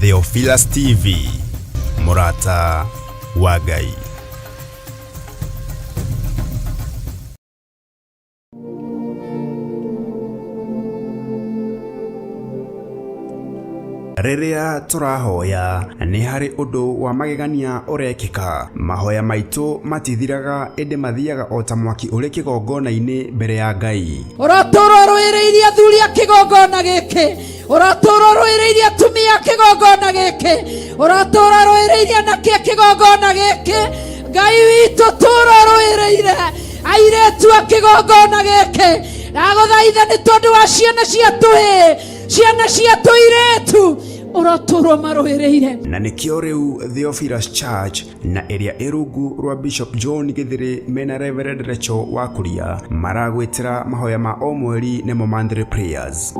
Theophilus TV, mũrata wa Ngai. Rĩrĩa tũrahoya nĩ harĩ ũndũ wa magegania ũrekĩka. Mahoya maitũ matithiraga ĩndĩ mathiaga o ta mwaki ũrĩ kĩgongona-inĩ mbere ya Ngai. Ũratũũra ũrũĩrĩirie athuri a kĩgongona gĩkĩ, ũratũũra ũrũĩrĩirie atumia a kĩgongona gĩkĩ, ũratũũra ũrũĩrĩirie anake a kĩgongona gĩkĩ. Ngai witũ, tũũra ũrũĩrĩire airĩtu a kĩgongona gĩkĩ. Ndagũthaitha nĩ tondũ wa ciana cia tũhĩĩ, ciana cia tũirĩtu, ũrotũũra ũmarũĩrĩire. Na nĩkĩo rĩu Theophilus Church na ĩrĩa ĩ rungu rwa Bishop John Gĩthĩrĩ mena Reverend Rachel Wakuria maragwĩtĩra mahoya ma o mweri nĩmo monthly prayers.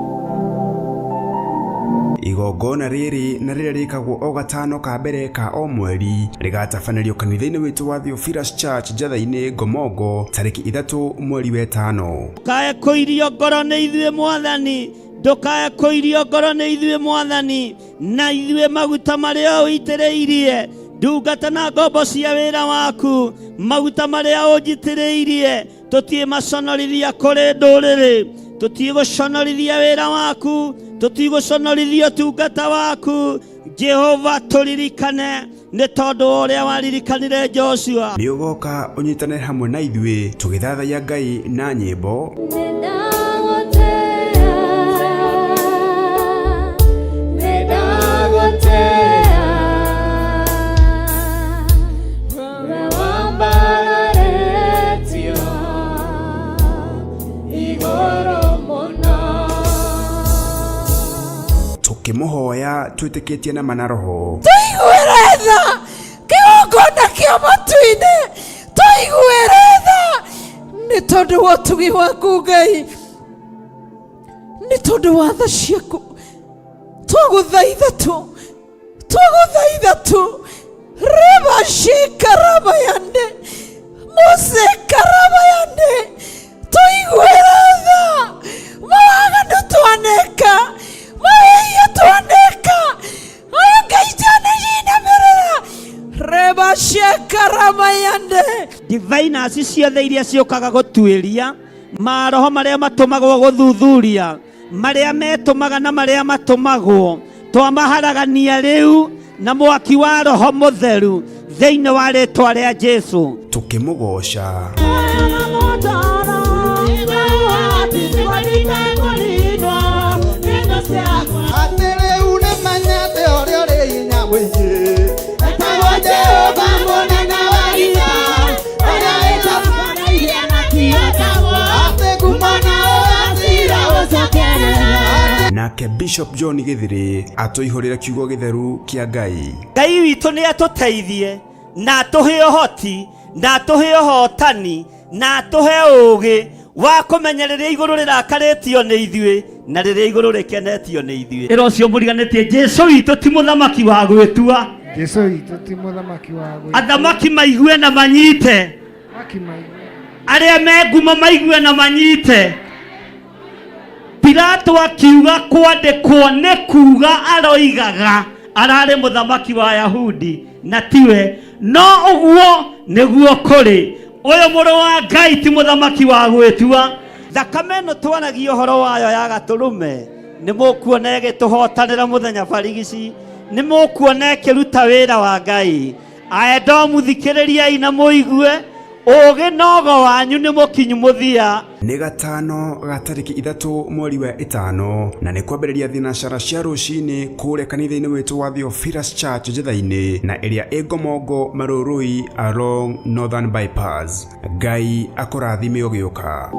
Igongona rĩrĩ na rĩrĩa rĩkagwo o gatano ka mbere ka o mweri rĩgatabanĩrio kanitha-inĩ witũ wa Theophilus Church Njatha-inĩ Ngomongo tarĩki 3 mweri wetano. Ndũkae kũirio ngoro nĩ ithuĩ Mwathani, ndũkae kũirio ngoro nĩ ithuĩ Mwathani, na ithuĩ maguta marĩa ũitĩrĩirie ndungata na ngombo cia wĩra waku, maguta marĩa ũnjitĩrĩirie tũtiĩ maconorithia kũrĩ ndũrĩrĩ, tũtiĩ gũconorithia wĩra waku, tũtiĩ gũconorithia ũtungata waku. Jehova tũririkane nĩ tondũ wa ũrĩa waririkanire Joshua. Nĩ ũgoka ũnyitane hamwe na ithuĩ tũgĩthathaiya Ngai na nyĩmbo, tũkĩmũhoya twĩtĩkĩtie na mana roho. Tũiguĩre tha kĩgongona kĩa matu-inĩ, tũiguĩre tha nĩ tondũ wa ũtugi waku Ngai, nĩ tondũ wa tha ciaku. Twagũthaitha tu, twagũthaitha tu, rĩbacikarabayande mũcikarabayande, tũiguĩre tha mawaganu twaneka, mawĩhia twaneka, aya Ngai twanajinamĩrĩra rebacekarabayande. Diviners ciothe iria ciũkaga gũtuĩria maroho marĩa matũmagwo gũthuthuria marĩa metũmaga na marĩa matũmagwo, twamaharagania rĩu na mwaki wa roho mũtheru thĩinĩ wa rĩtwa rĩa Jesu. Tũkĩmũgoca. Atĩ rĩu nĩmenyete ũrĩa ũrĩ hinya mũingĩ, etagwo Jehova mũnene wa ita, ũrĩa wĩtagwo atĩ ngumo na ũgacira ũcokerera. Nake Bishop John Gĩthĩrĩ atũihũrĩre kiugo gĩtheru kĩa Ngai. Ngai witũ nĩ atũteithie na atũhe ũhoti na atũhe ũhotani na atũhe ũũgĩ wa kũmenya rĩrĩa igũrũ rĩrakarĩtio nĩ ithuĩ na rĩrĩa igũrũ rĩkenetio nĩ ithuĩ. Ĩra ũcio mũriganĩtie, Jesu witũ ti mũthamaki wa gwĩtua. Jesu witũ ti mũthamaki wa gwĩtua. Athamaki maigue na manyite, Athamaki maigue. arĩa me ngumo maigue na manyite. Pilato akiuga kwandĩkwo nĩ kuga aroigaga ararĩ mũthamaki wa Yahudi na tiwe, no ũguo nĩguo kũrĩ. Ũyũ mũrũ wa Ngai ti mũthamaki wa gwĩtua. Thakame ĩno twaragia ũhoro wayo ya gatũrũme nĩ mũkuona ĩgĩtũhotanĩra mũthenya barigici, nĩ mũkuona ĩkĩruta wĩra wa Ngai. Aedomu thikĩrĩriai na mũigue, ũũgĩ nogo wanyu nĩ mũkinyu mũthia. Nĩ gatano ga tarĩki 3 mweri wa 5 na nĩ kwambĩrĩria thinacara cia rũcinĩ kũrĩa kanitha-inĩ witũ wa Theophilus Church Njatha-inĩ na ĩrĩa ĩ Ngomongo Marũrũi along Northern Bypass. Ngai akũrathime ũgĩũka.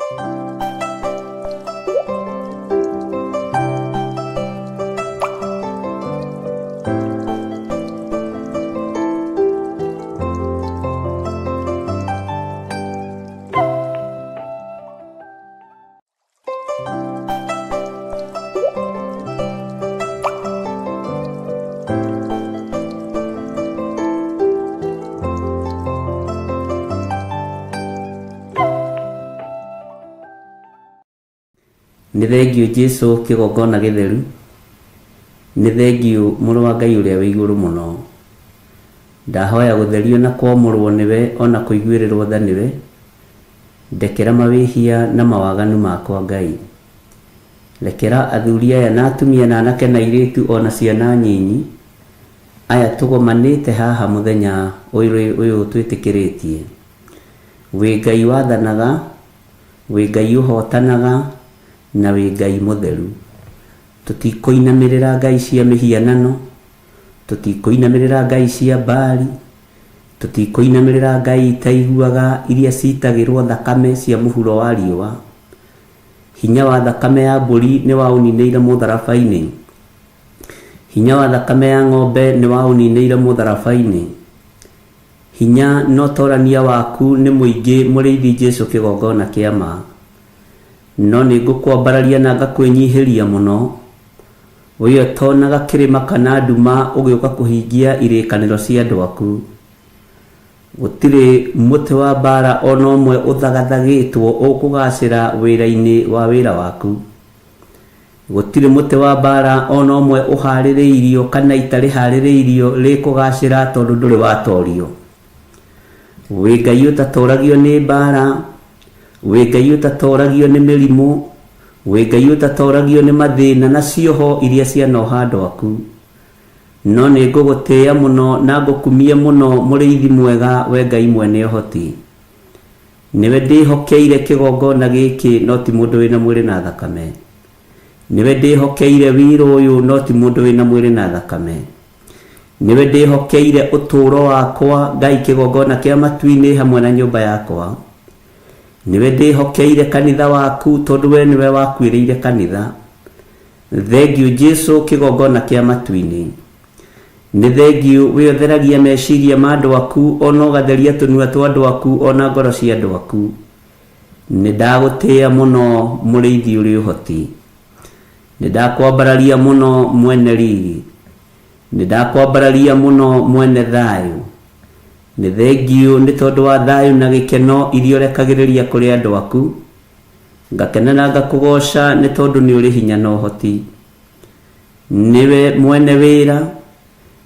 Nĩ thengiũ Jesu kĩgongona gĩtheru, nĩ thengiũ mũrũ wa Ngai ũrĩa wĩ igũrũ mũno. Ndahoya gũtherio na kwamũrwo nĩwe ona kũiguĩrĩrwo tha nĩwe, ndekera mawĩhia na mawaganu makwa Ngai. Rekera athuri aya na atumia na anake na airĩtu ona ciana nyinyi, aya tũgomanĩte haha mũthenya ũyũ twĩtĩkĩrĩtie. Wĩ Ngai wathanaga, wĩ Ngai ũhotanaga, na wĩ Ngai mũtheru. Tũtikũinamĩrĩra ngai cia mĩhianano, tũtikũinamĩrĩra ngai cia Baali, tũtikũinamĩrĩra ngai itaiguaga iria citagĩrwo thakame cia mũhuro wa riũa. Hinya wa thakame ya mbũri nĩ waũninĩire mũtharaba-inĩ. Hinya wa thakame ya ng'ombe nĩ waũninĩire mũtharaba-inĩ. Hinya na ũtorania waku nĩ mũingĩ mũrĩithi Jesu kĩgongona kĩa ma. No nĩ ngũkwambararia na ngakwĩnyihĩria mũno. We ũtonaga kĩrĩma kana nduma ũgĩũka kũhingia irĩkanĩro cia andũ aku. Gũtirĩ mũtĩ wa mbaara o na ũmwe ũthagathagĩtwo ũkũgaacĩra wĩra-inĩ wa wĩra waku. Gũtirĩ mũtĩ wa mbaara o na ũmwe ũhaarĩrĩirio kana ita rĩhaarĩrĩirio rĩkũgaacĩra tondũ ndũrĩ watorio. Wĩ Ngai ũtatoragio nĩ mbaara, wĩ Ngai ũtatoragio nĩ mĩrimũ, wĩ Ngai ũtatoragio nĩ mathĩna na cioho iria cianoha andũ aku. No nĩ ngũgũtĩĩa mũno na ngũkumie mũno mũrĩithi mwega we Ngai mwene ũhoti. Nĩwe ndĩhokeire kĩgongona gĩkĩ no ti mũndũ wĩna mwĩrĩ na thakame. Nĩwe ndĩhokeire wĩra ũyũ no ti mũndũ wĩna mwĩrĩ na thakame. Nĩwe ndĩhokeire ũtũũro wakwa Ngai kĩgongona kĩa matu-inĩ hamwe na nyũmba yakwa. Nĩwe ndĩhokeire kanitha waku tondũ we nĩwe wakuĩrĩire kanitha. Thengiũ Jesu kĩgongona kĩa matu-inĩ. Nĩ thengiũ we ũtheragia meciria ma andũ aku ona ũgatheria tũnua twa andũ aku ona ngoro cia andũ aku. Nĩ ndagũtĩĩa mũno mũrĩithi ũrĩ ũhoti. Nĩ ndakwambararia mũno mwene riri. Nĩ ndakwambararia mũno mwene thayũ. Nĩ thengiũ nĩ tondũ wa thayũ na gĩkeno iria ũrekagĩrĩria kũrĩ andũ aku. Ngakena na ngakũgooca nĩ tondũ nĩ ũrĩ hinya na ũhoti. Nĩwe mwene wĩra,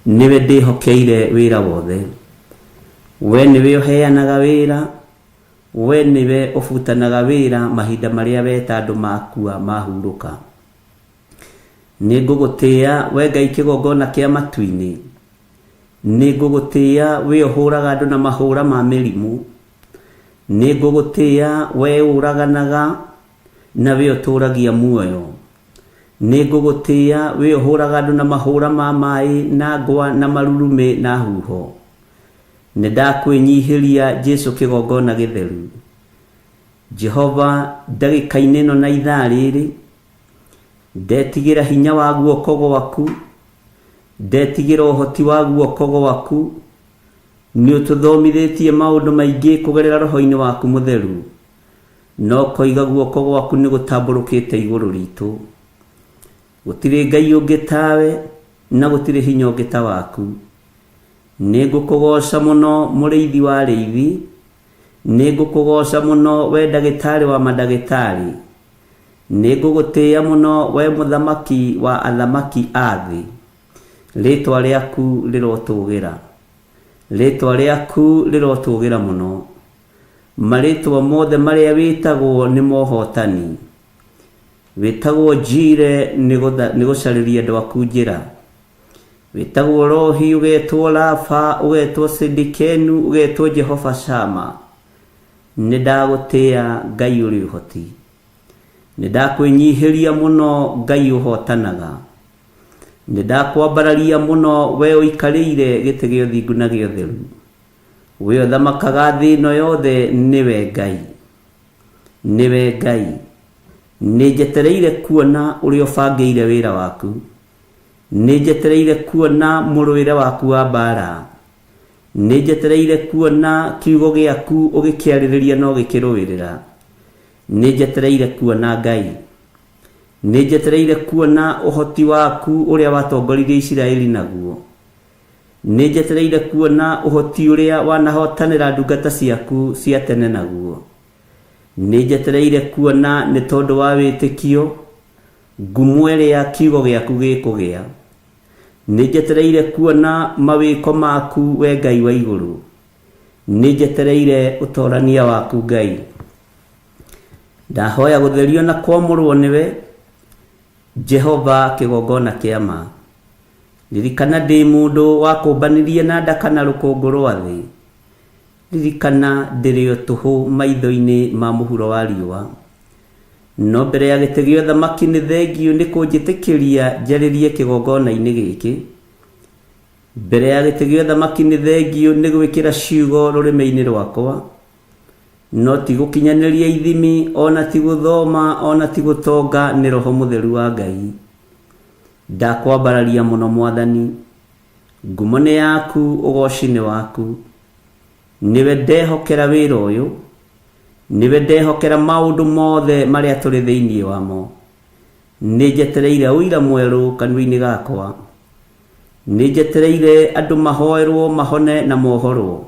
nĩwe ndĩhokeire wĩra wothe. We nĩwe ũheanaga wĩra, we nĩwe ũbutanaga wĩra mahinda marĩa weta andũ makua mahurũka. Nĩ ngũgũtĩĩa we Ngai kĩgongona kĩa matu-inĩ. Nĩ ngũgũtĩĩa we ũhũraga andũ na mahũra ma mĩrimũ. Nĩ ngũgũtĩĩa we ũraganaga na we ũtũũragia muoyo. Nĩ ngũgũtĩĩa we ũhũraga andũ na mahũra ma maĩ na ngwa na marurumĩ na huho. Nĩ ndakwĩnyihĩria Jesu kĩgongona gĩtheru. Jehova ndagĩka-inĩ ĩno na ithaa rĩrĩ, ndetigĩra hinya wa guoko gwaku, ndetigĩra ũhoti wa guoko gwaku. Nĩ ũtũthomithĩtie maũndũ maingĩ kũgerera roho-inĩ waku mũtheru. No koiga guoko gwaku nĩ gũtambũrũkĩte igũrũ ritũ. Gũtirĩ Ngai ũngĩ tawe na gũtirĩ hinya ũngĩ ta waku. Nĩ ngũkũgooca mũno mũrĩithi wa arĩithi. Nĩ ngũkũgooca mũno we ndagĩtarĩ wa mandagĩtarĩ. Nĩ ngũgũtĩĩa mũno we mũthamaki wa athamaki a thĩ. Rĩĩtwa rĩaku rĩrotũgĩra. Rĩĩtwa rĩaku rĩrotũgĩra mũno. Marĩĩtwa mothe marĩa wĩtagwo nĩ mohotani. Wĩtagwo Njire nĩ gũcarĩria andũ aku njĩra. Wĩtagwo Rohi, ũgetwo Rafa, ũgetwo Sidikenu, ũgetwo Jehova Shama. Nĩ ndagũtĩĩa Ngai ũrĩ ũhoti. Nĩ ndakwĩnyihĩria mũno Ngai ũhotanaga. Nĩ ndakwambararia mũno we ũikarĩire gĩtĩ gĩa ũthingu na gĩa ũtheru. We ũthamakaga thĩ ĩno yothe nĩwe Ngai. Nĩwe Ngai. Nĩ njetereire kuona ũrĩa ũbangĩire wĩra waku. Nĩ njetereire kuona mũrũĩre waku wa mbaara. Nĩ njetereire kuona kiugo gĩaku ũgĩkĩarĩrĩria na ũgĩkĩrũĩrĩra. Nĩ njetereire kuona Ngai. Nĩ njetereire kuona ũhoti waku ũrĩa watongoririe Isiraeli naguo. Nĩ njetereire kuona ũhoti ũrĩa wanahotanĩra ndungata ciaku cia tene naguo. Nĩ njetereire kuona nĩ tondũ wa wĩtĩkio ngumo ĩrĩa kiugo gĩaku gĩkũgĩa. Nĩ njetereire kuona mawĩko maku we Ngai wa igũrũ. Nĩ njetereire ũtorania waku Ngai. Ndahoya gũtherio na kwamũrwo nĩwe Jehova kĩgongona kĩa ma. Ririkana ndĩ mũndũ wakũmbanirie na nda kana rũkũngũ rwa thĩ. Ririkana ndĩrĩ o tũhũ maitho-inĩ ma mũhuro wa riũa. No mbere ya gĩtĩ gĩa ũthamaki nĩ thengiũ nĩ kũnjĩtĩkĩria njarĩrie kĩgongona-inĩ gĩkĩ. Mbere ya gĩtĩ gĩa ũthamaki nĩ thengiũ nĩ gwĩkĩra ciugo rũrĩmĩ-inĩ rwakwa. No ti gũkinyanĩria ithimi, ona ti gũthoma, ona ti gũtonga, nĩ Roho Mũtheru wa Ngai. Ndakwambararia mũno Mwathani. Ngumo nĩ yaku, ũgoci nĩ waku. Nĩwe ndehokera wĩra ũyũ. Nĩwe ndehokera maũndũ mothe marĩa tũrĩ thĩinĩ wamo. Nĩ njetereire ũira mwerũ kanua-inĩ gakwa. Nĩ njetereire andũ mahoerwo mahone na mohorwo.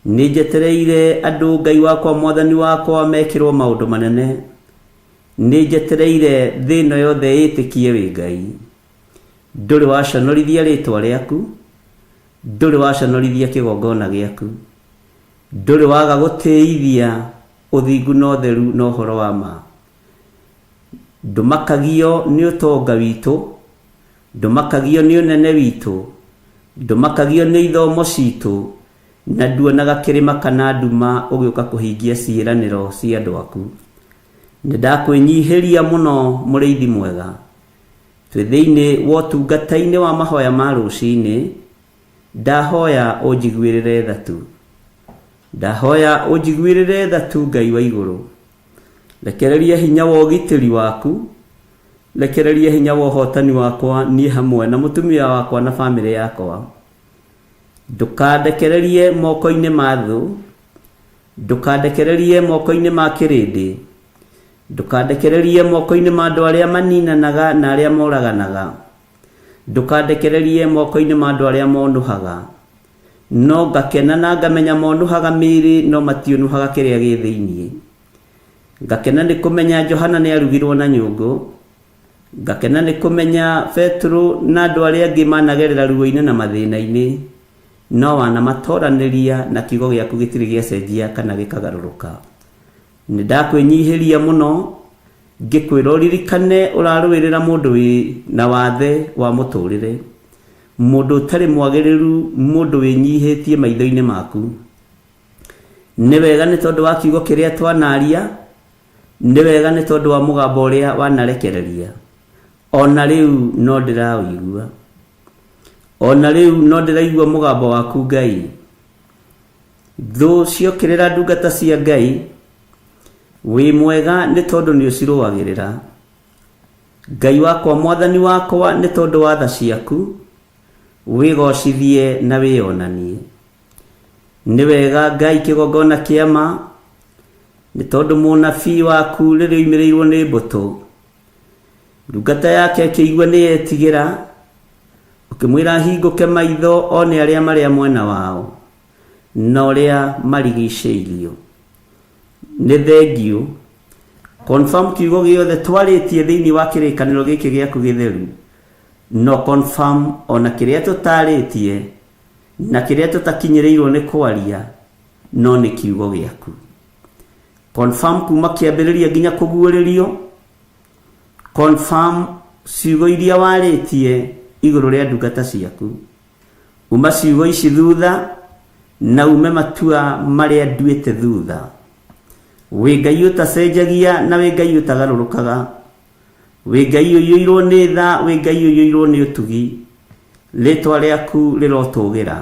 Nĩ njetereire andũ Ngai wakwa Mwathani wakwa mekĩrwo maũndũ manene. Nĩ njetereire thĩ ĩno yothe ĩtĩkie wĩ Ngai. Ndũrĩ waconorithia rĩtwa rĩaku, ndũrĩ waconorithia kĩgongona gĩaku. Ndũrĩ waga gũtĩithia ũthingu na ũtheru na ũhoro wa ma. Ndũmakagio nĩ ũtonga witũ, ndũmakagio nĩ ũnene witũ, ndũmakagio nĩ ithomo citũ, na nduonaga kĩrĩma kana nduma ũgĩũka kũhingia ciĩranĩro cia andũ aku. Nĩ ndakwĩnyihĩria mũno mũrĩithi mwega. Twĩ thĩinĩ wa ũtungata-inĩ wa mahoya ma rũcinĩ, ndahoya ũnjiguĩrĩre tha tu. Ndahoya ũnjiguĩrĩre tha tu Ngai wa igũrũ. Rekereria hinya wa ũgitĩri waku, rekereria hinya wa ũhotani wakwa niĩ hamwe na mũtumia wakwa na bamĩrĩ yakwa. Ndũkandekererie moko-inĩ ma thũ, ndũkandekererie moko-inĩ ma kĩrĩndĩ, ndũkandekererie moko-inĩ ma andũ arĩa maninanaga na arĩa moraganaga, ndũkandekererie moko-inĩ ma andũ arĩa monũhaga. No ngakena na ngamenya monũhaga mĩĩrĩ no matiũnũhaga kĩrĩa gĩ thĩinĩ. Ngakena nĩ kũmenya Johana nĩ arugirwo na nyũngũ. Ngakena nĩ kũmenya Petero na andũ arĩa angĩ managerera ruo-inĩ na mathĩna-inĩ, no wanamatoranĩria na kiugo gĩaku gĩtirĩ gĩacenjia kana gĩkagarũrũka. Nĩ ndakwĩnyihĩria mũno ngĩkwĩra ũririkane ũrarũĩrĩra mũndũ wĩ na wathe wa mũtũrĩre, mũndũ ũtarĩ mwagĩrĩru, mũndũ wĩnyihĩtie maitho-inĩ maku. Nĩ wega nĩ tondũ wa kiugo kĩrĩa twanaria, nĩ wega nĩ tondũ wa mũgambo ũrĩa wanarekereria. Ona rĩu no ndĩraũigua. Ona rĩu no ndĩraigua mũgambo waku Ngai. Thũ ciokĩrĩra ndungata cia Ngai, wĩ mwega nĩ tondũ nĩ ũcirũagĩrĩra. Ngai wakwa Mwathani wakwa nĩ tondũ wa tha ciaku, wĩgocithie na wĩonanie. Nĩ wega Ngai kĩgongona kĩa ma, nĩ tondũ mũnabii waku rĩrĩa oimĩrĩirwo nĩ mbũtũ, ndungata yake ĩkĩigua nĩ yetigĩra, ũkĩmwĩra ahingũke maitho one arĩa marĩa mwena wao na ũrĩa marigicĩirio. Nĩ thengiũ. Confirm kiugo gĩothe twarĩtie thĩinĩ wa kĩrĩkanĩro gĩkĩ gĩaku gĩtheru, no confirm ona kĩrĩa tũtarĩtie na kĩrĩa tũtakinyĩrĩirwo nĩ kwaria, no nĩ kiugo gĩaku. Confirm kuma kĩambĩrĩria nginya kũguũrĩrio. Confirm ciugo iria warĩtie igũrũ rĩa ndungata ciaku. Uma ciugo ici thutha na ume matua marĩa nduĩte thutha. Wĩ Ngai ũtacenjagia na wĩ Ngai ũtagarũrũkaga. Wĩ Ngai ũiyũirwo nĩ tha, wĩ Ngai ũiyũirwo nĩ ũtugi. Rĩtwa rĩaku rĩrotũgĩra.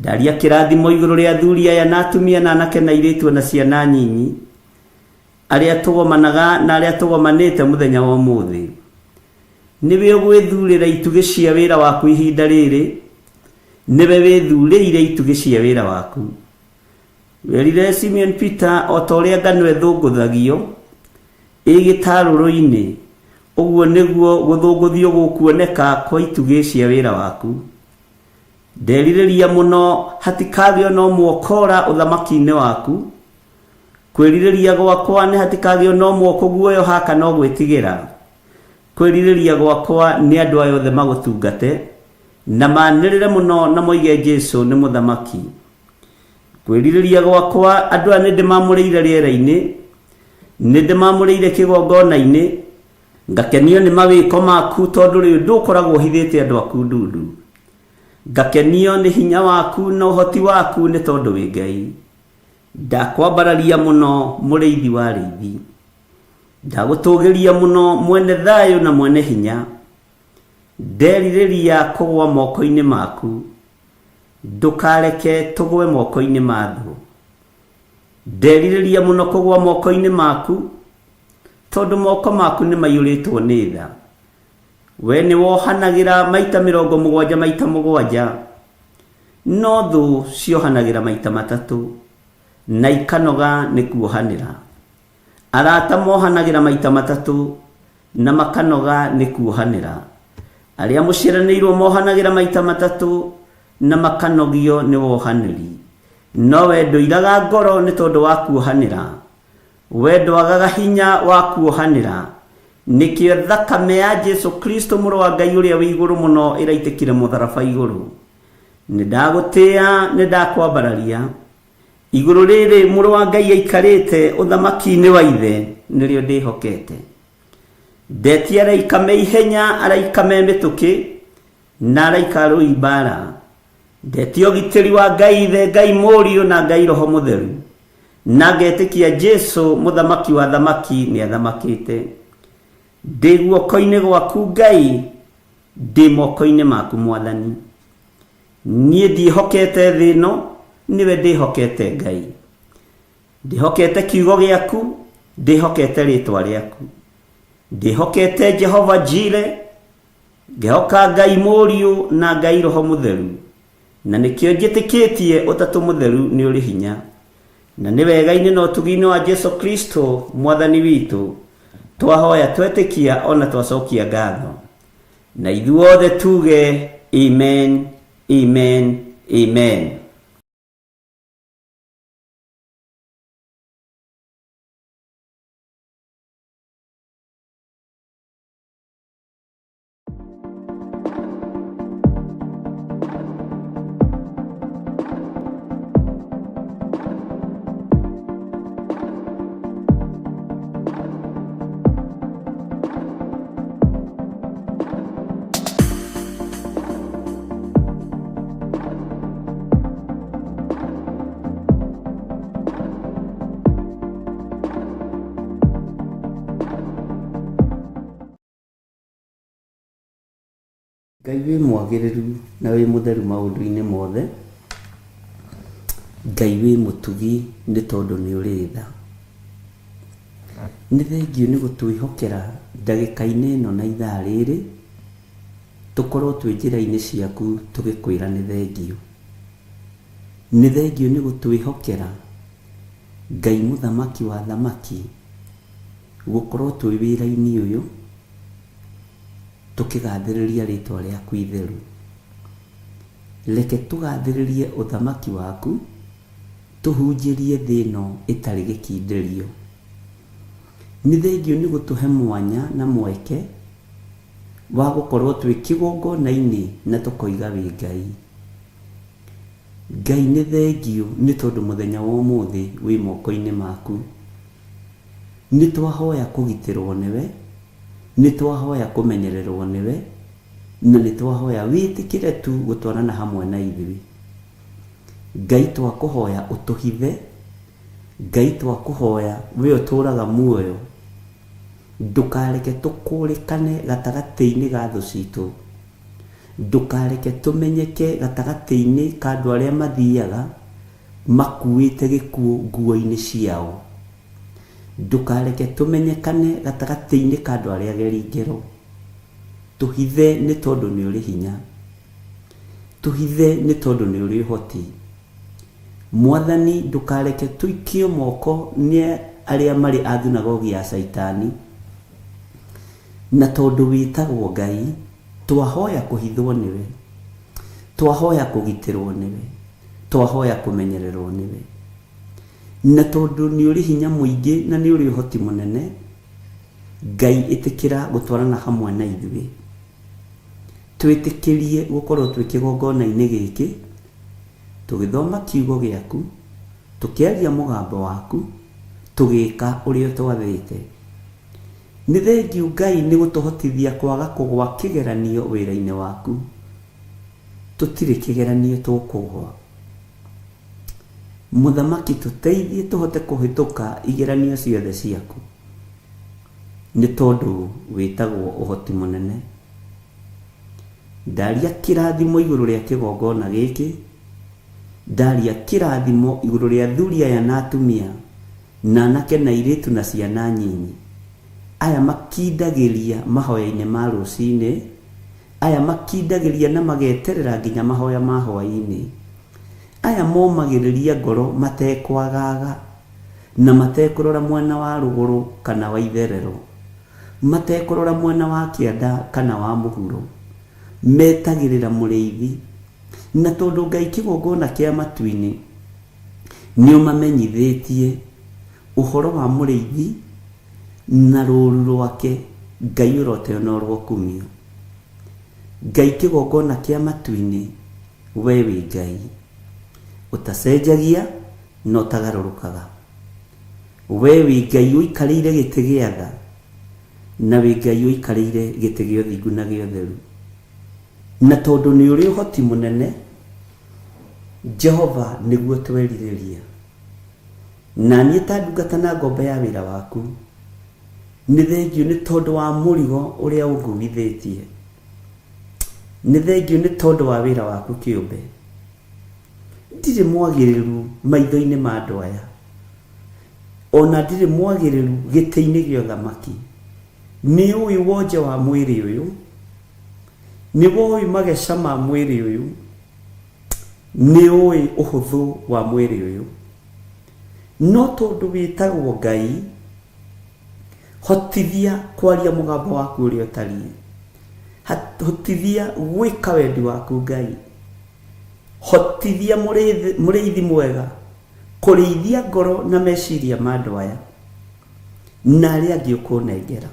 Ndaria kĩrathimo igũrũ rĩa athuri aya na atumia na anake na airĩtu na ciana nyinyi. Arĩa tũgomanaga na arĩa tũgomanĩte mũthenya wa ũmũthĩ. Nĩwe ũgwĩthurĩra itugĩ cia wĩra waku ihinda rĩrĩ, nĩwe wĩthurĩire itugĩ cia wĩra waku. Werire Simeon Peter o ta ũrĩa ngano ĩthũngũthagio ĩ gĩtarũrũ-inĩ, ũguo nĩguo gũthũngũthio gũkuoneka kwa itugĩ cia wĩra waku. Nderirĩria mũno hatikagĩo na ũmwe ũkora ũthamaki-inĩ waku, kwĩrirĩria gwakwa nĩ hatikagĩo na ũmwe ũkũguoyoha kana ũgwĩtigĩra. Kwĩrirĩria gwakwa nĩ andũ aya othe magũtungate, na manĩrĩre mũno na moige Jesũ nĩ mũthamaki. Kwĩrirĩria gwakwa andũ aya nĩndĩmamũrĩire rĩera-inĩ, nĩndĩmamũrĩire kĩgongona-inĩ, ngakenio nĩ mawĩko maku tondũ rĩu ndũkoragwo ũhithĩte andũ aku ndundu. Ngakenio nĩ hinya waku na ũhoti waku nĩ tondũ wĩ Ngai. Ndakwambararia mũno mũrĩithi wa arĩithi. Ndagũtũgĩria mũno mwene thayũ na mwene hinya. Nderirĩria kũgwa moko-inĩ maku. Ndũkareke tũgwe moko-inĩ ma thũ. Nderirĩria mũno kũgwa moko-inĩ maku, tondũ moko maku nĩ maiyũrĩtwo nĩ tha. We nĩ wohanagĩra maita 70 maita 7, no thũ ciohanagĩra maita 3, na ikanoga nĩ kuohanĩra. Arata mohanagĩra maita 3, na makanoga nĩ kuohanĩra. Arĩa mũciaranĩirwo mohanagĩra maita 3, na makanogio nĩ wohanĩri. No we ndũiraga ngoro nĩ tondũ wa kuohanĩra. We ndwagaga hinya wa kuohanĩra. Nĩkĩo thakame ya Jesu Kristo mũrũ wa Ngai ũrĩa wĩ igũrũ mũno ĩraitĩkire mũtharaba igũrũ. Nĩ ndagũtĩa, nĩ ndakwambararia. Igũrũ rĩrĩ mũrũ wa Ngai aikarĩte ũthamaki-inĩ wa ithe nĩrĩo ndĩhokete. Ndetia araika me ihenya, araika me mĩtũkĩ, na araika arũi mbara. Ndetia ũgitĩri wa Ngai Ithe, Ngai Mũriũ na Ngai Roho Mũtheru. Na ngetĩkia Jesu mũthamaki wa thamaki nĩ athamakĩte. Ndĩ guoko-inĩ gwaku Ngai, ndĩ moko-inĩ maku Mwathani. Niĩ ndiĩhokete thĩ ĩno, nĩwe ndĩhokete Ngai. Ndĩhokete kiugo gĩaku, ndĩhokete rĩtwa rĩaku. Ndĩhokete Jehova Jire, ngehoka Ngai Mũriũ na Ngai Roho Mũtheru. Na nĩkĩo njĩtĩkĩtie Ũtatũ Mũtheru nĩ ũrĩ hinya. Na nĩ wega-inĩ na ũtugi-inĩ wa Jesu Kristo Mwathani witũ, twahoya twetĩkia ona twacokia ngatho. Na ithuothe tuge amen, amen, amen. Ngai wĩ mwagĩrĩru na wĩ mũtheru maũndũ-inĩ mothe. Ngai wĩ mũtugi nĩ tondũ nĩ ũrĩ tha. Nĩ thengiũ nĩ gũtwĩhokera ndagĩka-inĩ ĩno na ithaa rĩrĩ, tũkorwo twĩ njĩra-inĩ ciaku tũgĩkwĩra nĩ thengiũ. Nĩ thengiũ nĩ gũtwĩhokera Ngai mũthamaki wa thamaki, gũkorwo twĩ wĩra-inĩ ũyũ, tũkĩgathĩrĩria rĩtwa rĩaku itheru. Reke tũgathĩrĩrie ũthamaki waku, tũhunjĩrie thĩ ĩno ĩtarĩ gĩkindĩrio. Nĩ thengiũ nĩ gũtũhe mwanya na mweke wa gũkorwo twĩ kĩgongona-inĩ na tũkoiga wĩ Ngai. Ngai nĩ thengiũ nĩ tondũ mũthenya wa ũmũthĩ wĩ moko-inĩ maku. Nĩ twahoya kũgitĩrwo nĩwe, nĩ twahoya kũmenyererwo nĩwe, na nĩ twahoya wĩtĩkĩre tu gũtwarana hamwe na ithuĩ. Ngai twakũhoya ũtũhithe, Ngai twakũhoya we ũtũraga muoyo, ndũkareke tũkũrĩkane gatagatĩ-inĩ ga thũ citũ. Ndũkareke tũmenyeke gatagatĩ-inĩ ka andũ arĩa mathiaga makuĩte gĩkuũ nguo-inĩ ciao. Ndũkareke tũmenyekane gatagatĩ-inĩ ka andũ arĩa ageri ngero. Tũhithe nĩ tondũ nĩ ũrĩ hinya. Tũhithe nĩ tondũ nĩ ũrĩ ũhoti. Mwathani ndũkareke tũikio moko nĩ arĩa marĩ a thunagogi ya Caitani. Na tondũ wĩtagwo Ngai, twahoya kũhithwo nĩwe. Twahoya kũgitĩrwo nĩwe. Twahoya kũmenyererwo nĩwe. Na tondũ nĩ ũrĩ hinya mũingĩ na nĩ ũrĩ ũhoti mũnene, Ngai ĩtĩkĩra gũtwarana hamwe na ithuĩ. Twĩtĩkĩrie gũkorwo twĩ kĩgongona-inĩ gĩkĩ, tũgĩthoma kiugo gĩaku, tũkĩaria mũgambo waku, tũgĩka ũrĩa ũtwathĩte. Nĩ thengiũ Ngai nĩ gũtũhotithia kwaga kũgwa kĩgeranio wĩra-inĩ waku. Tũtirĩ kĩgeranio tũkũgwa. Mũthamaki tũteithie tũhote kũhĩtũka igeranio ciothe ciaku. Nĩ tondũ wĩtagwo ũhoti mũnene. Ndaria kĩrathimo igũrũ rĩa kĩgongona gĩkĩ, ndaria kĩrathimo igũrũ rĩa athuri aya na atumia, na anake na airĩtu na ciana nyinyi, aya makindagĩria mahoya-inĩ ma rũcinĩ, aya makindagĩria na mageterera nginya mahoya ma hwaĩ-inĩ, aya momagĩrĩria ngoro matekwagaga na matekũrora mwena wa rũgũrũ kana wa itherero, matekũrora mwena wa kĩanda kana wa mũhuro, metagĩrĩra mũrĩithi. Na tondũ Ngai kĩgongona kĩa matu-inĩ nĩ ũmamenyithĩtie ũhoro wa mũrĩithi na rũũru rwake, Ngai ũroteo na ũrokumio. Ngai kĩgongona kĩa matu-inĩ, we wĩ Ngai ũtacenjagia na ũtagarũrũkaga. We wĩ Ngai ũikarĩire gĩtĩ gĩa tha, na wĩ Ngai ũikarĩire gĩtĩ gĩa ũthingu na gĩa ũtheru. Na tondũ nĩ ũrĩ ũhoti mũnene, Jehova nĩguo twerirĩria. Na niĩ ta ndungata na ngombo ya wĩra waku, nĩ thengiũ nĩ tondũ wa mũrigo ũrĩa ũnguithĩtie. Nĩ thengiũ nĩ tondũ wa wĩra waku kĩũmbe. Ndirĩ mwagĩrĩru maitho-inĩ ma andũ aya, o na ndirĩ mwagĩrĩru gĩtĩ-inĩ gĩa ũthamaki. Nĩ ũĩ wonje wa mwĩrĩ ũyũ, nĩ woĩ mageca ma mwĩrĩ ũyũ, nĩ ũĩ ũhũthũ wa mwĩrĩ ũyũ. No tondũ wĩtagwo Ngai, hotithia kwaria mũgambo waku ũrĩa ũtariĩ. Hotithia gwĩka wendi waku Ngai. Hotithia mũrĩithi mwega kũrĩithia ngoro na meciria ma andũ aya na arĩa angĩ ũkũnengera.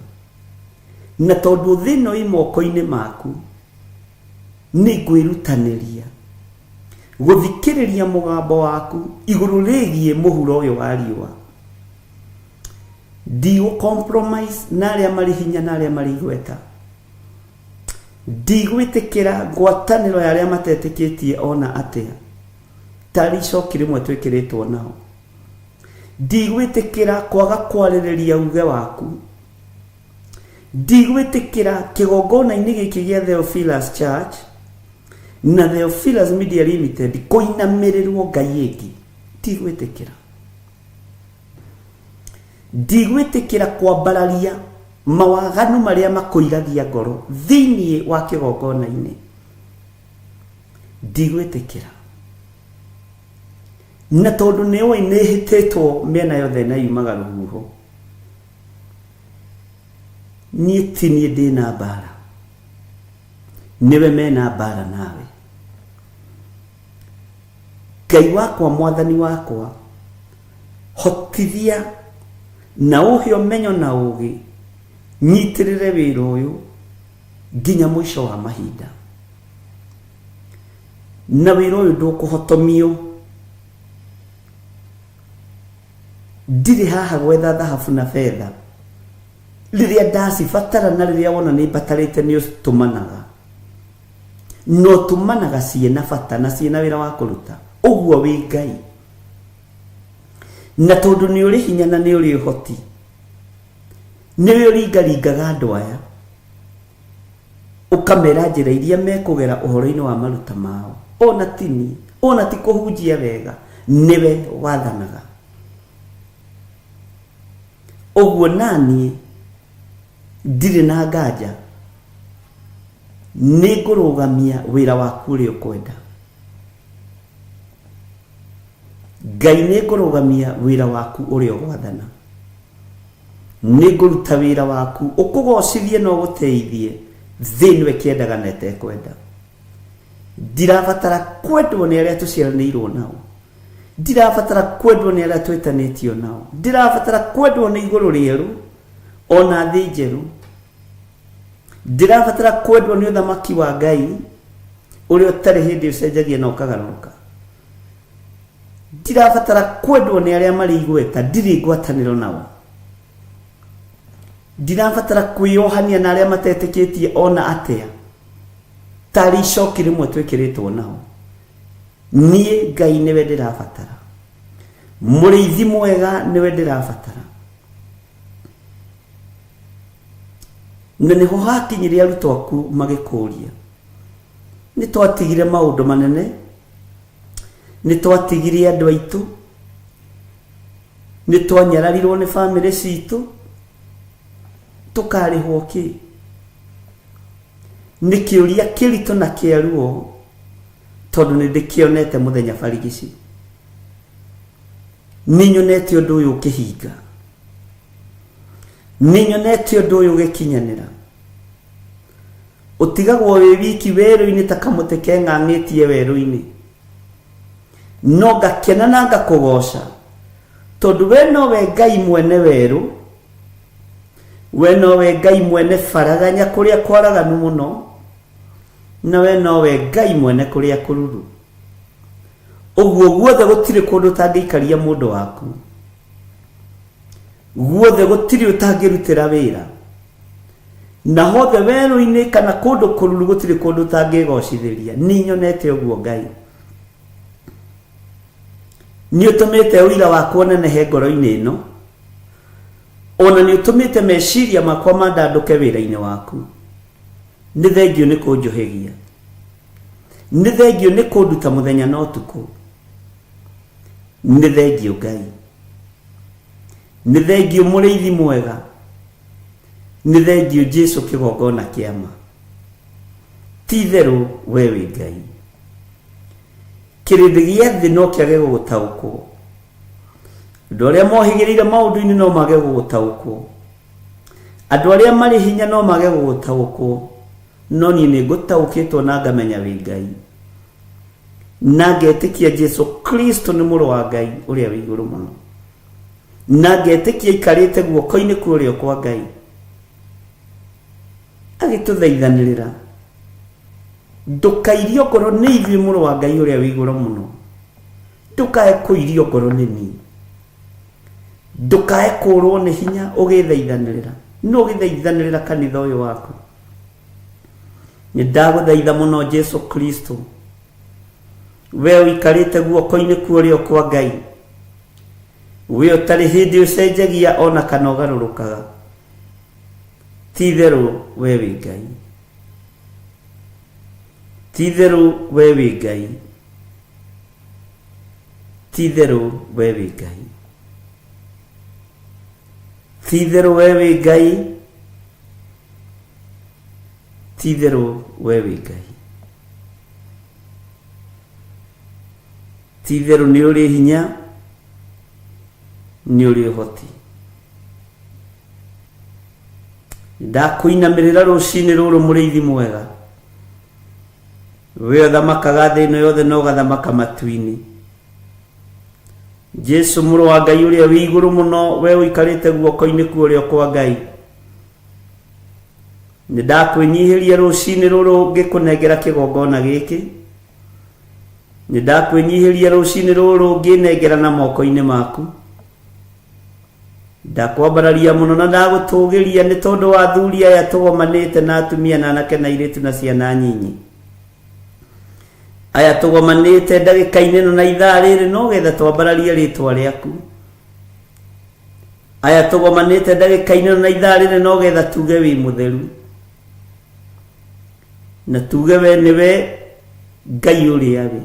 Na tondũ thĩ ĩno ĩ moko-inĩ maku, nĩ ngwĩrutanĩria gũthikĩrĩria mũgambo waku igũrũ rĩgiĩ mũhuro ũyũ wa riũa. Ndigũ compromise na arĩa marĩ hinya na arĩa marĩ igweta. Ndigwĩtĩkĩra ngwatanĩro ya arĩa matetĩkĩtie ona atĩa, tarĩ icoki rĩmwe twĩkĩrĩtwo nao. Ndigwĩtĩkĩra kwaga kwarĩrĩria uge waku. Ndigwĩtĩkĩra kĩgongona-inĩ gĩkĩ gĩa Theophilus Church na Theophilus Media Limited kũinamĩrĩrwo ngai ĩngĩ. Ndigwĩtĩkĩra. Ndigwĩtĩkĩra kwambararia mawaganu marĩa makũiragia ngoro thĩinĩ wa kĩgongona-inĩ. Ndigwĩtĩkĩra. Na tondũ nĩ ũĩ nĩ hĩtĩtwo mĩena yothe na yumaga rũhuho, niĩ ti niĩ ndĩna mbara, nĩwe mena mbara nawe. Ngai wakwa, mwathani wakwa, hotithia na ũhe ũmenyo na ũgĩ, nyitĩrĩre wĩra ũyũ nginya mũico wa mahinda. Na wĩra ũyũ ndũkũhotomio. Ndirĩ haha gwetha thahabu na betha. Rĩrĩa ndacibatara na rĩrĩa wona nĩ mbatarĩte nĩ ũtũmanaga. Na ũtũmanaga ciĩna bata na ciĩna wĩra wa kũruta. Ũguo wĩ Ngai. Na tondũ nĩ ũrĩ hinya na nĩ ũrĩ ũhoti, nĩwe ũringaringaga andũ aya, ũkamera njĩra iria mekũgera ũhoro-inĩ wa maruta mao. Ona ti niĩ, ona ti kũhunjia wega, nĩwe wathanaga. Ũguo naniĩ ndirĩ na nganja nĩ ngũrũgamia wĩra waku ũrĩa ũkwenda. Ngai nĩ ngũrũgamia wĩra waku ũrĩa ũgwathana. Nĩ ngũruta wĩra waku ũkũgocithie na ũgũteithie thĩ ĩno ĩkĩendaga na ĩtekwenda. Ndirabatara kwendwo nĩ arĩa tũciaranĩirwo nao. Ndirabatara kwendwo nĩ arĩa twĩtanĩtio nao. Ndirabatara kwendwo nĩ igũrũ rĩerũ ona thĩ njerũ. Ndirabatara kwendwo nĩ ũthamaki wa Ngai ũrĩa ũtarĩ hĩndĩ ũcenjagia na ũkagarũrũka. Ndirabatara kwendwo nĩ arĩa marĩ igweta, ndirĩ ngwatanĩro nao. Ndirabatara kwĩyohania na arĩa matetĩkĩtie ona atĩa, tarĩ icoki rĩmwe twĩkĩrĩtwo nao. Niĩ Ngai nĩwe ndĩrabatara, mũrĩithi mwega nĩwe ndĩrabatara. Na nĩho hakinyire arutwo aku magĩkũria, nĩ twatigire maũndũ manene, nĩ twatigire andũ aitũ, nĩ twanyararirwo nĩ bamĩrĩ citũ, tũkarĩhwo kĩ? Nĩ kĩũria kĩritũ na kĩa ruo, tondũ nĩ ndĩkĩonete mũthenya barigici. Nĩ nyonete ũndũ ũyũ ũkĩhinga, nĩ nyonete ũndũ ũyũ ũgĩkinyanĩra. Ũtigagwo wĩ wiki werũ-inĩ ta kamũtĩ keng'ang'ĩtie werũ-inĩ, no ngakena na ngakũgoca, tondũ we nowe Ngai mwene werũ, we nowe Ngai mwene baraganya kũrĩa kwaraganu mũno, na we nowe Ngai mwene kũrĩa kũruru. Ũguo guothe gũtirĩ kũndũ ũtangĩikaria mũndũ waku, guothe gũtirĩ ũtangĩrutĩra wĩra, na hothe werũ-inĩ kana kũndũ kũruru gũtirĩ kũndũ ũtangĩgocithĩria. Nĩ nyonete ũguo Ngai. Nĩ ũtũmĩte ũira wakwa ũnenehe ngoro-inĩ ĩno, ona nĩ ũtũmĩte meciria makwa mandandũke wĩra-inĩ waku. Nĩ thengiũ nĩ kũnjũhĩgia, nĩ thengiũ nĩ kũnduta mũthenya na ũtukũ. Nĩ thengiũ Ngai, nĩ thengiũ mũrĩithi mwega, nĩ thengiũ Jesu kĩgongona kĩa ma. Ti itherũ we wĩ Ngai. Kĩrĩndĩ gĩa thĩ no kĩage gũgũtaũkwo, andũ arĩa mohĩgĩrĩire maũndũ-inĩ no mage gũgũtaũkwo, andũ arĩa marĩ hinya no mage gũgũtaũkwo, no niĩ nĩ ngũtaũkĩtwo na ngamenya wĩ Ngai, na ngetĩkia Jesu Kristo nĩ mũrũ wa Ngai ũrĩa wĩ igũrũ mũno, na ngetĩkia aikarĩte guoko-inĩ kwa ũrĩo kwa Ngai agĩtũthaithanĩrĩra. Ndũkairio ngoro nĩ ithuĩ mũrũ wa Ngai ũrĩa wĩ igũrũ mũno, ndũkae kũirio ngoro nĩ niĩ, ndũkae kũrwo nĩ hinya ũgĩthaithanĩrĩra. Nũ ũgĩthaithanĩrĩra kanitha ũyũ waku? Nĩ ndagũthaitha mũno Jesu Kristo, we ũikarĩte guoko-inĩ kwa ũrĩo kwa Ngai, we ũtarĩ hĩndĩ ũcenjagia ona kana ũgarũrũkaga. Ti itherũ we wĩ Ngai, ti itherũ we wĩ Ngai, ti itherũ we wĩ Ngai, ti itherũ we wĩ Ngai, ti itherũ we wĩ Ngai. Ti itherũ nĩ ũrĩ hinya, nĩ ũrĩ ũhoti. Ndakũinamĩrĩra rũcinĩ rũrũ mũrĩithi mwega, we ũthamakaga thĩ ĩno yothe na ũgathamaka matu-inĩ. Jesu mũrũ wa Ngai ũrĩa wĩ igũrũ mũno, we ũikarĩte guoko-inĩ kwa ũrĩo kwa Ngai, nĩ ndakwĩnyihĩria rũcinĩ rũrũ ngĩkũnengera kĩgongona gĩkĩ. Nĩ ndakwĩnyihĩria rũcinĩ rũrũ ngĩnengera na moko-inĩ maku. Ndakwambararia mũno na ndagũtũgĩria nĩ tondũ wa athuri aya tũgomanĩte na atumia na anake na airĩtu na ciana nyinyi. Aya tũgomanĩte ndagĩka-inĩ ĩno na ithaa rĩrĩ no getha twambararie rĩtwa rĩaku. Aya tũgomanĩte ndagĩka-inĩ ĩno na ithaa rĩrĩ no getha tuge wĩ mũtheru, na tuge we nĩwe Ngai ũrĩa wĩ.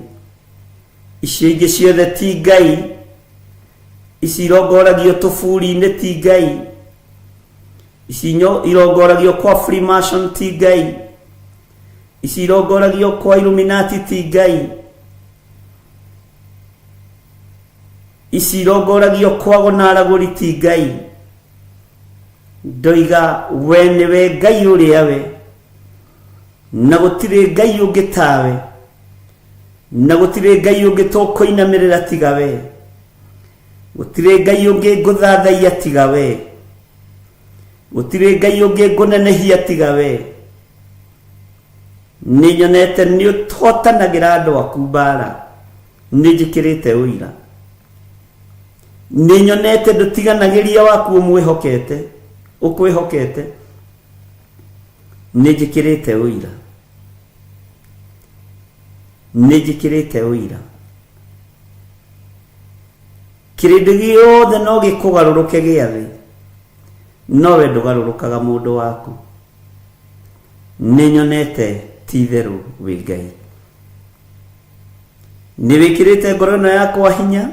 Icio ingĩ ciothe ti Ngai, ici irongoragio tũburi-inĩ ti Ngai. Ici irongoragio kwa Freemason ti Ngai. Ici irongoragio kwa Illuminati ti Ngai. Ici irongoragio kwa gonaragũri ti Ngai. Ndoiga we nĩwe Ngai ũrĩa we, na gũtirĩ Ngai ũngĩ tawe, na gũtirĩ Ngai ũngĩ tũkũinamĩrĩra tiga we, gũtirĩ Ngai ũngĩ ngũthathaiya tiga we, gũtirĩ Ngai ũngĩ ngũnenehia tiga we. Nĩ nyonete nĩ ũhotanagĩra andũ aku mbara, nĩ njĩkĩrĩte ũira. Nĩ nyonete ndũtiganagĩria waku ũmwĩhokete, ũkwĩhokete. Nĩ njĩkĩrĩte ũira. Nĩ njĩkĩrĩte ũira. Kĩrĩndĩ gĩothe no gĩkũgarũrũke gĩa thĩ, no we ndũgarũrũkaga mũndũ waku. Nĩ nyonete ti itherũ wĩ Ngai. Nĩ wĩkĩrĩte ngoro ĩno yakwa hinya,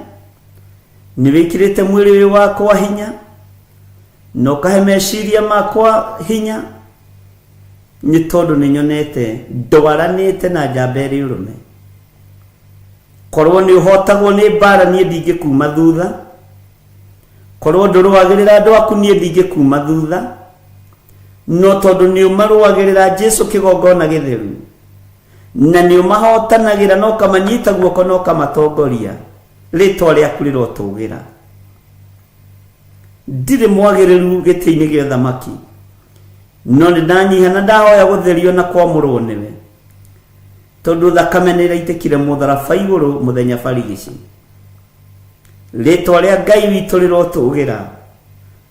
nĩ wĩkĩrĩte mwĩrĩ ũyũ wakwa hinya, na ũkahe meciria makwa hinya, nĩ tondũ nĩ nyonete ndwaranĩte na njamba ĩrĩ ũrũme. Korwo nĩ ũhotagwo nĩ mbara niĩ ndingĩkuma thutha, korwo ndũrũagĩrĩra andũ aku niĩ ndingĩkuma thutha, no tondũ nĩ ũmarũagĩrĩra Jesu kĩgongona gĩtheru, na nĩ ũmahotanagĩra na ũkamanyita guoko na ũkamatongoria, rĩtwa rĩaku rĩrotũgĩra. Ndirĩ mwagĩrĩru gĩtĩ-inĩ gĩa ũthamaki, no nĩ ndanyiha na ndahoya gũtherio na kwamũrwo nĩwe, tondũ thakame nĩ ĩraitĩkire mũtharaba igũrũ mũthenya barigici. Rĩtwa rĩa Ngai witũ rĩrotũgĩra,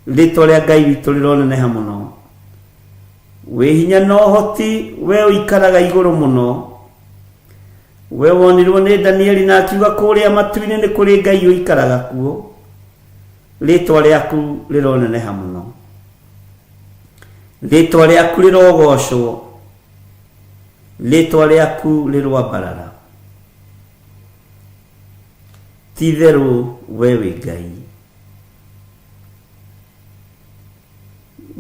rĩtwa rĩa Ngai witũ rĩroneneha mũno. Wĩ hinya na ũhoti, we ũikaraga igũrũ mũno. We wonirwo nĩ Danieli na akiuga kũrĩa matu-inĩ nĩ kũrĩ Ngai ũikaraga kuo. Rĩtwa rĩaku rĩroneneha mũno. Rĩtwa rĩaku rĩrogocwo. Rĩtwa rĩaku rĩroambarara. Ti itherũ we wĩ Ngai.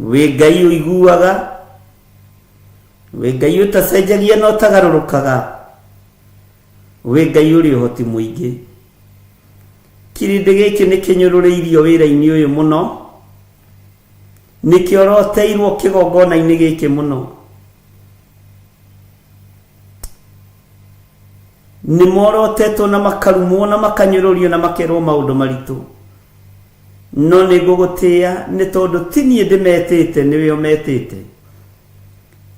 Wĩ Ngai ũiguaga, wĩ Ngai ũtacenjagia na ũtagarũrũkaga, wĩ Ngai ũrĩ ũhoti mũingĩ. Kĩrĩndĩ gĩkĩ nĩ kĩnyũrũrĩirio wĩra-inĩ ũyũ mũno, nĩ kĩoroteirwo kĩgongona-inĩ gĩkĩ mũno. Nĩ morotetwo na makarumwo na makanyũrũrio na makerwo maũndũ maritũ. No nĩ ngũgũtĩĩa nĩ tondũ ti niĩ ndĩmetĩte, nĩwe ũmetĩte.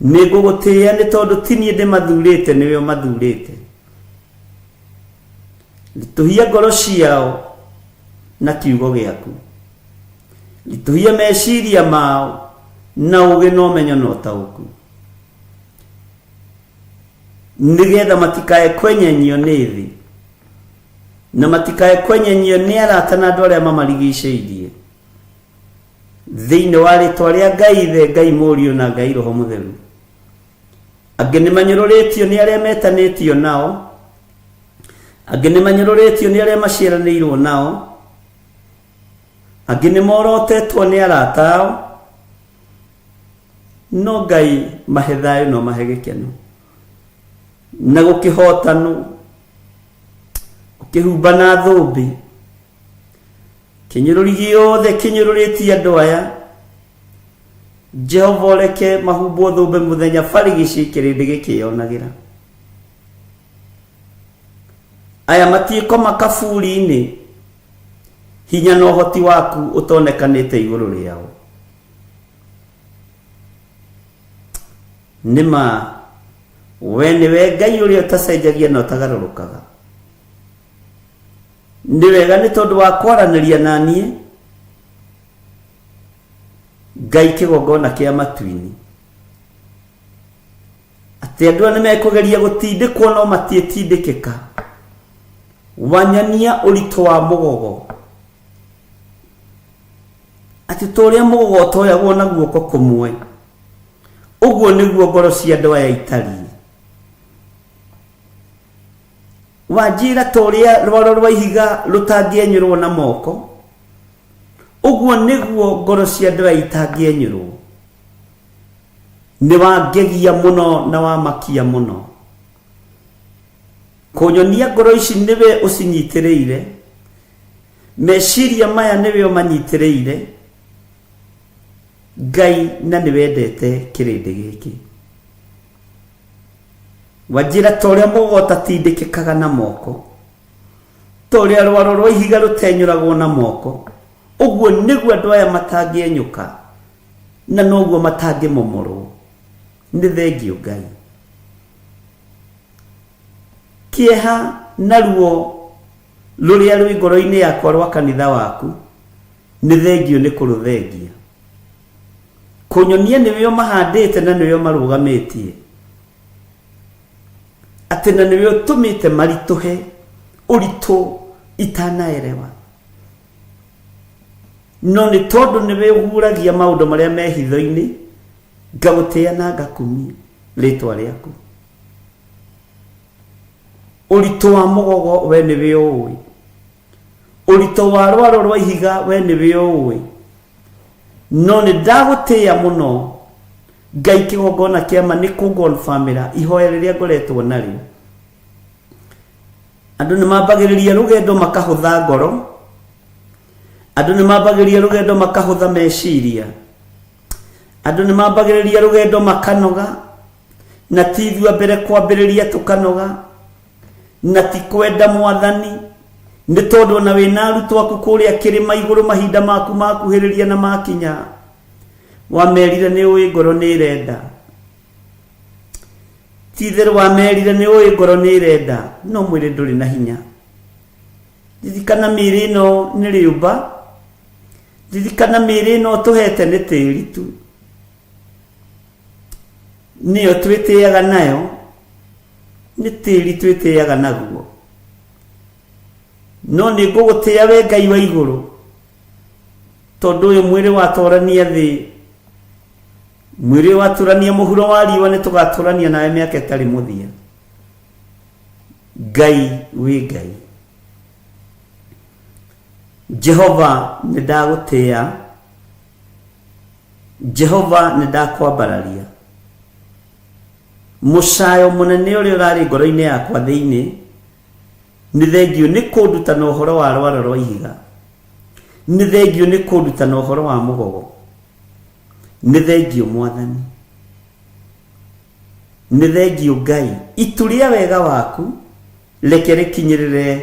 Nĩ ngũgũtĩĩa nĩ tondũ ti niĩ ndĩmathurĩte, nĩwe ũmathurĩte. Ritũhia ngoro ciao na kiugo gĩaku. Ritũhia meciria mao na ũũgĩ na ũmenyo na ũtaũku, nĩgetha matikae kwenyenyio nĩ thĩ, na matikae kwenyenyio nĩ arata na andũ arĩa mamarigicĩirie. Thĩinĩ wa rĩtwa rĩa Ngai Ithe, Ngai Mũriũ na Ngai Roho Mũtheru. Angĩ nĩ manyũrũrĩtio nĩ arĩa metanĩtio nao, angĩ nĩ manyũrũrĩtio nĩ arĩa maciaranĩirwo nao, angĩ nĩ morotetwo nĩ arata ao, no Ngai mahe thayũ no mahe gĩkeno na gũkĩhotanwo, ũkĩhumba na thũmbĩ. Kĩnyũrũri gĩothe kĩnyũrũrĩtie andũ aya, Jehova ũreke mahumbwo thũmbĩ mũthenya barigici kĩrĩndĩ gĩkĩyonagĩra. Aya matiĩkoma kaburi-inĩ, hinya na ũhoti waku ũtonekanĩte igũrũ rĩao. Nĩ ma we nĩwe Ngai ũrĩa ũtacenjagia na ũtagarũrũkaga. Nĩ wega nĩ tondũ wa kwaranĩria na niĩ, Ngai kĩgongona kĩa matu-inĩ, atĩ andũ aya nĩmekũgeria gũtindĩkwo no matiĩtindĩkĩka. Wanyonia ũritũ wa mũgogo, atĩ ta ũrĩa mũgogo ũtoyagwo na guoko kũmwe, ũguo nĩguo ngoro cia andũ aya itariĩ. Wanjĩra ta ũrĩa rwaro rwa ihiga rũtangĩenyũrwo na moko, Ũguo nĩguo ngoro cia andũ aya itangĩenyũrwo. Nĩ wangegia mũno na wamakia mũno. Kũnyonia ngoro ici nĩwe ũcinyitĩrĩire, meciria maya nĩwe ũmanyitĩrĩire, Ngai na nĩwendete kĩrĩndĩ gĩkĩ. Wanjĩra ta ũrĩa mũgogo ũtatindĩkĩkaga na moko, ta ũrĩa rwaro rwa ihiga rũtenyũragwo na moko, ũguo nĩguo andũ aya matangĩenyũka na noguo matangĩmomorwo. Nĩ thengiũ Ngai. Kĩeha na ruo rũrĩa rwĩ ngoro-inĩ yakwa rwa kanitha waku, nĩ thengiũ nĩ kũrũthengia. Kũnyonia nĩwe ũmahandĩte na nĩwe ũmarũgamĩtie, atĩ na nĩwe ũtũmĩte maritũhe ũritũ itanaerewa. No nĩ tondũ nĩwe ũguũragia maũndũ marĩa me hitho-inĩ, ngagũtĩĩa na ngakumia rĩtwa rĩaku. Ũritũ wa mũgogo we nĩwe ũũĩ, ũritũ wa rwaro rwa ihiga we nĩwe ũũĩ. No nĩ ndagũtĩĩa mũno Ngai, kĩgongona kĩa ma nĩ kũngonbamĩra ihoya rĩrĩa ngoretwo narĩo. Andũ nĩ mambagĩrĩria rũgendo makahũtha ngoro, andũ nĩ mambagĩrĩria rũgendo makahũtha meciria, andũ nĩ mambagĩrĩria rũgendo makanoga, na ti ithuĩ a mbere kwambĩrĩria tũkanoga, na ti kwenda Mwathani, nĩ tondũ ona wĩna arutwo aku kũrĩa kĩrĩma igũrũ mahinda maku makuhĩrĩria na makinya, wamerire nĩ ũĩ ngoro nĩ ĩrenda. Ti itherũ wamerire nĩ ũĩ ngoro nĩ ĩrenda, no mwĩrĩ ndũrĩ na hinya. Ririkana mĩĩrĩ ĩno nĩ rĩũmba, ririkana mĩĩrĩ ĩno ũtũhete nĩ tĩri tu, nĩyo twĩtĩaga nayo, nĩ tĩri twĩtĩaga naguo. No nĩ ngũgũtĩa we Ngai wa igũrũ, tondũ ũyũ mwĩrĩ watũrania thĩ, mwĩrĩ watũrania mũhuro wa riũa, nĩ tũgatũrania nawe mĩaka ĩtarĩ mũthia. Ngai wĩ Ngai. Jehova nĩ ndagũtĩa, Jehova nĩ ndakwambararia. Mũcayo mũnene ũrĩa ũrarĩ ngoro-inĩ yakwa thĩinĩ, nĩ thengiũ nĩ kũnduta na ũhoro wa rwaro rwa ihiga, nĩ thengiũ nĩ kũnduta na ũhoro wa mũgogo, nĩ thengiũ Mwathani, nĩ thengiũ Ngai. Itu rĩa wega waku reke rĩkinyĩrĩre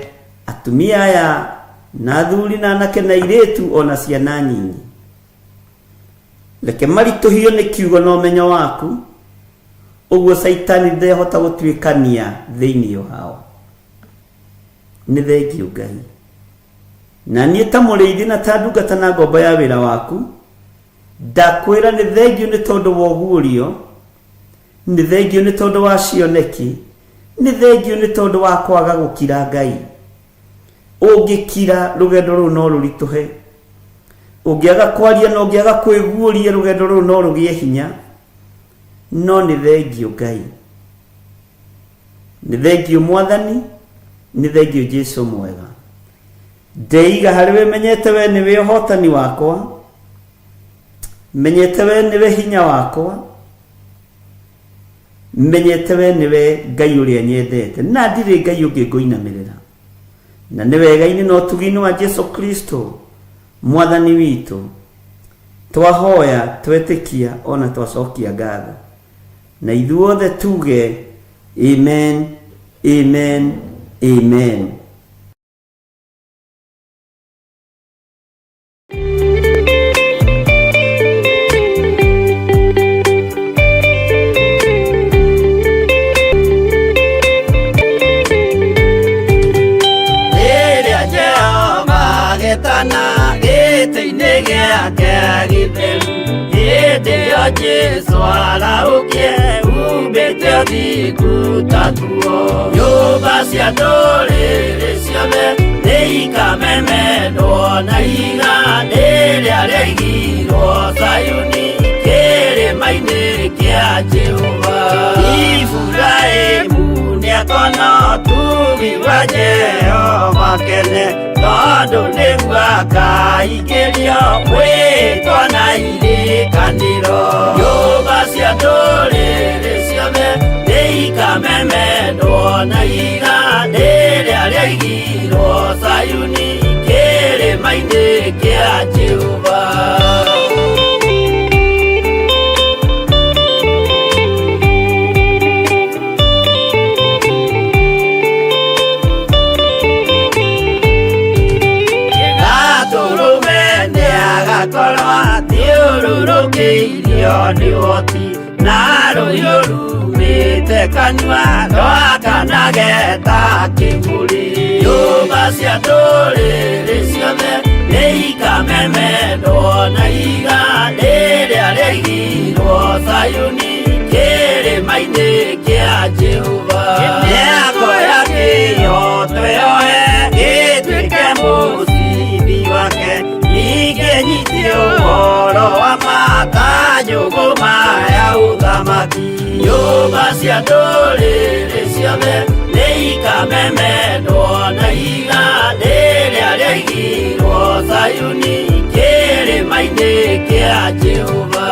atumia aya na athuri na anake na airĩtu o na ciana nyinyi. Reke maritũhio nĩ kiugo na ũmenyo waku, ũguo Caitani ndehota gũtuĩkania thĩinĩ wao. Nĩ thengiũ Ngai. Na niĩ ta mũrĩithi na ta ndungata na ngombo ya wĩra waku, ndakwĩra nĩ thengiũ nĩ tondũ wa ũguũrio, nĩ thengiũ nĩ tondũ wa cioneki, nĩ thengiũ nĩ tondũ wa kwaga gũkira Ngai. Ũngĩkira rũgendo rũu no rũritũhe, ũngĩaga kwaria na ũngĩaga kwĩguũria rũgendo rũu no rũgĩe hinya. No nĩ thengiũ Ngai, nĩ thengiũ Mwathani, nĩ thengiũ Jesu mwega. Ndeiga harĩ we, menyete we nĩwe ũhotani wakwa, menyete we nĩwe hinya wakwa, menyete we nĩwe Ngai ũrĩa nyendete, na ndirĩ Ngai ũngĩ ngũinamĩrĩra. Na nĩ wega-inĩ na ũtugi-inĩ wa Jesu Kristo Mwathani witũ, twahoya, twetĩkia, ona twacokia ngatho. Na ithuothe tuge amen, amen, amen. Rĩrĩa Jehova agetana gĩtĩ-inĩ gĩake gĩtheru, hĩndĩ ĩyo Jesũ arahũkie umbĩte ũthingu ta nguo. Nyũmba cia ndũrĩrĩ ciothe nĩikamemendwo na ihiga rĩrĩa rĩaigirwo Zayuni kĩrĩma-inĩ kĩa Jehova. Iburahĩmu nĩakona ũtugi. Mũnabii wa Jehova kene tondũ nĩguo akaingĩrio mwĩtwa na irĩkanĩro. Nyũmba cia ndũrĩrĩ ciothe nĩikamemendwo na ihiga rĩrĩa rĩaigirwo Zayuni kĩrĩma-inĩ kĩa Jehova. Gatũrũme nĩagakorwo athiũrũrũkĩirio nĩ ũhoti na rũhiũ rumĩte kanua rwakanage ta kĩmũrĩ. Nyũmba cia ndũrĩrĩ ciothe nĩikamemendwo na ihiga rĩrĩa rĩaigirwo Zayuni kĩrĩma-inĩ kĩa Jehova. Mĩako ya kĩhooto yoe ĩtuĩke mũcibi wake, ningĩ nyite ũhoro wa ma ta njũgũma ya ũthamaki. Nyũmba cia ndũrĩrĩ ciothe nĩikamemendwo na ihiga rĩrĩa rĩaigirwo Zayuni kĩrĩma-inĩ kĩa Jehova.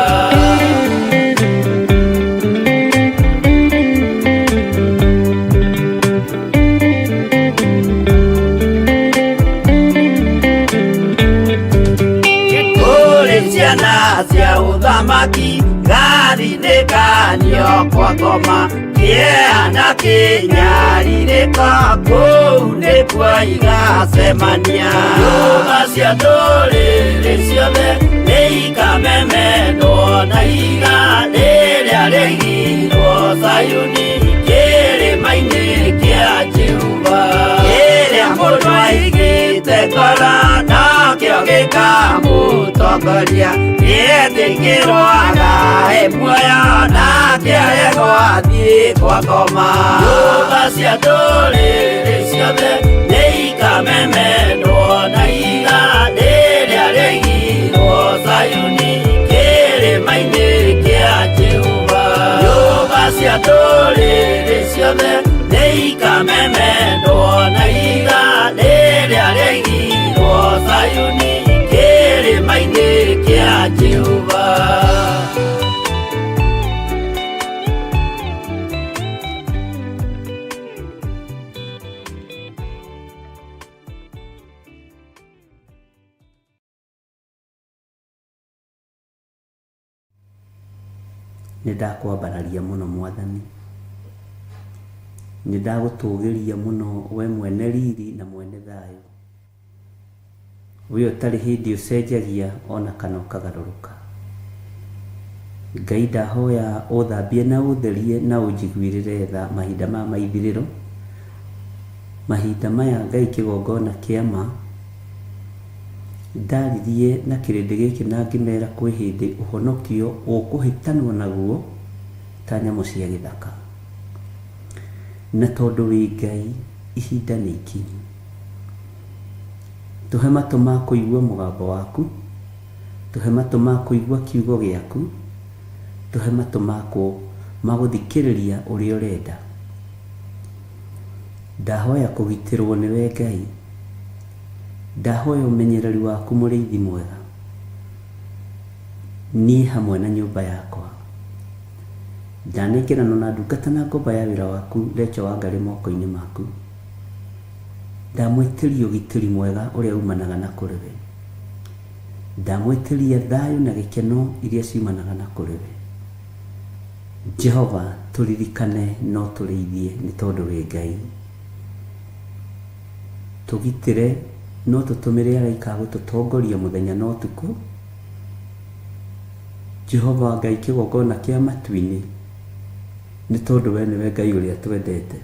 Kũrĩ ciana cia ũthamaki gathinĩkanio kwa ngoma kĩeha na kĩnyarirĩko kũu nĩkuo igacemania. Nyũmba cia ndũrĩrĩ ciothe nĩikamemendwo na ihiga rĩrĩa rĩaigirwo Zayuni kĩrĩma-inĩ kĩa Jehova. Kĩrĩa mũndũ aigĩte ngoro nokĩo gĩkamũtongoria, nĩetĩkĩrwo agae muoyo nake aregwo athiĩ kwa ngoma. Nyũmba cia ndũrĩrĩ ciothe nĩikamemendwo na ihiga rĩrĩa rĩaigirwo Zayuni kĩrĩma-inĩ kĩa Jehova. Nyũmba cia ndũrĩrĩ ciothe nĩikamemendwo na ihiga rĩrĩa rĩaigirwo Zayuni kĩrĩma-inĩ kĩa Jehova. Nĩ ndakwambararia mũno Mwathani, nĩ ndagũtũgĩria mũno we mwene riri na mwene thayũ, we ũtarĩ hĩndĩ ũcenjagia ona kana ũkagarũrũka. Ngai ndahoya ũthambie na ũtherie na ũnjiguĩrĩre tha mahinda maya ma ithirĩro, mahinda maya Ngai kĩgongona kĩa ma. Ndaririe na kĩrĩndĩ gĩkĩ na ngĩmera kwĩ hĩndĩ ũhonokio ũkũhĩtanwo naguo ta nyamũ cia gĩthaka. Na tondũ wĩ Ngai ihinda nĩ ikinyu. Tũhe matũ ma kũigua mũgambo waku, tũhe matũ ma kũigua kiugo gĩaku, tũhe matũ ma gũthikĩrĩria ũrĩa ũrenda. Ndahoya kũgitĩrwo nĩwe Ngai, ndahoya ũmenyereri waku mũrĩithi mwega, niĩ hamwe na nyũmba yakwa. Ndanengeranwo na ndungata na ngombo ya wĩra waku Recho Wangarĩ moko-inĩ maku. Ndamwĩtĩria ũgitĩri mwega ũrĩa umanaga na kũrĩ we. Ndamwĩtĩria thayũ na gĩkeno iria ciumanaga na kũrĩ we. Jehova tũririkane no tũrĩithie nĩ tondũ wĩ Ngai. Tũgitĩre no tũtũmĩre araika a gũtũtongoria mũthenya na ũtukũ. Jehova Ngai kĩgongona kĩa matu-inĩ nĩ tondũ we nĩwe Ngai ũrĩa twendete.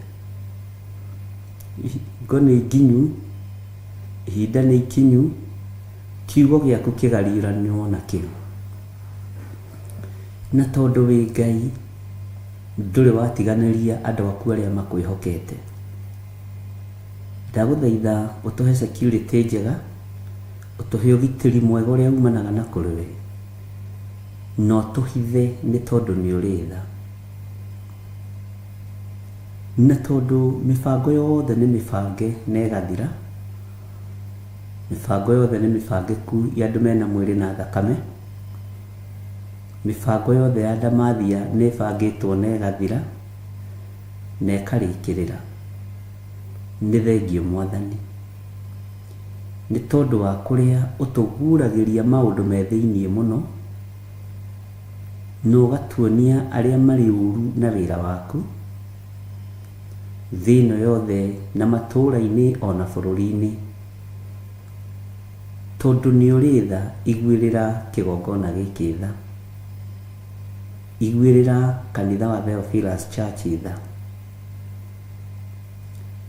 Hingo nĩ nginyu, ihinda nĩ ikinyu, kiugo gĩaku kĩgariũranwo nakĩo. Na tondũ wĩ Ngai ndũrĩ watiganĩria andũ aku arĩa makwĩhokete. Ndagũthaitha ũtũhe security njega, ũtũhe ũgitĩri mwega ũrĩa umanaga na kũrĩ we, na ũtũhithe nĩ tondũ nĩ ũrĩ tha. Na tondũ mĩbango yothe nĩ mĩbange na ĩgathira, mĩbango yothe nĩ mĩbangĩku ya andũ mena mwĩrĩ na thakame, mĩbango yothe ya ndamathia nĩ ĩbangĩtwo na ĩgathira na ĩkarĩkĩrĩra. Nĩ thengiũ Mwathani, nĩ tondũ wa kũrĩa ũtũguũragĩria maũndũ me thĩiniĩ mũno, na ũgatuonia arĩa marĩ ũru na wĩra waku, thĩ ĩno yothe na matũũra-inĩ o na bũrũri-inĩ. Tondũ nĩ ũrĩ tha, iguĩrĩra kĩgongona gĩkĩ tha. Iguĩrĩra kanitha wa Theophilus Church tha.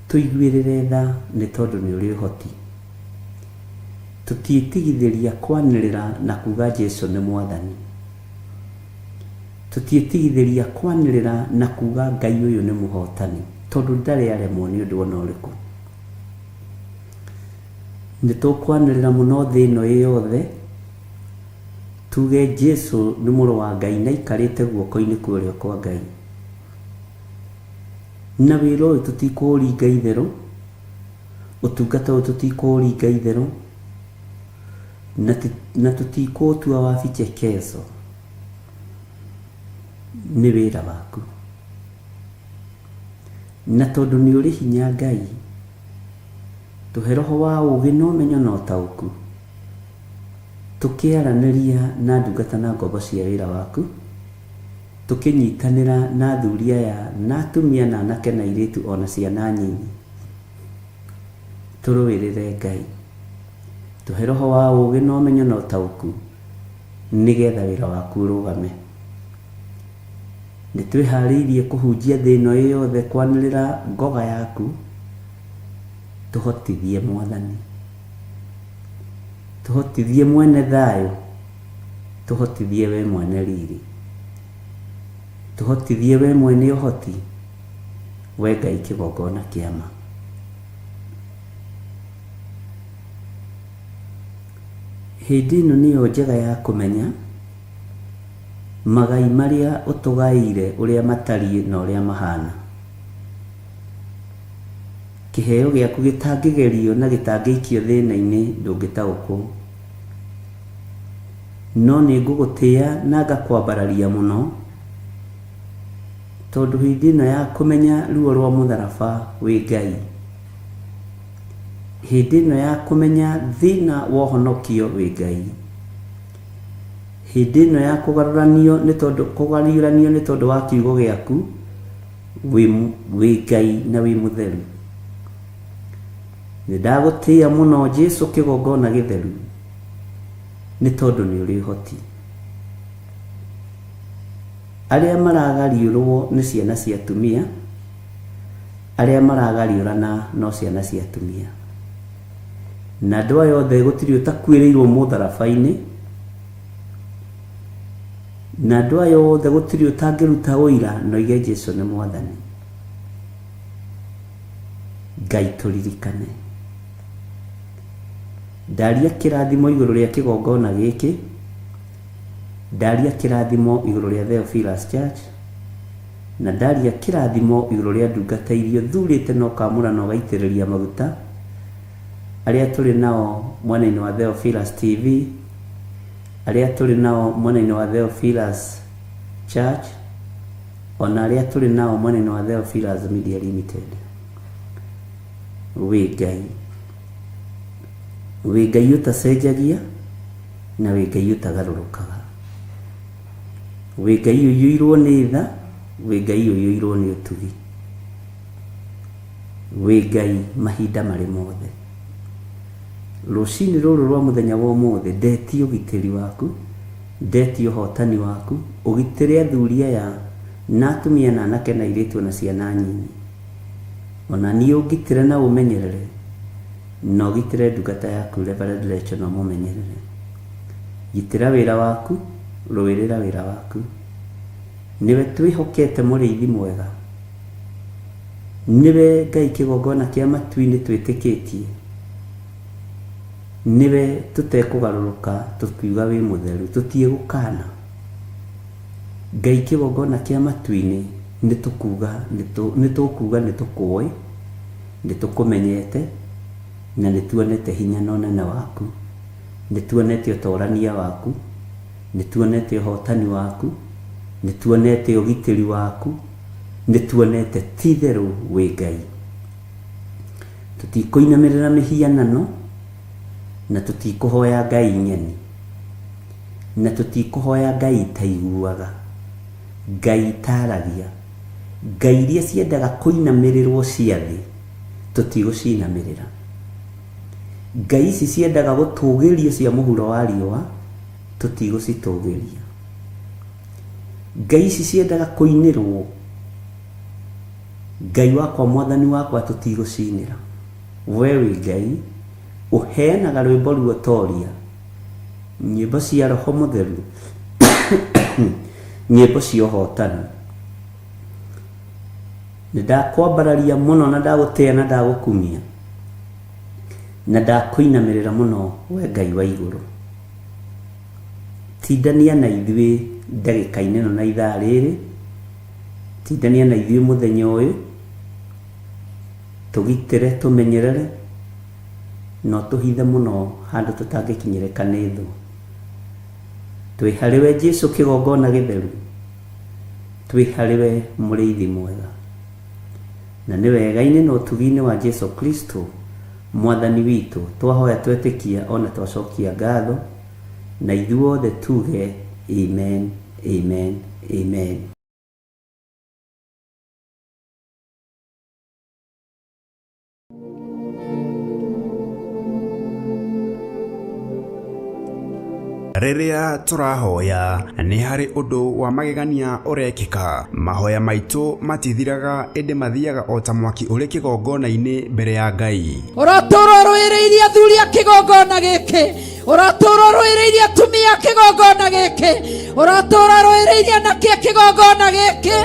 Tũiguĩrĩre tha nĩ tondũ nĩ ũrĩ ũhoti. Tũtiĩtigithĩria kwanĩrĩra na kuga Jesu nĩ Mwathani. Tũtiĩtigithĩria kwanĩrĩra na kuga Ngai ũyũ nĩ mũhotani, tondũ ndarĩ aremwo nĩ ũndũ ona ũrĩkũ. Nĩ tũkwanĩrĩra mũno thĩ ĩno ĩ yothe, tuge Jesu nĩ mũrũ wa Ngai na aikarĩte guoko-inĩ kwa ũrĩo kwa Ngai. Na wĩra ũyũ tũtikũũringa itherũ, ũtungata ũyũ tũtikũũringa itherũ, na tũtikũũtua wa vichekezo. Nĩ wĩra waku. Na tondũ nĩ ũrĩ hinya Ngai, tũhe roho wa ũũgĩ na ũmenyo na ũtaũku, tũkĩaranĩria na ndungata na ngombo cia wĩra waku, tũkĩnyitanĩra na athuri aya na atumia na anake na airĩtu o na ciana nyinyi. Tũrũĩrĩre Ngai. Tũhe roho wa ũũgĩ na ũmenyo na ũtaũku, nĩgetha wĩra waku ũrũgame. Nĩ twĩharĩirie kũhunjia thĩ ĩno ĩ yothe kwanĩrĩra ngoga yaku, tũhotithie Mwathani. Tũhotithie mwene thayũ, tũhotithie we mwene riri. Tũhotithie we mwene ũhoti, we Ngai kĩgongona kĩa ma. Hĩndĩ ĩno nĩyo njega ya kũmenya magai marĩa ũtũgaĩire ũrĩa matariĩ na ũrĩa mahana. Kĩheo gĩaku gĩtangĩgerio na gĩtangĩikio thĩna-inĩ ndũngĩtaũkwo. No nĩ ngũgũtĩa na ngakwambararia mũno, tondũ hĩndĩ ĩno ya kũmenya ruo rwa mũtharaba wĩ Ngai, hĩndĩ ĩno ya kũmenya thĩna wa ũhonokio wĩ Ngai, hĩndĩ ĩno ya kũgarũranio nĩ tondũ kũgariũranio nĩ tondũ wa kiugo gĩaku wĩ wĩ Ngai na wĩ mũtheru. Nĩ ndagũtĩa mũno Jesu kĩgongona gĩtheru nĩ tondũ nĩ ũrĩ ũhoti. Arĩa maragariũrwo nĩ ciana cia atumia, arĩa maragariũrana no ciana cia atumia. Na andũ aya othe gũtirĩ ũtakuĩrĩirwo mũtharaba-inĩ, na andũ aya othe gũtirĩ ũtangĩruta ũira na oige Jesu nĩ Mwathani. Ngai tũririkane. Ndaria kĩrathimo igũrũ rĩa kĩgongona gĩkĩ, ndaria kĩrathimo igũrũ rĩa Theophilus Church, na ndaria kĩrathimo igũrũ rĩa ndungata iria ũthurĩte na ũkamũra na ũgaitĩrĩria maguta, arĩa tũrĩ nao mwena-inĩ wa Theophilus TV, arĩa tũrĩ nao mwena-inĩ wa Theophilus Church, ona arĩa tũrĩ nao mwena-inĩ wa Theophilus Media Limited. Wĩ Ngai. Wĩ Ngai ũtacenjagia na wĩ Ngai ũtagarũrũkaga. Wĩ Ngai ũiyũirwo nĩ tha, wĩ Ngai ũiyũirwo nĩ ũtugi. Wĩ Ngai mahinda marĩ mothe. Rũcinĩ rũrũ rwa mũthenya wa ũmũthĩ ndetia ũgitĩri waku, ndetia ũhotani waku, ũgitĩre athuri aya na atumia na anake na airĩtu ona ciana nyinyi. Ona niĩ ũngitĩre na ũmenyerere, na ũgitĩre ndungata yaku Reverend Rachel na ũmũmenyerere. Gitĩra wĩra waku, rũĩrĩra wĩra waku. Nĩwe twĩhokete mũrĩithi mwega. Nĩwe Ngai kĩgongona kĩa matu-inĩ twĩtĩkĩtie. Nĩwe tũtekũgarũrũka tũkiuga wĩ mũtheru, tũtiĩgũkana. Ngai kĩgongona kĩa matu-inĩ. Nĩ tũkuga nĩ tũkuga nĩ tũkũĩ, nĩ tũkũmenyete, na nĩ tuonete hinya na ũnene waku. Nĩ tuonete ũtorania waku, nĩ tuonete ũhotani waku, nĩ tuonete ũgitĩri waku, nĩ tuonete ti-itherũ wĩ Ngai. Tũtikũinamĩrĩra mĩhianano, na tũtikũhoya ngai ng'eni, na tũtikũhoya ngai itaiguaga, ngai itaragia, ngai iria ciendaga kũinamĩrĩrwo cia thĩ, tũtigũcinamĩrĩra. Ngai ici ciendaga gũtũgĩrio cia mũhuro wa riũa, tũtigũcitũgĩria. Ngai ici ciendaga kũinĩrwo, Ngai wakwa mwathani wakwa tũtigũcinĩra. We wĩ Ngai ũheanaga rwĩmbo ruotoria, nyĩmbo cia Roho Mũtheru, nyĩmbo cia ũhotani. Nĩ ndakwambararia mũno na ndagũtĩa na ndagũkumia na ndakũinamĩrĩra mũno we Ngai wa igũrũ. Tindania na ithuĩ ndagĩka-inĩ ĩno na ithaa rĩrĩ, tindania na ithuĩ mũthenya ũyũ, tũgitĩre, tũmenyerere, na ũtũhithe mũno handũ tũtangĩkinyĩrĩka nĩ thũ. Twĩ harĩwe Jesu kĩgongona gĩtheru, twĩ harĩwe mũrĩithi mwega. Na nĩ wega-inĩ na ũtugi-inĩ wa Jesu Kristo Mwathani witũ, twahoya twetĩkia o na twacokia ngatho, na ithuothe tuge Amen, Amen, Amen. Rĩrĩa tũrahoya nĩ harĩ ũndũ wa magegania ũrekĩka. Mahoya maitũ matithiraga ĩndĩ mathiaga o ta mwaki ũrĩ kĩgongona-inĩ mbere ya Ngai. Ũratũũra ũrũĩrĩirie athuri a kĩgongona gĩkĩ, ũratũũra ũrũĩrĩirie atumia a kĩgongona gĩkĩ, ũratũũra ũrũĩrĩirie anake a kĩgongona gĩkĩ.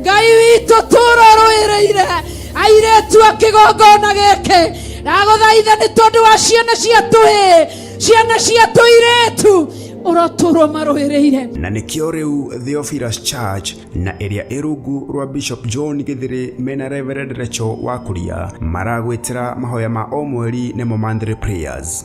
Ngai witũ tũũra ũrũĩrĩire airĩtu a kĩgongona gĩkĩ. Ndagũthaitha nĩ tondũ wa ciana cia tũhĩĩ, ciana cia tũirĩtu, ũrotũũra ũmarũĩrĩire. Na nĩkĩo rĩu Theophilus Church na ĩrĩa ĩ rungu rwa Bishop John Gĩthĩrĩ mena Reverend Rachel Wakuria maragwĩtĩra mahoya ma o mweri nĩmo monthly prayers.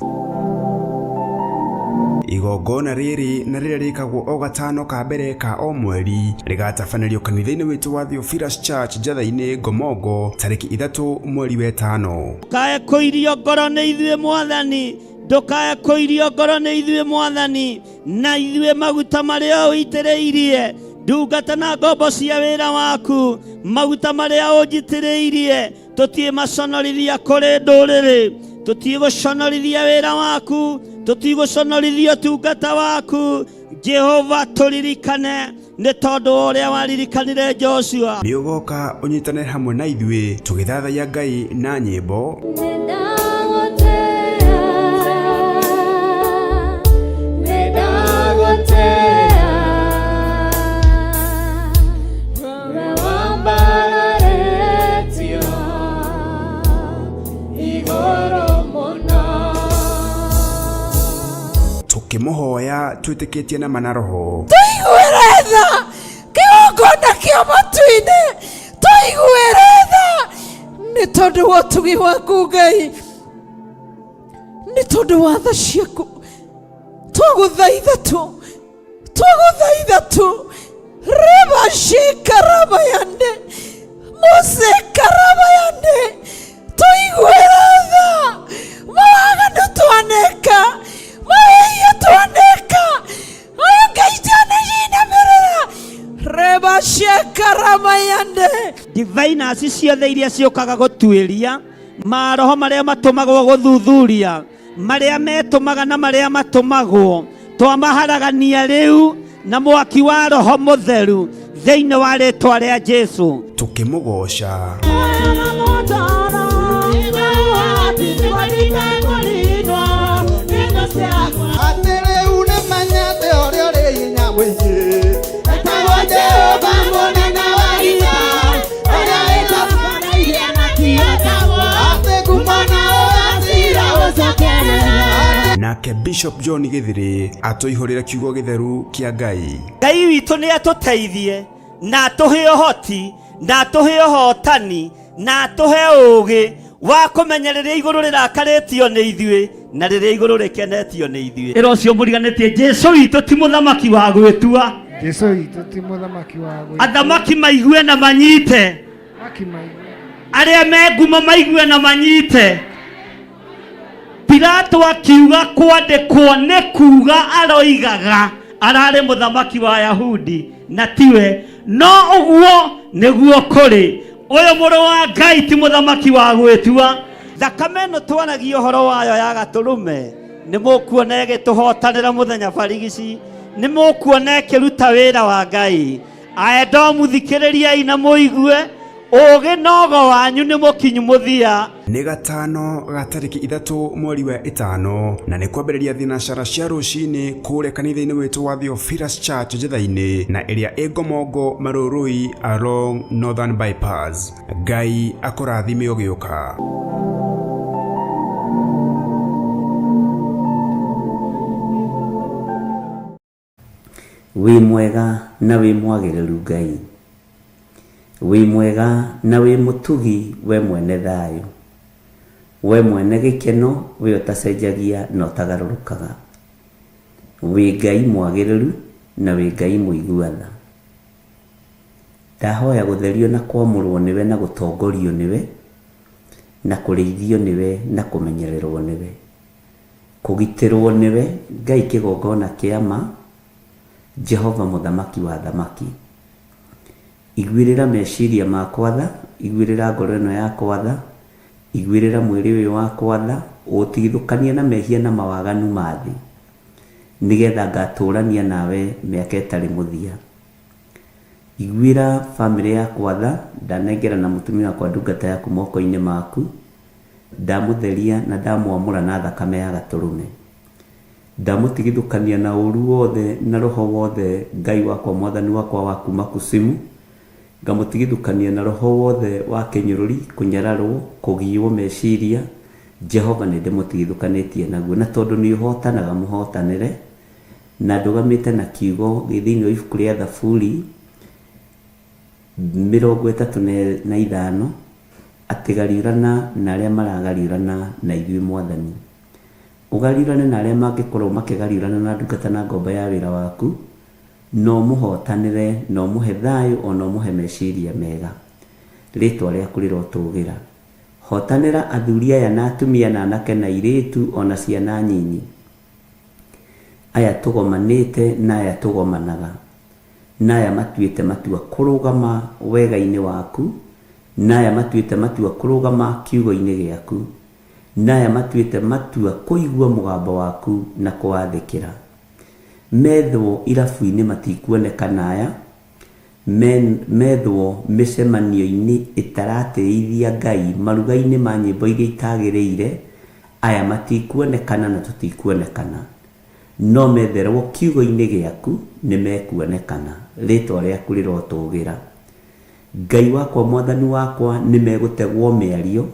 Igongona rĩrĩ na rĩrĩa rĩkagwo o gatano ka mbere ka o mweri rĩgatabanĩrio kanitha-inĩ witũ wa Theophilus Church Njatha-inĩ Ngomongo tarĩki 3 mweri wetano. Ndũkae kũirio ngoro nĩ ithuĩ Mwathani, ndũkae kũirio ngoro nĩ ithuĩ Mwathani, na ithuĩ maguta marĩa ũitĩrĩirie ndungata na ngombo cia wĩra waku, maguta marĩa ũnjitĩrĩirie tũtiĩ maconorithia kũrĩ ndũrĩrĩ, tũtiĩ gũconorithia wĩra waku, tũtiĩ gũconorithia ũtungata waku. Jehova tũririkane nĩ tondũ wa ũrĩa waririkanire Joshua. Nĩ ũgoka ũnyitane hamwe na ithuĩ tũgĩthathaiya Ngai na nyĩmbo, tũkĩmũhoya twĩtĩkĩtie na ma na roho. Tũiguĩre tha kĩgongona kĩa matu-inĩ, tũiguĩre tha nĩ tondũ wa ũtugi waku Ngai, nĩ tondũ wa tha ciaku. Twagũthaitha tu, twagũthaitha tu, reba shikarabayande musekarabayande, tũiguĩre tha mawaganu twaneka, mawĩhia twaneka, ũyũ Ngai twanĩinamĩrĩra reba shekarabayande. Diviners ciothe iria ciũkaga gũtuĩria maroho marĩa matũmagwo gũthuthuria marĩa metũmaga na marĩa matũmagwo, twamaharagania rĩu na mwaki wa Roho Mũtheru thĩinĩ wa rĩtwa rĩa Jesu. Tũkĩmũgoca. Atĩ rĩu nĩ menyete ũrĩa ũrĩ hinya mũingĩ, etagwo Jehova mũnene wa ita, ũrĩa wĩtagwo atĩ ngumo na ũgacira ũcokerera. Nake Bishop John Gĩthĩrĩ atũihũrĩre kiugo gĩtheru kĩa Ngai. Ngai witũ nĩ atũteithie Na atũhe ũhoti, na atũhe ũhotani, na atũhe ũũgĩ wa kũmenya rĩrĩa igũrũ rĩrakarĩtio nĩ ithuĩ na rĩrĩa igũrũ rĩkenetio nĩ ithuĩ. Ĩra ũcio mũriganĩtie Jesu witũ ti mũthamaki wa gwĩtua. Jesu witũ ti mũthamaki wa gwĩtua. Athamaki maigue na manyite. Athamaki maigue. Arĩa me ngumo maigue na manyite. Pilato akiuga kwandĩkwo nĩ kuga aroigaga ararĩ mũthamaki wa Ayahudi na tiwe, no ũguo nĩguo kũrĩ. Ũyũ mũrũ wa Ngai ti mũthamaki wa gwĩtua. Thakame ĩno twaragia ũhoro wayo ya gatũrũme nĩ mũkuona ĩgĩtũhotanĩra mũthenya barigici, nĩ mũkuona ĩkĩruta wĩra wa Ngai. Aedomu thikĩrĩriai na mũigue, ũũgĩ na ũgo wanyu nĩ mũkinyu mũthia. Nĩ gatano ga tarĩki 3 mweri wa ĩtano, na nĩ kwambĩrĩria thinacara cia rũcinĩ kũrĩa kanitha-inĩ witũ wa Theophilus Church Njetha-inĩ, na ĩrĩa ĩ Ngomongo Marũrũi along Northern Bypass. Ngai akũrathime ũgĩũka. Wĩ mwega na wĩ mwagĩrĩru Ngai, wĩ mwega na wĩ mũtugi we mwene thayũ, we mwene gĩkeno we ũtacenjagia na ũtagarũrũkaga. Wĩ Ngai mwagĩrĩru na wĩ Ngai mũigua tha. Ndahoya gũtherio na kwamũrwo nĩwe na gũtongorio nĩwe, na kũrĩithio nĩwe na kũmenyererwo nĩwe. Kũgitĩrwo nĩwe, Ngai kĩgongona kĩa ma, Jehova mũthamaki wa athamaki. Iguĩrĩra meciria makwa tha, iguĩrĩra ngoro ĩno yakwa tha, iguĩrĩra mwĩrĩ ũyũ wakwa tha, ũũtigithũkanie na mehia na mawaganu ma thĩ, nĩgetha ngatũũrania nawe mĩaka ĩtarĩ mũthia. Iguĩra famĩlĩ yakwa tha, ndanengerana mũtumia wakwa ndungata yaku moko-inĩ maku, Ndamũtheria na ndamwamũra na thakame ya Gatũrũme. Ndamũtigithũkania na ũũru wothe na roho wothe, Ngai wakwa Mwathani wakwa wa kuuma Kusimu, ngamũtigithũkania na roho wothe wa kĩnyũrũri, kũnyararwo, kũgiywo meciria, Jehova nĩndĩmũtigithũkanĩtie naguo. Na tondũ nĩũhootanaga mũhootanĩre, na ndũgamĩte na kiugo gĩ thĩinĩ wa ibuku rĩa Thaburi 35, Atĩ gariũrana na arĩa maragariũrana na ithuĩ Mwathani. Ũgariũrane na arĩa mangĩkorwo makĩgariũrana na ndungata na ngombo ya wĩra waku, na ũmũhotanĩre, na ũmũhe thayũ, o na ũmũhe meciria mega. Rĩĩtwa rĩaku rĩrotũũgĩra. Hotanĩra athuri aya na atumia na anake na airĩtu o na ciana nyinyi. Aya tũgomanĩte na aya tũgomanaga. Na aya matuĩte matua kũrũgama wega-inĩ waku, na aya matuĩte matua kũrũgama kiugo-inĩ gĩaku, na aya matuĩte matua kũigua mũgambo waku na kũwathĩkĩra. Methwo irabu-inĩ matikuonekana aya, methwo mĩcemanio-inĩ ĩtaratĩithia Ngai, maruga-inĩ ma nyĩmbo iria itagĩrĩire, aya matikuonekana na tũtikuonekana. No metherwo kiugo-inĩ gĩaku nĩmekuonekana, rĩĩtwa rĩaku rĩrotũũgĩra. Ngai wakwa Mwathani wakwa nĩmegũtegwo mĩario,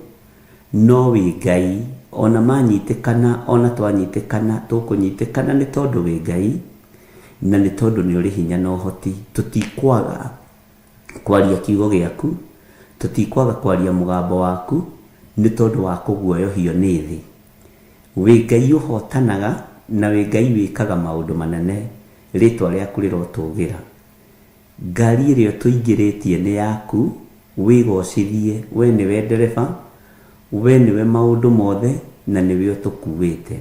no wĩ Ngai, o na manyitĩkana o na twanyitĩkana tũkũnyitĩkana nĩ tondũ wĩ Ngai, na nĩ tondũ nĩũrĩ hinya na ũhoti. Tũtikwaga kwaria kiugo gĩaku, tũtikwaga kwaria mũgambo waku nĩ tondũ wa kũguoyohio nĩ thĩ. Wĩ Ngai ũhootanaga, na wĩ Ngai wĩkaga maũndũ manene, rĩĩtwa rĩaku rĩrotũũgĩra. Ngari ĩrĩa ũtũingĩrĩtie nĩ yaku, wĩgocithie, wee nĩwe ndereba, wee nĩwe maũndũ mothe, na nĩwe ũtũkuĩte.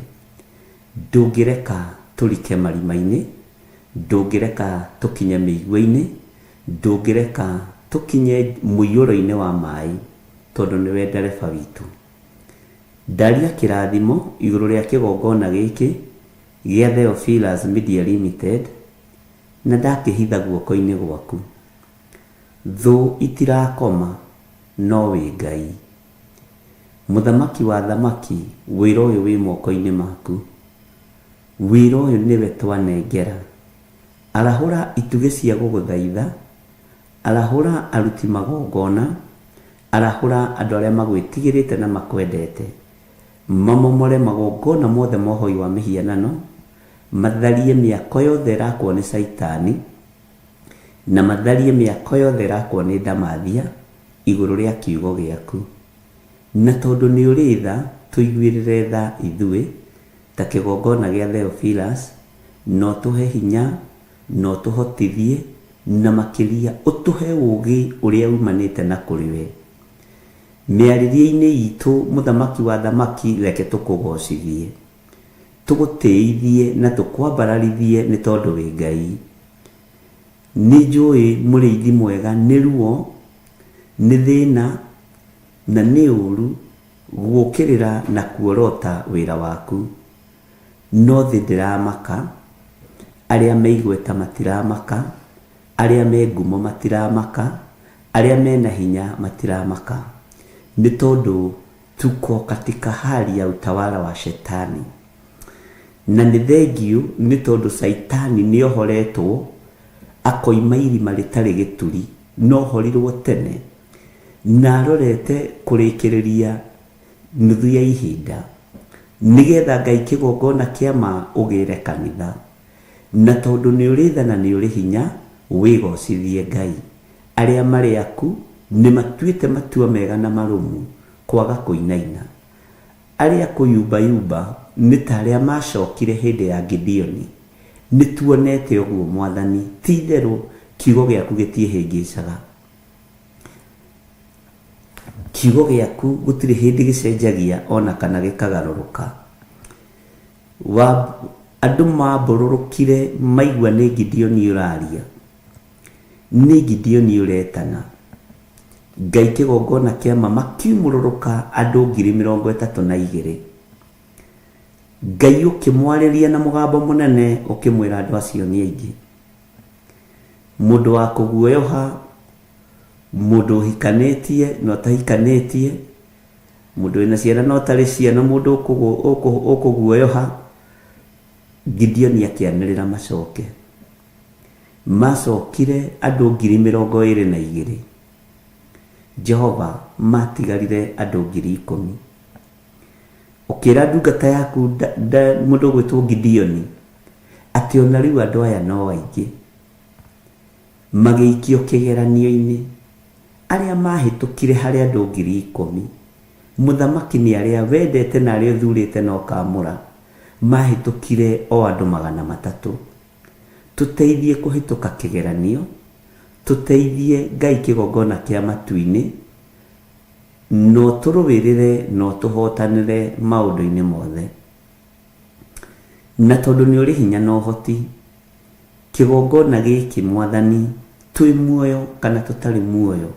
Ndũngĩreka tũrike marima-inĩ, ndũngĩreka tũkinye mĩigua-inĩ, ndũngĩreka tũkinye mũiyũro-inĩ wa maĩ, tondũ nĩwe ndereba witũ. Ndaria kĩrathimo igũrũ rĩa kĩgongona gĩkĩ gĩa Theophilus Media Limited, na ndakĩhitha guoko-inĩ gwaku. Thũ itirakoma, no wĩ Ngai. Mũthamaki wa athamaki, wĩra ũyũ wĩ moko-inĩ maku. Wĩra ũyũ nĩwe twanengera. Arahũra itugĩ cia gũgũthaitha, arahũra aruti magongona, Arahũra andũ arĩa magwĩtigĩrĩte na makwendete, mamomore magongona mothe ma ũhoi wa mĩhianano, matharie mĩako yothe ĩrakwo nĩ Caitani, Na matharie mĩako yothe ĩrakwo nĩ ndamathia igũrũ rĩa kiugo gĩaku. Na tondũ nĩ ũrĩ tha, tũiguĩrĩre tha ithuĩ, ta kĩgongona gĩa Theophilus, na ũtũhe hinya, na ũtũhotithie, na makĩria ũtũhe ũũgĩ ũrĩa umanĩte na kũrĩ we. Mĩarĩrie-inĩ itũ, Mũthamaki wa athamaki, reke tũkũgocithie, tũgũtĩithie na tũkwambararithie nĩ tondũ wĩ Ngai. Nĩ njũĩ mũrĩithi mwega nĩ ruo, nĩ thĩna, na nĩ ũũru gũũkĩrĩra na kuorota wĩra waku. No thĩ ndĩramaka, arĩa me igweta matiramaka, arĩa me ngumo matiramaka, arĩa me na hinya matiramaka, nĩ tondũ tuko katika hali ya utawala wa shetani. Na nĩ thengiũ nĩ tondũ Caitani nĩ ohoretwo akoima irima rĩtarĩ gĩturi, na ohorirwo tene, na arorete kũrĩkĩrĩria nuthu ya ihinda, nĩgetha Ngai kĩgongona kĩa ma ũgĩre kanitha. Na tondũ nĩ ũrĩ tha na nĩ ũrĩ hinya, wĩgocithie Ngai. Arĩa marĩ aku nĩ matuĩte matua mega na marũmu kwaga kũinaina. Arĩa kũyumbayumba nĩ ta arĩa maacokire hĩndĩ ya Gideoni. Nĩtuonete ũguo, Mwathani, ti-itherũ kiugo gĩaku gĩtiĩhĩngĩcaga. Kiugo gĩaku gũtirĩ hĩndĩ gĩcenjagia o na kana gĩkagarũrũka. Wa, andũ maambũrũrũkire maigua nĩ Gideoni ũraaria. Nĩ Gideoni ũretana. Ngai kĩgongona kĩa ma makiumũrũrũka andũ 32,000. Ngai ũkĩmwarĩria na mũgambo mũnene ũkĩmwĩra andũ acio nĩ aingĩ. Mũndũ wa kũguoyoha, mũndũ ũhikanĩtie na ũtahikanĩtie, mũndũ wĩna ciana na ũtarĩ ciana, mũndũ ũkũguoyoha, Gideoni akĩanĩrĩra macoke. Maacokire andũ 22,000. Jehova, maatigarire andũ 10,000. Ũkĩĩra ndungata yaku mũndũ ũgwĩtwo Gideoni atĩ o na rĩu andũ aya no aingĩ. Magĩikio kĩgeranio-inĩ. Arĩa maahĩtũkire harĩ andũ 10,000, mũthamaki nĩ arĩa wendete na arĩa ũthuurĩte na ũkaamũra, maahĩtũkire o andũ 300. Tũteithie kũhĩtũka kĩgeranio, tũteithie Ngai kĩgongona kĩa matu-inĩ, na ũtũrũĩrĩre na ũtũhotanĩre maũndũ-inĩ mothe. Na tondũ nĩ ũrĩ hinya na ũhoti, kĩgongona gĩkĩ Mwathani, twĩ muoyo kana tũtarĩ muoyo,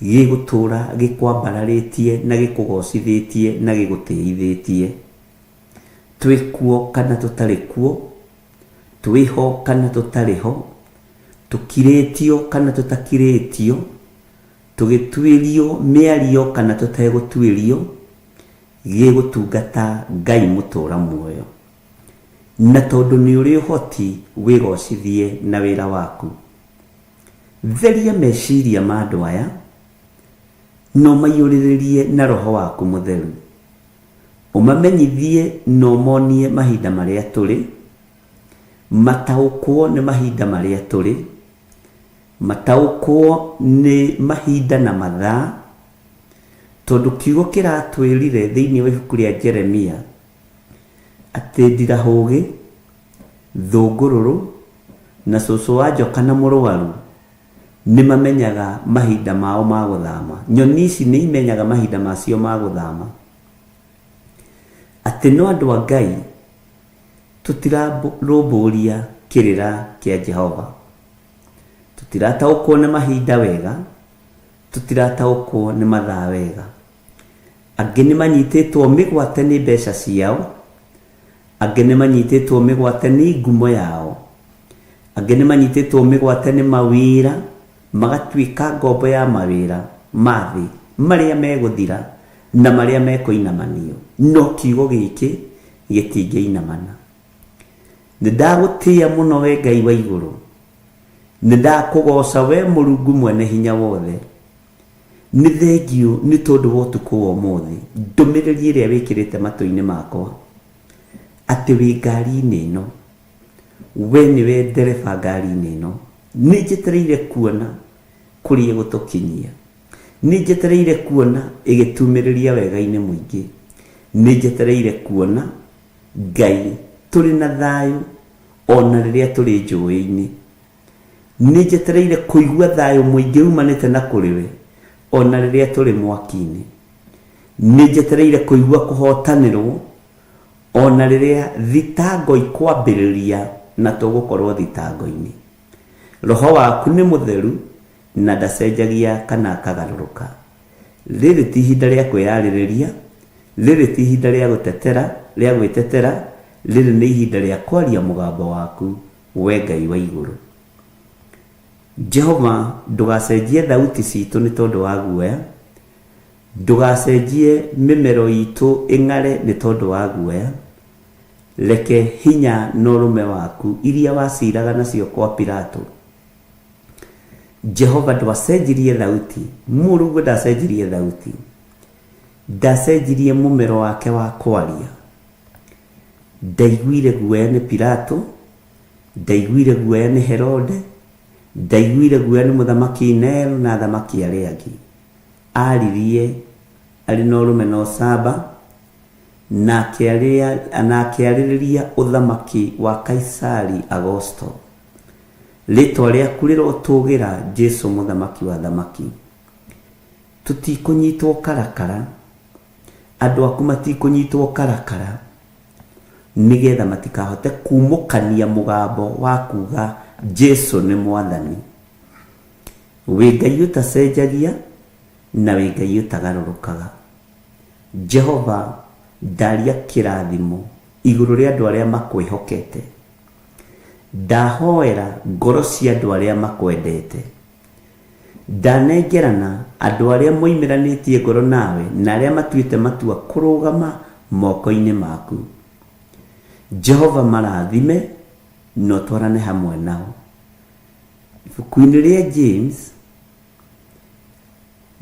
gĩgũtũũra gĩkwambararĩtie na gĩkũgocithĩtie na gĩgũtĩithĩtie. Twĩ kuo kana tũtarĩ kuo, twĩ ho kana tũtarĩ ho, tũkirĩtio kana tũtakirĩtio, tũgĩtuĩrio mĩario kana tũtegũtuĩrio, gĩgũtungata Ngai mũtũũra muoyo. Na tondũ nĩ ũrĩ ũhoti wĩgocithie na wĩra waku. Theria meciria ma andũ aya, na ũmaiyũrĩrĩrie na Roho waku Mũtheru. Ũmamenyithie na ũmonie mahinda marĩa tũrĩ, mataũkwo nĩ mahinda marĩa tũrĩ, mataũkwo nĩ mahinda na mathaa, tondũ kiugo kĩratwĩrire thĩinĩ wa ibuku rĩa Jeremia atĩ ndirahũgĩ, thũngũrũrũ, na cũcũ wa njoka na mũrwaru nĩ mamenyaga mahinda mao ma gũthama. Nyoni ici nĩ imenyaga mahinda macio ma gũthama. Atĩ no andũ a Ngai tũtirarũmbũria kĩrĩra kĩa Jehova. Tũtirataũkwo nĩ mahinda wega, tũtirataũkwo nĩ mathaa wega. Angĩ nĩ manyitĩtwo mĩgwate nĩ mbeca ciao, angĩ nĩ manyitĩtwo mĩgwate nĩ ngumo yao, angĩ nĩ manyitĩtwo mĩgwate nĩ mawĩra, magatuĩka ngombo ya mawĩra ma thĩ marĩa megũthira na marĩa mekũinamanio, no kiugo gĩkĩ gĩtingĩinamana. Nĩ ndagũtĩĩa mũno we Ngai wa igũrũ, nĩ ndakũgooca we Mũrungu mwene hinya wothe. Nĩ thengiũ nĩ tondũ wa ũtukũ wa ũmũthĩ, ndũmĩrĩri ĩrĩa wĩkĩrĩte matũ-inĩ makwa, atĩ wĩ ngari-inĩ ĩno, we nĩwe ndereba ngari-inĩ ĩno. Nĩ njetereire kuona kũrĩa ĩgũtũkinyia. Nĩ njetereire kuona ĩgĩtumĩrĩria wega-inĩ mũingĩ. Nĩ njetereire kuona Ngai tũrĩ na thayũ ona rĩrĩa tũrĩ njũĩ-inĩ. Nĩ njetereire kũigua thayũ mũingĩ umanĩte na kũrĩ we ona rĩrĩa tũrĩ mwaki-inĩ. Nĩ njetereire kũigua kũhotanĩrwo ona rĩrĩa thitango ikwambĩrĩria na tũgũkorwo thitango-inĩ. Roho waku nĩ mũtheru na ndacenjagia kana akagarũrũka. Rĩrĩ ti ihinda rĩa kwĩyarĩrĩria, rĩrĩ ti ihinda rĩa gũtetera, rĩa gwĩtetera, rĩrĩ nĩ ihinda rĩa kwaria mũgambo waku, we Ngai wa igũrũ. Jehova, ndũgacenjie thauti citũ nĩ tondũ wa guoya, ndũgacenjie mĩmero itũ ĩng'are nĩ tondũ wa guoya. Reke hinya na ũrũme waku iria waciraga nacio kwa Pilato. Jehova ndwacenjirie thauti, mũrũguo ndacenjirie thauti, ndacenjirie mũmero wake wa kwaria. Ndaiguire guoya nĩ Pilato, ndaiguire guoya nĩ Herode, ndaiguire guoya nĩ mũthamaki Nero na athamaki arĩa angĩ. Aririe arĩ na ũrũme na ũcamba, na akĩarĩrĩria ũthamaki wa Kaisari Agosto. Rĩtwa rĩaku rĩrotũgĩra, Jesu mũthamaki wa athamaki. Tũtikũnyitwo karakara, andũ aku matikũnyitwo karakara, nĩgetha matikahote kumũkania mũgambo wa kuga Jesu nĩ mwathani. Wĩ Ngai ũtacenjagia na wĩ Ngai ũtagarũrũkaga. Jehova, ndaria kĩrathimo igũrũ rĩa andũ arĩa makwĩhokete. Ndahoera ngoro cia andũ arĩa makwendete. Ndanengerana andũ arĩa moimĩranĩtie ngoro nawe na arĩa matuĩte matua kũrũgama moko-inĩ maku. Jehova marathime na ũtwarane hamwe nao. Ibuku-inĩ rĩa James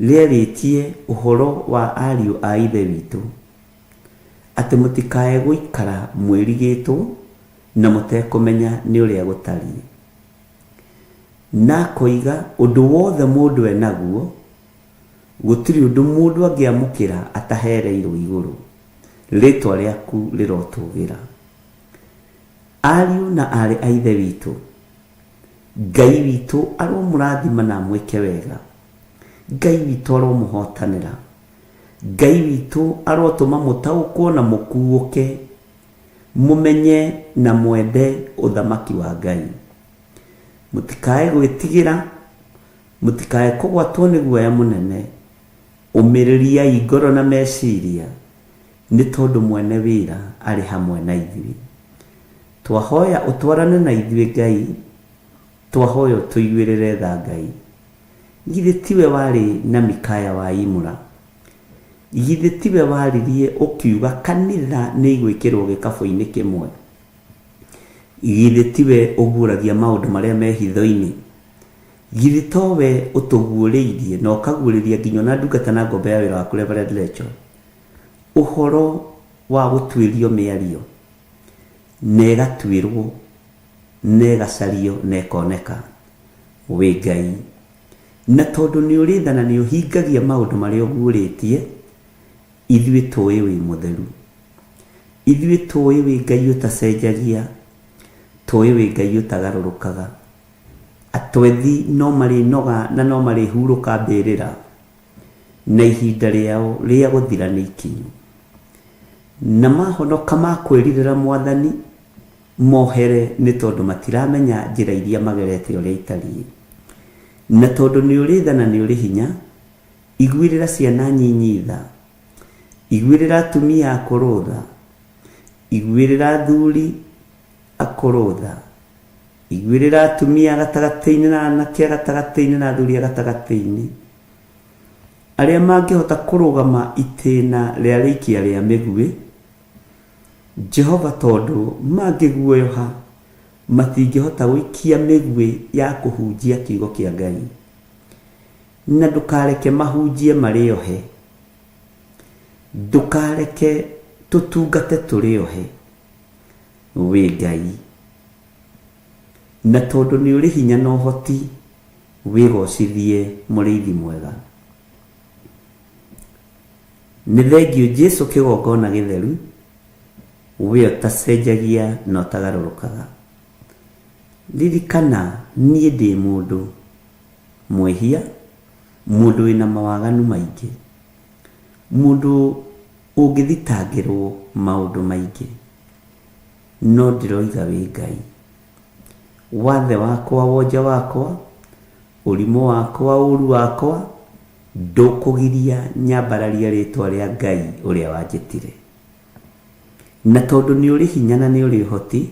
rĩarĩtie ũhoro wa ariũ a Ithe witũ, atĩ mũtikae gũikara mwĩrigĩtwo na mũtekũmenya nĩ ũrĩa gũtariĩ. Na akoiga ũndũ wothe mũndũ enaguo, gũtirĩ ũndũ mũndũ angĩamũkĩra atahereirwo igũrũ. Rĩtwa rĩaku rĩrotũgĩra. Ariũ na aarĩ a Ithe witũ, Ngai witũ aromũrathima na amwĩke wega. Ngai witũ aromũhotanĩra. Ngai witũ arotũma mũtaũkwo na mũkuũke, mũmenye na mwende ũthamaki wa Ngai. Mũtikae gwĩtigĩra, mũtikae kũgwatwo nĩ guoya mũnene. Ũmĩrĩriai ngoro na meciria, nĩ tondũ mwene wĩra arĩ hamwe na ithuĩ. Twahoya ũtwarane na ithuĩ Ngai, twahoya ũtũiguĩrĩre tha Ngai. Githĩ tiwe warĩ na Mikaya wa Imũra? Githĩ tiwe waririe ũkiuga kanitha nĩ igwĩkĩrwo gĩkabũ-inĩ kĩmwe? Githĩ tiwe ũguũragia maũndũ marĩa me hitho-inĩ? Githĩ towe ũtũguũrĩirie na ũkaguũrĩria nginya ona ndungata na ngombo ya wĩra waku Reverend Rachel ũhoro wa gũtuĩrio mĩario na ĩgatuĩrwo na ĩgacario na ĩkoneka? Wĩ Ngai. Na tondũ nĩ ũrĩ tha na nĩ ũhingagia maũndũ marĩa ũguũrĩtie, ithuĩ tũĩ wĩ mũtheru. Ithuĩ tũĩ wĩ Ngai ũtacenjagia, tũĩ wĩ Ngai ũtagarũrũkaga. Atwethi no marĩnoga na no marĩhurũka mbĩrĩra, na ihinda rĩao rĩa gũthira nĩ ikinyu. Na mahonoka makwĩrirĩra Mwathani, mohere nĩ tondũ matiramenya njĩra iria magerete ũrĩa itariĩ. Na tondũ nĩ ũrĩ tha na nĩ ũrĩ hinya, iguĩrĩra ciana nyinyi tha, iguĩrĩra atumia akũrũ tha, iguĩrĩra athuri akũrũ tha, iguĩrĩra atumia gatagatĩ-inĩ na anake gatagatĩ-inĩ na athuri a gatagatĩ-inĩ, arĩa mangĩhota kũrũgama itĩna rĩa rĩikia rĩa mĩguĩ. Jehova, tondũ mangĩguoyoha matingĩhota gũikia mĩguĩ ya kũhunjia kiugo kĩa Ngai. Na ndũkareke mahunjie marĩ ohe. Ndũkareke tũtungate tũrĩ ohe. Wĩ Ngai. Na tondũ nĩ ũrĩ hinya na ũhoti, wĩgocithie mũrĩithi mwega. Nĩ thengiũ Jesu kĩgongona gĩtheru, we ũtacenjagia na ũtagarũrũkaga. Ririkana niĩ ndĩ mũndũ mwĩhia, mũndũ wĩna mawaganu maingĩ, mũndũ ũngĩthitangĩrwo maũndũ maingĩ, no ndĩroiga wĩ Ngai. Wathe wakwa, wonje wakwa, ũrimũ wakwa, ũru wakwa, ndũkũgiria nyambararie rĩtwa rĩa Ngai ũrĩa wanjĩtire. Na tondũ nĩ ũrĩ hinya na nĩ ũrĩ ũhoti,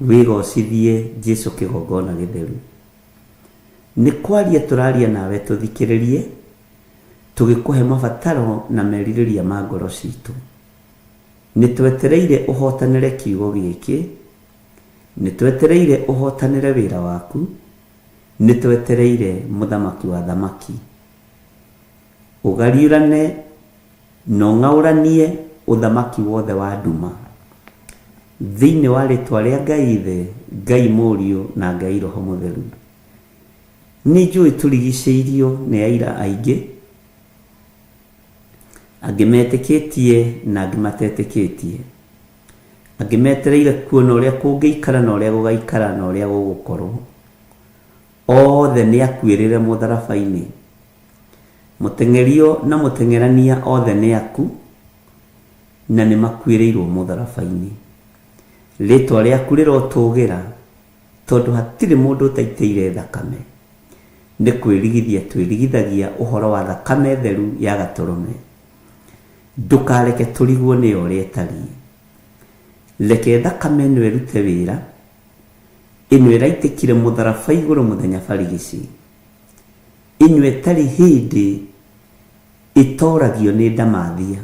wĩgocithie Jesu kĩgongona gĩtheru. Nĩ kwaria tũraria nawe tũthikĩrĩrie, tũgĩkũhe mabataro na merirĩria ma ngoro citũ. Nĩ twetereire ũhotanĩre kiugo gĩkĩ, nĩ twetereire ũhotanĩre wĩra waku, nĩ twetereire mũthamaki wa thamaki. Ũgariũrane na ũng'aũranie ũthamaki wothe wa nduma. Thĩinĩ wa rĩtwa rĩa Ngai Ithe, Ngai Mũriũ na Ngai Roho Mũtheru. Nĩ njũĩ tũrigicĩirio nĩ aira aingĩ, angĩ metĩkĩtie na angĩ matetĩkĩtie, angĩ metereire kuona ũrĩa kũngĩikara na ũrĩa gũgaikara na ũrĩa gũgũkorwo. Othe nĩ akuĩrĩre mũtharaba-inĩ. Mũteng'erio na mũteng'erania othe nĩ aku, na nĩ makuĩrĩirwo mũtharaba-inĩ. Rĩtwa rĩaku rĩrotũgĩra, tondũ hatirĩ mũndũ ũtaitĩire thakame. Nĩ kwĩrigithia twĩrigithagia ũhoro wa thakame theru ya Gatũrũme. Ndũkareke tũrigwo nĩyo ũrĩa ĩtariĩ. Reke thakame ĩno ĩrute wĩra, ĩno ĩraitĩkire mũtharaba igũrũ mũthenya barigici. Ĩno ĩtarĩ hĩndĩ ĩtoragio nĩ ndamathia.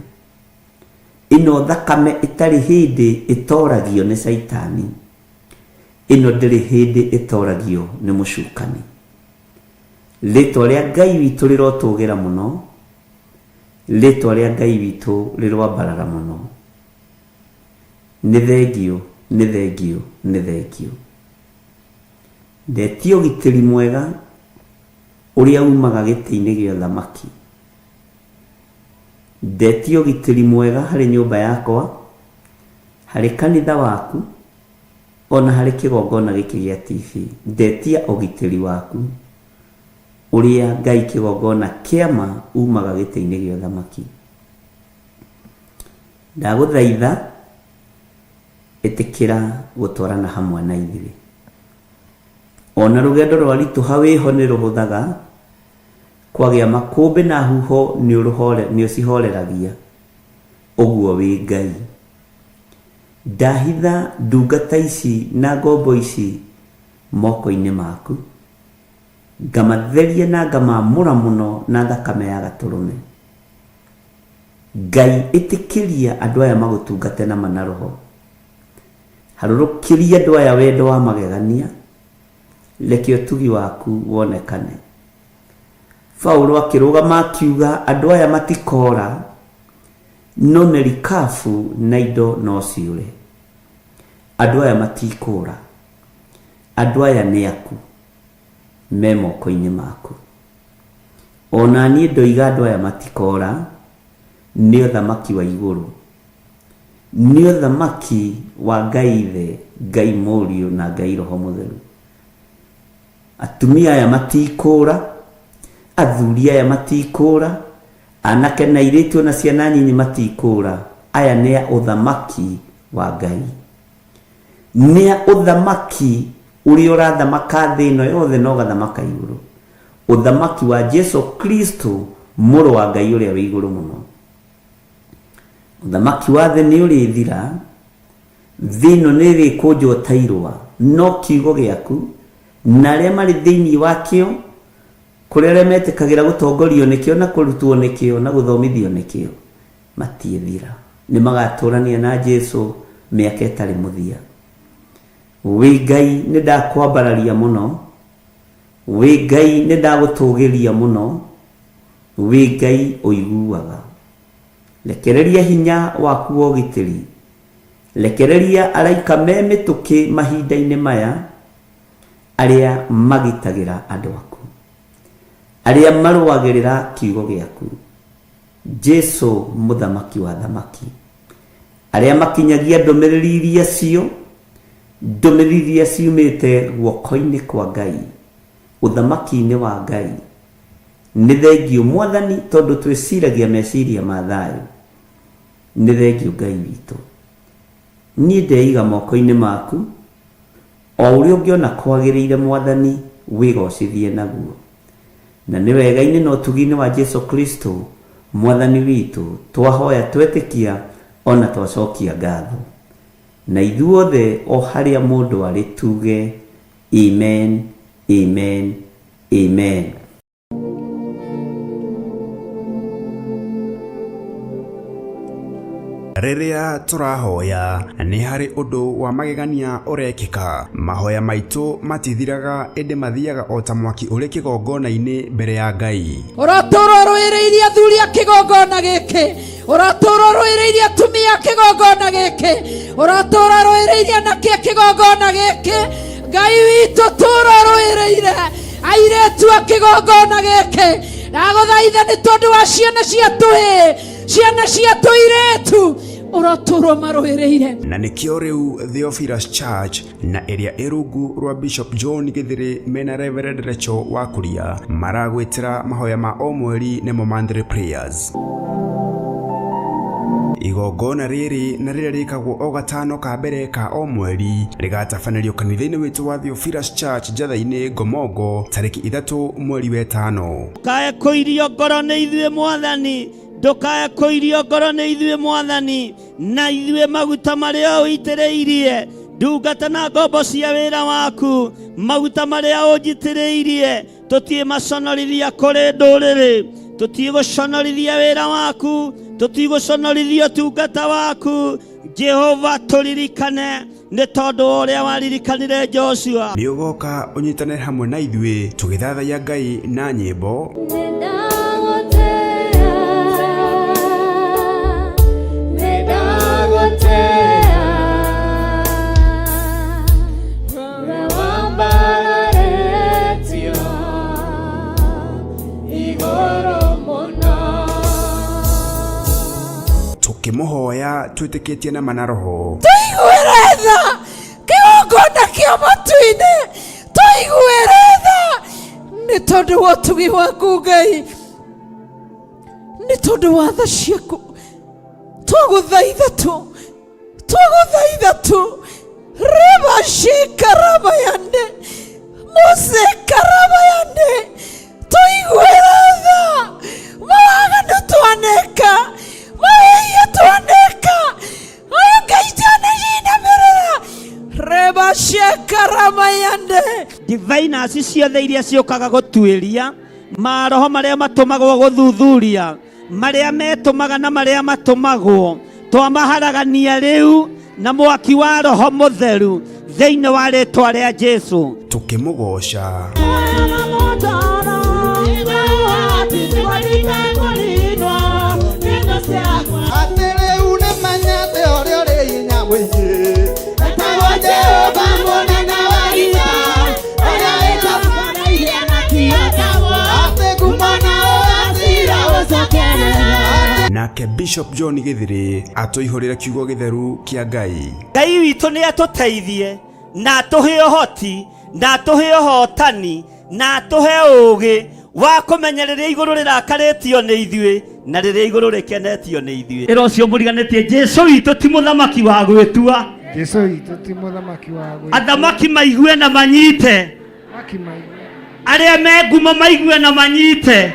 Ĩno thakame ĩtarĩ hĩndĩ ĩtoragio nĩ Caitani. Ĩno ndĩrĩ hĩndĩ ĩtoragio nĩ mũcukani. Rĩtwa rĩa Ngai witũ rĩrotũgĩra mũno, rĩtwa rĩa Ngai witũ rĩroambarara mũno. Nĩ thengiũ, nĩ thengiũ, nĩ thengiũ. Ndetia ũgitĩri mwega ũrĩa umaga gĩtĩ-inĩ gĩa ũthamaki. Ndetia ũgitĩri mwega harĩ nyũmba yakwa, harĩ kanitha waku, ona harĩ kĩgongona gĩkĩ gĩa TV. Ndetia ũgitĩri waku ũrĩa Ngai kĩgongona kĩa ma umaga gĩtĩ-inĩ gĩa ũthamaki. Ndagũthaitha ĩtĩkĩra gũtwarana hamwe na ithuĩ. Ona rũgendo rwaritũha wĩho nĩ rũhũthaga, kwagĩa makũmbĩ na huho nĩ ũcihoreragia, ũguo wĩ Ngai. Ndahitha ndungata ici na ngombo ici moko-inĩ maku, ngamatheria na ngamamũra mũno na thakame ya Gatũrũme. Ngai ĩtĩkĩria andũ aya magũtungate na ma na roho. Harũrũkĩria andũ aya wendo wa magegania, reke ũtugi waku wonekane. Paulo akĩrũgama akiuga andũ aya matikora, no merikabu na indo no ciũre. Andũ aya matikũra, andũ aya nĩ aku, me moko-inĩ maku. Ona niĩ ndoiga andũ aya matikora, nĩ ũthamaki wa igũrũ. Nĩ ũthamaki wa Ngai Ithe, Ngai Mũriũ na Ngai Roho Mũtheru. Atumia aya matikũra, athuri aya matikũra, anake na airĩtu ona ciana nyinyi matikũra. Aya nĩ a ũthamaki wa Ngai. Nĩ a ũthamaki ũrĩa ũrathamaka thĩ ĩno yothe na ũgathamaka igũrũ. Ũthamaki wa Jesu Kristo mũrũ wa Ngai ũrĩa wĩ igũrũ mũno. Ũthamaki wa thĩ nĩ ũrĩthira, thĩ ĩno nĩ ĩrĩkũnjwo ta irũa, no kiugo gĩaku na arĩa marĩ thĩinĩ wakĩo, kũrĩ arĩa metĩkagĩra gũtongorio nĩkĩo na kũrutwo nĩkĩo na gũthomithio nĩkĩo, matiĩthira. Nĩ magatũrania na Jesu mĩaka ĩtarĩ mũthia. Wĩ Ngai nĩ ndakwambararia mũno, wĩ Ngai nĩ ndagũtũgĩria mũno, wĩ Ngai ũiguaga. Rekereria hinya waku wa ũgitĩri. Rekereria araika me mĩtũkĩ mahinda-inĩ maya. Arĩa magitagĩra andũ aku, arĩa marũagĩrĩra kiugo gĩaku, Jesu mũthamaki wa athamaki, arĩa makinyagia ndũmĩrĩri iria cio, ndũmĩrĩri iria ciumĩte guoko-inĩ kwa Ngai, ũthamaki-inĩ wa Ngai. Nĩ thengiũ Mwathani tondũ twĩciragia meciria ma thayũ. Nĩ thengiũ Ngai witũ. Niĩ ndeiga moko-inĩ maku, O ũrĩa ũngĩona kwagĩrĩire Mwathani wĩgocithie naguo. Na nĩ wega-inĩ na ũtugi-inĩ wa Jesu Kristo Mwathani witũ twahoya twetĩkia o na twacokia ngatho. Na ithuothe o harĩa mũndũ arĩ tuge Amen, Amen, Amen. Rĩrĩa tũrahoya nĩ harĩ ũndũ wa magegania ũrekĩka. Mahoya maitũ matithiraga ĩndĩ mathiaga o ta mwaki ũrĩ kĩgongona-inĩ mbere ya Ngai. Ũratũũra ũrũĩrĩirie athuri a kĩgongona gĩkĩ, ũratũũra ũrũĩrĩirie atumia a kĩgongona gĩkĩ, ũratũũra ũrũĩrĩirie anake a kĩgongona gĩkĩ. Ngai witũ tũũra ũrũĩrĩire airĩtu a kĩgongona gĩkĩ. Ndagũthaitha nĩ tondũ wa ciana cia tũhĩĩ, ciana cia tũirĩtu, ũrotũũra ũmarũĩrĩire. Na nĩkĩo rĩu Theophilus Church na ĩrĩa ĩ rungu rwa Bishop John Gĩthĩrĩ mena Reverend Rachel Wakuria maragwĩtĩra mahoya ma o mweri nĩmo monthly prayers. Igongona rĩrĩ na rĩrĩa rĩkagwo o gatano ka mbere ka o mweri rĩgatabanĩrio kanitha-inĩ witũ wa Theophilus Church Njatha-inĩ Ngomongo tarĩki 3 mweri wetano. Ndũkae kũirio ngoro nĩ ithuĩ Mwathani, ndũkae kũirio ngoro nĩ ithuĩ Mwathani, na ithuĩ maguta marĩa ũitĩrĩirie ndungata na ngombo cia wĩra waku, maguta marĩa ũnjitĩrĩirie tũtiĩmaconorithia kũrĩ ndũrĩrĩ, tũtigũconorithia wĩra waku, tũtigũconorithia ũtungata waku. Jehova tũririkane nĩ tondũ wa ũrĩa waririkanire Joshua. Nĩ ũgoka ũnyitanĩre hamwe na ithuĩ tũgĩthathaiya Ngai na nyĩmbo, tũkĩmũhoya twĩtĩkĩtie na ma na roho. Tũiguĩre tha kĩgongona kĩa matu-inĩ, tũiguĩre tha nĩ tondũ wa ũtugi waku Ngai, nĩ tondũ wa tha ciaku. Twagũthaitha tu, twagũthaitha tu, rebashikarabayande musekarabayande, tũiguĩre tha mawaganu twaneka, mawĩhia twaneka, ayo Ngai twanajinamĩrĩra rebashekarabayande. Diviners ciothe iria ciũkaga gũtuĩria maroho marĩa matũmagwo gũthuthuria marĩa metũmaga na marĩa matũmagwo, twamaharagania rĩu na mwaki wa roho mũtheru thĩinĩ wa rĩtwa rĩa Jesu. Tũkĩmũgooca. Atĩ rĩu nĩmenyete ũrĩa ũrĩ hinya mũingĩ, etagwo Jehova mũnene wa ita, ũrĩa wĩtagwo atĩ ngumo na ũgacira ũcokerera. Nake Bishop John Gĩthĩrĩ atũihũrĩre kiugo gĩtheru kĩa Ngai. Ngai witũ nĩ atũteithie na atũhe ũhoti na atũhe ũhotani na atũhe ũũgĩ wa kũmenya rĩrĩa igũrũ rĩrakarĩtio nĩ ithuĩ na rĩrĩa igũrũ rĩkenetio nĩ ithuĩ. Ĩra ũcio mũriganĩtie, Jesu witũ ti mũthamaki wa gwĩtua. Jesu witũ ti mũthamaki wa gwĩtua. Athamaki maigue na manyite. Athamaki maigue. Arĩa me ngumo maigue na manyite.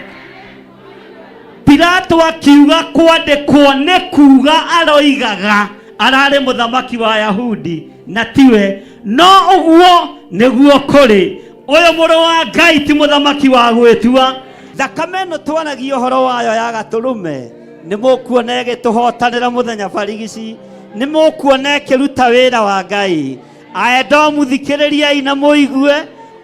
Pilato akiuga kwandĩkwo nĩ kuga aroigaga ararĩ mũthamaki wa Ayahudi na tiwe, no ũguo nĩguo kũrĩ. Ũyũ mũrũ wa Ngai ti mũthamaki wa gwĩtua. Thakame ĩno twaragia ũhoro wayo ya gatũrũme nĩ mũkuona ĩgĩtũhotanĩra mũthenya barigici, nĩ mũkuona ĩkĩruta wĩra wa Ngai. Aedomu thikĩrĩriai na mũigue.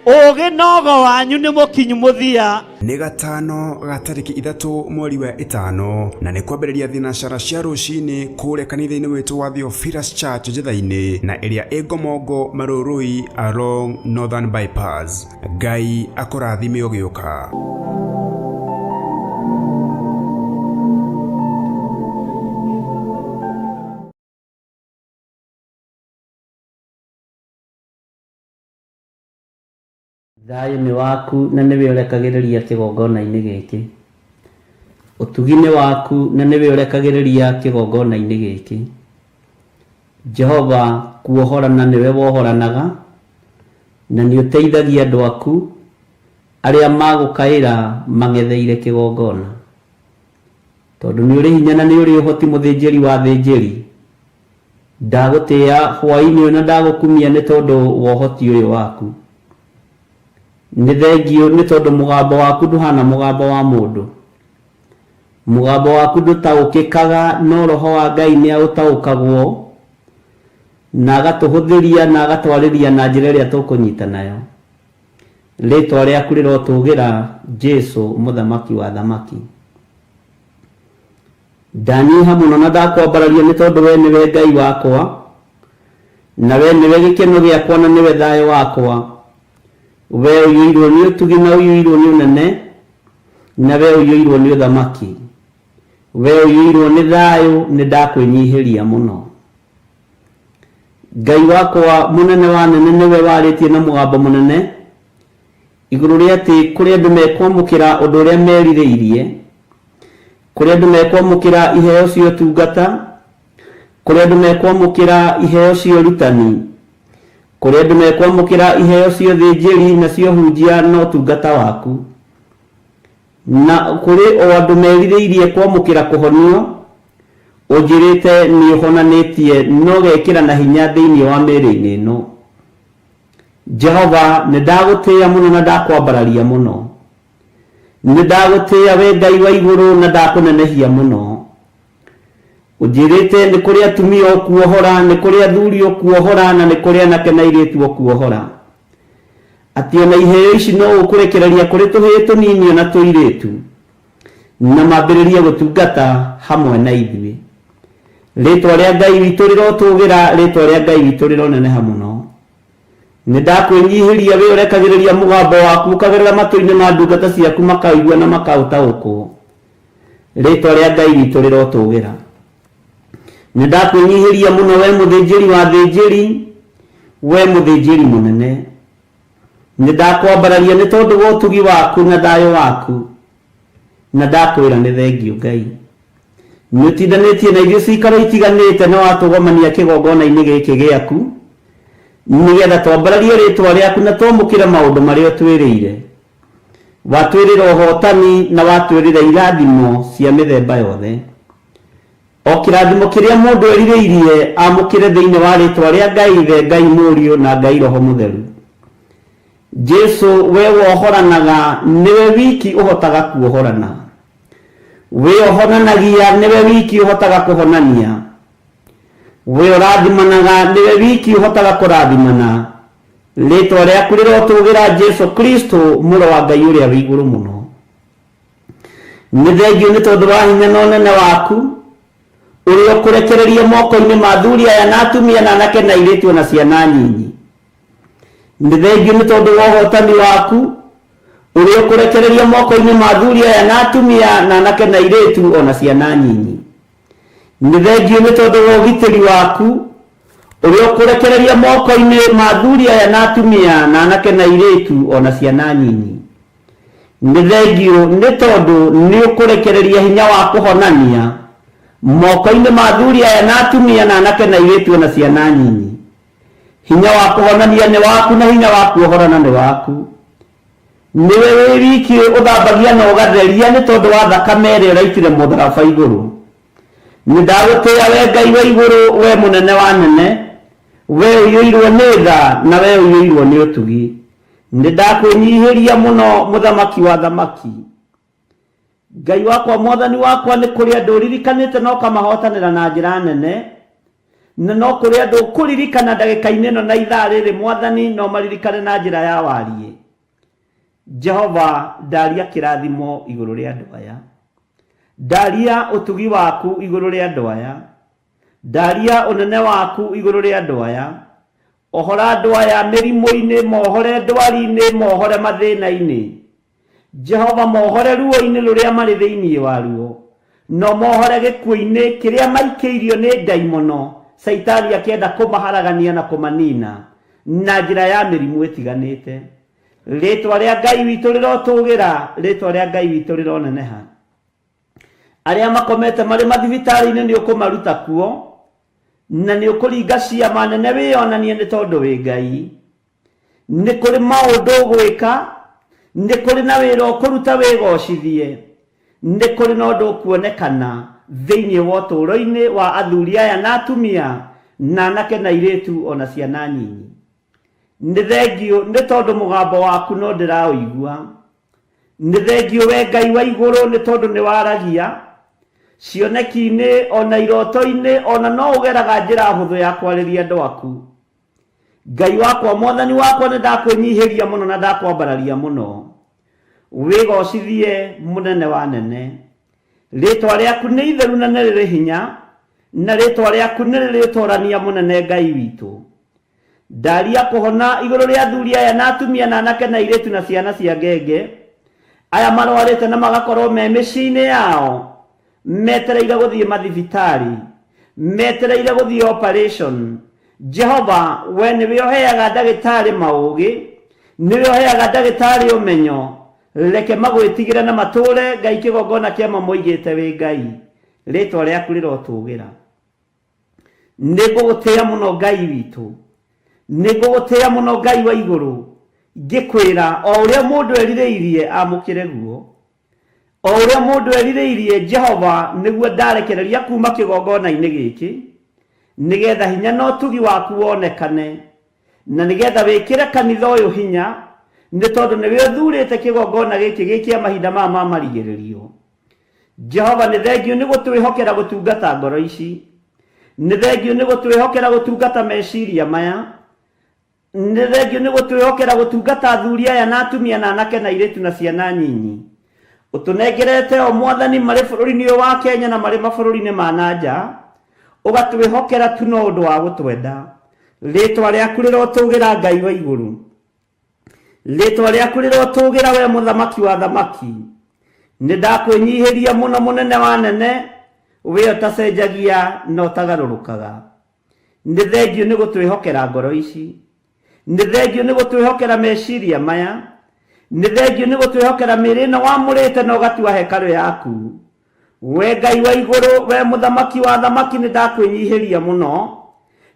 Ũũgĩ na ũgo wanyu nĩ mũkinyu mũthia. Nĩ gatano ga tarĩki 3 mweri wa 5 na nĩ kwambĩrĩria thinacara cia rũcinĩ kũrĩa kanitha-inĩ witũ wa Theophilus Church Njatha-inĩ na ĩrĩa ĩ Ngomongo Marurui along Northern Bypass. Ngai akũrathime ũgĩũka. Thayũ nĩ waku na nĩwe ũrekagĩrĩria kĩgongona-inĩ gĩkĩ. Ũtugi nĩ waku na nĩwe ũrekagĩrĩria kĩgongona-inĩ gĩkĩ. Jehova kuohorana nĩwe wohoranaga, na nĩ ũteithagia andũ aku arĩa magũkaĩra mang'etheire kĩgongona. Tondũ nĩ ũrĩ hinya na nĩ ũrĩ ũhoti mũthĩnjĩri wa athĩnjĩri, ndagũtĩĩa hwaĩ-inĩ ũyũ na ndagũkumia nĩ tondũ wa ũhoti ũyũ waku. Nĩ thengiũ nĩ tondũ mũgambo waku ndũhana mũgambo wa mũndũ. Mũgambo waku ndũtaũkĩkaga no Roho wa Ngai nĩ aũtaũkagwo na agatũhũthĩria na agatwarĩria na njĩra ĩrĩa tũkũnyita nayo. Rĩtwa rĩaku rĩrotũgĩra Jesu mũthamaki wa athamaki. Ndanyiha mũno na ndakwambararia nĩ tondũ wee nĩwe Ngai wakwa, na wee nĩwe gĩkeno gĩakwa na nĩwe thayũ wakwa. Wee ũiyũirwo nĩ ũtugi na ũiyũirwo nĩ ũnene, na wee ũiyũirwo nĩ ũthamaki. Wee ũiyũirwo nĩ thayũ, nĩ ndakwĩnyihĩria mũno. Ngai wakwa mũnene wa anene nĩwe warĩtie na mũgambo mũnene igũrũ rĩa atĩ kũrĩ andũ mekwamũkĩra ũndũ ũrĩa merirĩirie, kũrĩ andũ mekwamũkĩra iheo cia ũtungata, kũrĩ andũ mekwamũkĩra iheo cia ũrutani, kũrĩ andũ mekwamũkĩra iheo cia ũthĩnjĩri na cia ũhunjia na ũtungata waku. Na kũrĩ o andũ merirĩirie kwamũkĩra kũhonio, ũnjĩrĩte nĩ ũhonanĩtie na ũgekĩra na hinya thĩinĩ wa mĩĩrĩ-inĩ ĩno. Jehova, nĩ ndagũtĩĩa mũno na ndakwambararia mũno. Nĩ ndagũtĩĩa wee Ngai wa igũrũ na ndakũnenehia mũno. Ũnjĩrĩte nĩ kũrĩ atumia ũkuohora, nĩ kũrĩ athuri ũkuohora, na nĩ kũrĩ anake na airĩtu ũkuohora. Atĩ ona iheo ici no ũkũrekereria kũrĩ tũhĩĩ tũnini ona tũirĩtu, na mambĩrĩrie gũtungata hamwe na ithuĩ. Rĩtwa rĩa Ngai witũ rĩrotũgĩra, rĩtwa rĩa Ngai witũ rĩroneneha mũno. Nĩ ndakwĩnyihĩria wee ũrekagĩrĩria mũgambo waku ũkagerera matũ-inĩ ma ndungata ciaku makaũigua na makaũtaũkwo. Rĩtwa rĩa Ngai witũ rĩrotũgĩra. Nĩ ndakwĩnyihĩria mũno wee mũthĩnjĩri wa athĩnjĩri, wee mũthĩnjĩri mũnene. Nĩ ndakwambararia nĩ tondũ wa ũtugi waku na thayũ waku, na ndakwĩra nĩ thengiũ Ngai. Nĩ ũtindanĩtie na ithuĩ ciikaro itiganĩte na watũgomania kĩgongona-inĩ gĩkĩ gĩaku, nĩgetha twambararie rĩtwa rĩaku na twamũkĩre maũndũ marĩa ũtwĩrĩire. Watwĩrĩra ũhotani na watwĩrĩra irathimo cia mĩthemba yothe. O kĩrathimo kĩrĩa mũndũ erirĩirie amũkĩre thĩinĩ wa rĩtwa rĩa Ngai Ithe, Ngai Mũriũ, na Ngai Roho Mũtheru. Jesu, we wohoranaga, nĩwe wiki ũhotaga kuohorana. We ũhonanagia, nĩwe wiki ũhotaga kũhonania. We ũrathimanaga, nĩwe wiki ũhotaga kũrathimana. Rĩtwa rĩaku rĩrotũgĩra Jesu Kristo, Mũrũ wa Ngai ũrĩa wĩ igũrũ mũno. Nĩ thengiũ nĩ tondũ wa hinya na ũnene waku, ũrĩa ũkũrekereria moko-inĩ ma athuri aya na atumia na anake na airĩtu o na ciana nyinyi. Nĩ thengiũ nĩ tondũ wa ũhotani waku, ũrĩa ũkũrekereria moko-inĩ ma athuri aya na atumia na anake na airĩtu o na ciana nyinyi. Nĩ thengiũ nĩ tondũ wa ũgitĩri waku, ũrĩa ũkũrekereria moko-inĩ ma athuri aya na atumia na anake na airĩtu o na ciana nyinyi. Nĩ thengiũ nĩ tondũ nĩ ũkũrekereria hinya wa kũhonania moko-inĩ ma athuri aya na atumia na anake na airĩtu o na ciana nyinyi. Hinya wa kũhonania nĩ waku na hinya wa kuohorana nĩ waku. Nĩwe wĩ wiki ũthambagia na ũgatheria nĩ tondũ wa thakame ĩrĩa ũraitire mũtharaba igũrũ. Nĩ ndagũtĩĩa wee Ngai wa igũrũ, wee mũnene wa anene, wee ũiyũirwo nĩ tha na wee ũiyũirwo nĩ ũtugi. Nĩ ndakwĩnyihĩria mũno mũthamaki wa athamaki. Ngai wakwa mwathani wakwa nĩ kũrĩ andũ ũririkanĩte na ũkamahotanĩra na njĩra nene. Na no kũrĩ andũ ũkũririkana ndagĩka-inĩ ĩno na ithaa rĩrĩ Mwathani, no maririkane na njĩra ya wariĩ. Jehova, ndaria kĩrathimo igũrũ rĩa andũ aya. Ndaria ũtugi waku igũrũ rĩa andũ aya. Ndaria ũnene waku igũrũ rĩa andũ aya. Ohora andũ aya mĩrimũ-inĩ, mohore ndwari-inĩ, mohore mathĩna-inĩ. Jehova, mohore ruo-inĩ rũrĩa marĩ thĩinĩ waruo, no mohore gĩkuũ-inĩ kĩrĩa maikĩirio nĩ ndaimono, Caitani akĩenda kũmaharagania na kũmanina na njĩra ya mĩrimũ ĩtiganĩte. Rĩĩtwa rĩa Ngai witũ rĩrotũgĩra, rĩĩtwa rĩa Ngai witũ rĩroneneha. Arĩa makomete marĩ mathibitarĩ-inĩ nĩ ũkũmaruta kuo, na nĩ ũkũringa ciama nene wĩyonanie nĩ tondũ wĩ Ngai. Nĩ kũrĩ maũndũ ũgwĩka, nĩ kũrĩ na wĩra ũkũruta wĩgocithie, nĩ kũrĩ na ũndũ ũkuonekana thĩinĩ wa ũtũũro-inĩ wa athuri aya na atumia, na anake na airĩtu o na ciana nyinyi. Nĩ thengiũ nĩ tondũ mũgambo waku no ndĩraũigua. Nĩ thengiũ we Ngai wa igũrũ nĩ tondũ nĩ waragia cioneki-inĩ o na iroto-inĩ, o na no ũgeraga njĩra hũthũ ya kwarĩria andũ aku. Ngai wakwa, Mwathani wakwa, nĩ ndakwĩnyihĩria mũno na ndakwambararia mũno. Wĩgocithie mũnene wa nene. Rĩĩtwa rĩaku nĩ itheru na nĩ rĩrĩ hinya, na rĩĩtwa rĩaku nĩ rĩrĩ ũtorania mũnene Ngai witũ. Ndaria kũhona igũrũ rĩa athuri aya na atumia na anake na airĩtu na ciana cia ngenge, aya marwarĩte na magakorwo me mĩciĩ-inĩ yao, metereire gũthiĩ mathibitarĩ, metereire gũthiĩ operation. Jehova, we nĩwe ũheaga ndagĩtarĩ maũgĩ, nĩwe ũheaga ndagĩtarĩ ũmenyo, reke magwĩtigĩre na matũũre Ngai kĩgongona kĩa ma moigĩte wĩ Ngai. Rĩĩtwa rĩaku rĩrotũgĩra. Nĩ ngũgũtĩĩa mũno Ngai witũ, nĩ ngũgũtĩĩa mũno Ngai wa igũrũ, ngĩkwĩra o ũrĩa mũndũ erirĩirie amũkĩre guo. O ũrĩa mũndũ erirĩirie Jehova nĩguo ndarekereria kuuma kĩgongona-inĩ gĩkĩ, nĩgetha hinya na ũtugi waku wonekane, na nĩgetha wĩkĩre kanitha ũyũ hinya, nĩ tondũ nĩwe ũthuurĩte kĩgongona gĩkĩ gĩ kĩa mahinda maya ma marigĩrĩrio. Jehova, nĩ thengiũ nĩ gũtwĩhokera gũtungata ngoro ici. Nĩ thengiũ nĩ gũtwĩhokera gũtungata meciria maya. Nĩ thengiũ nĩ gũtwĩhokera gũtungata athuri aya na atumia na anake na airĩtu na ciana nyinyi. Ũtũnengerete o Mwathani marĩ bũrũri-inĩ ũyũ wa Kenya na marĩ mabũrũri-inĩ ma na nja. Ũgatwĩhokera tu no ũndũ wa gũtwenda. Rĩĩtwa rĩaku rĩrotũgĩra Ngai wa igũrũ. Rĩĩtwa rĩaku rĩrotũgĩra we mũthamaki wa thamaki. Nĩ ndakwĩnyihĩria mũno mũnene wa nene, we ũtacenjagia na ũtagarũrũkaga. Nĩ thengiũ nĩ gũtwĩhokera ngoro ici. Nĩ thengiũ nĩ gũtwĩhokera meciria maya. Nĩ thengiũ nĩ gũtwĩhokera mĩĩrĩ ĩno wamũrĩte na ũgatua hekarũ yaku. We Ngai wa igũrũ, we mũthamaki wa thamaki, nĩ ndakwĩnyihĩria mũno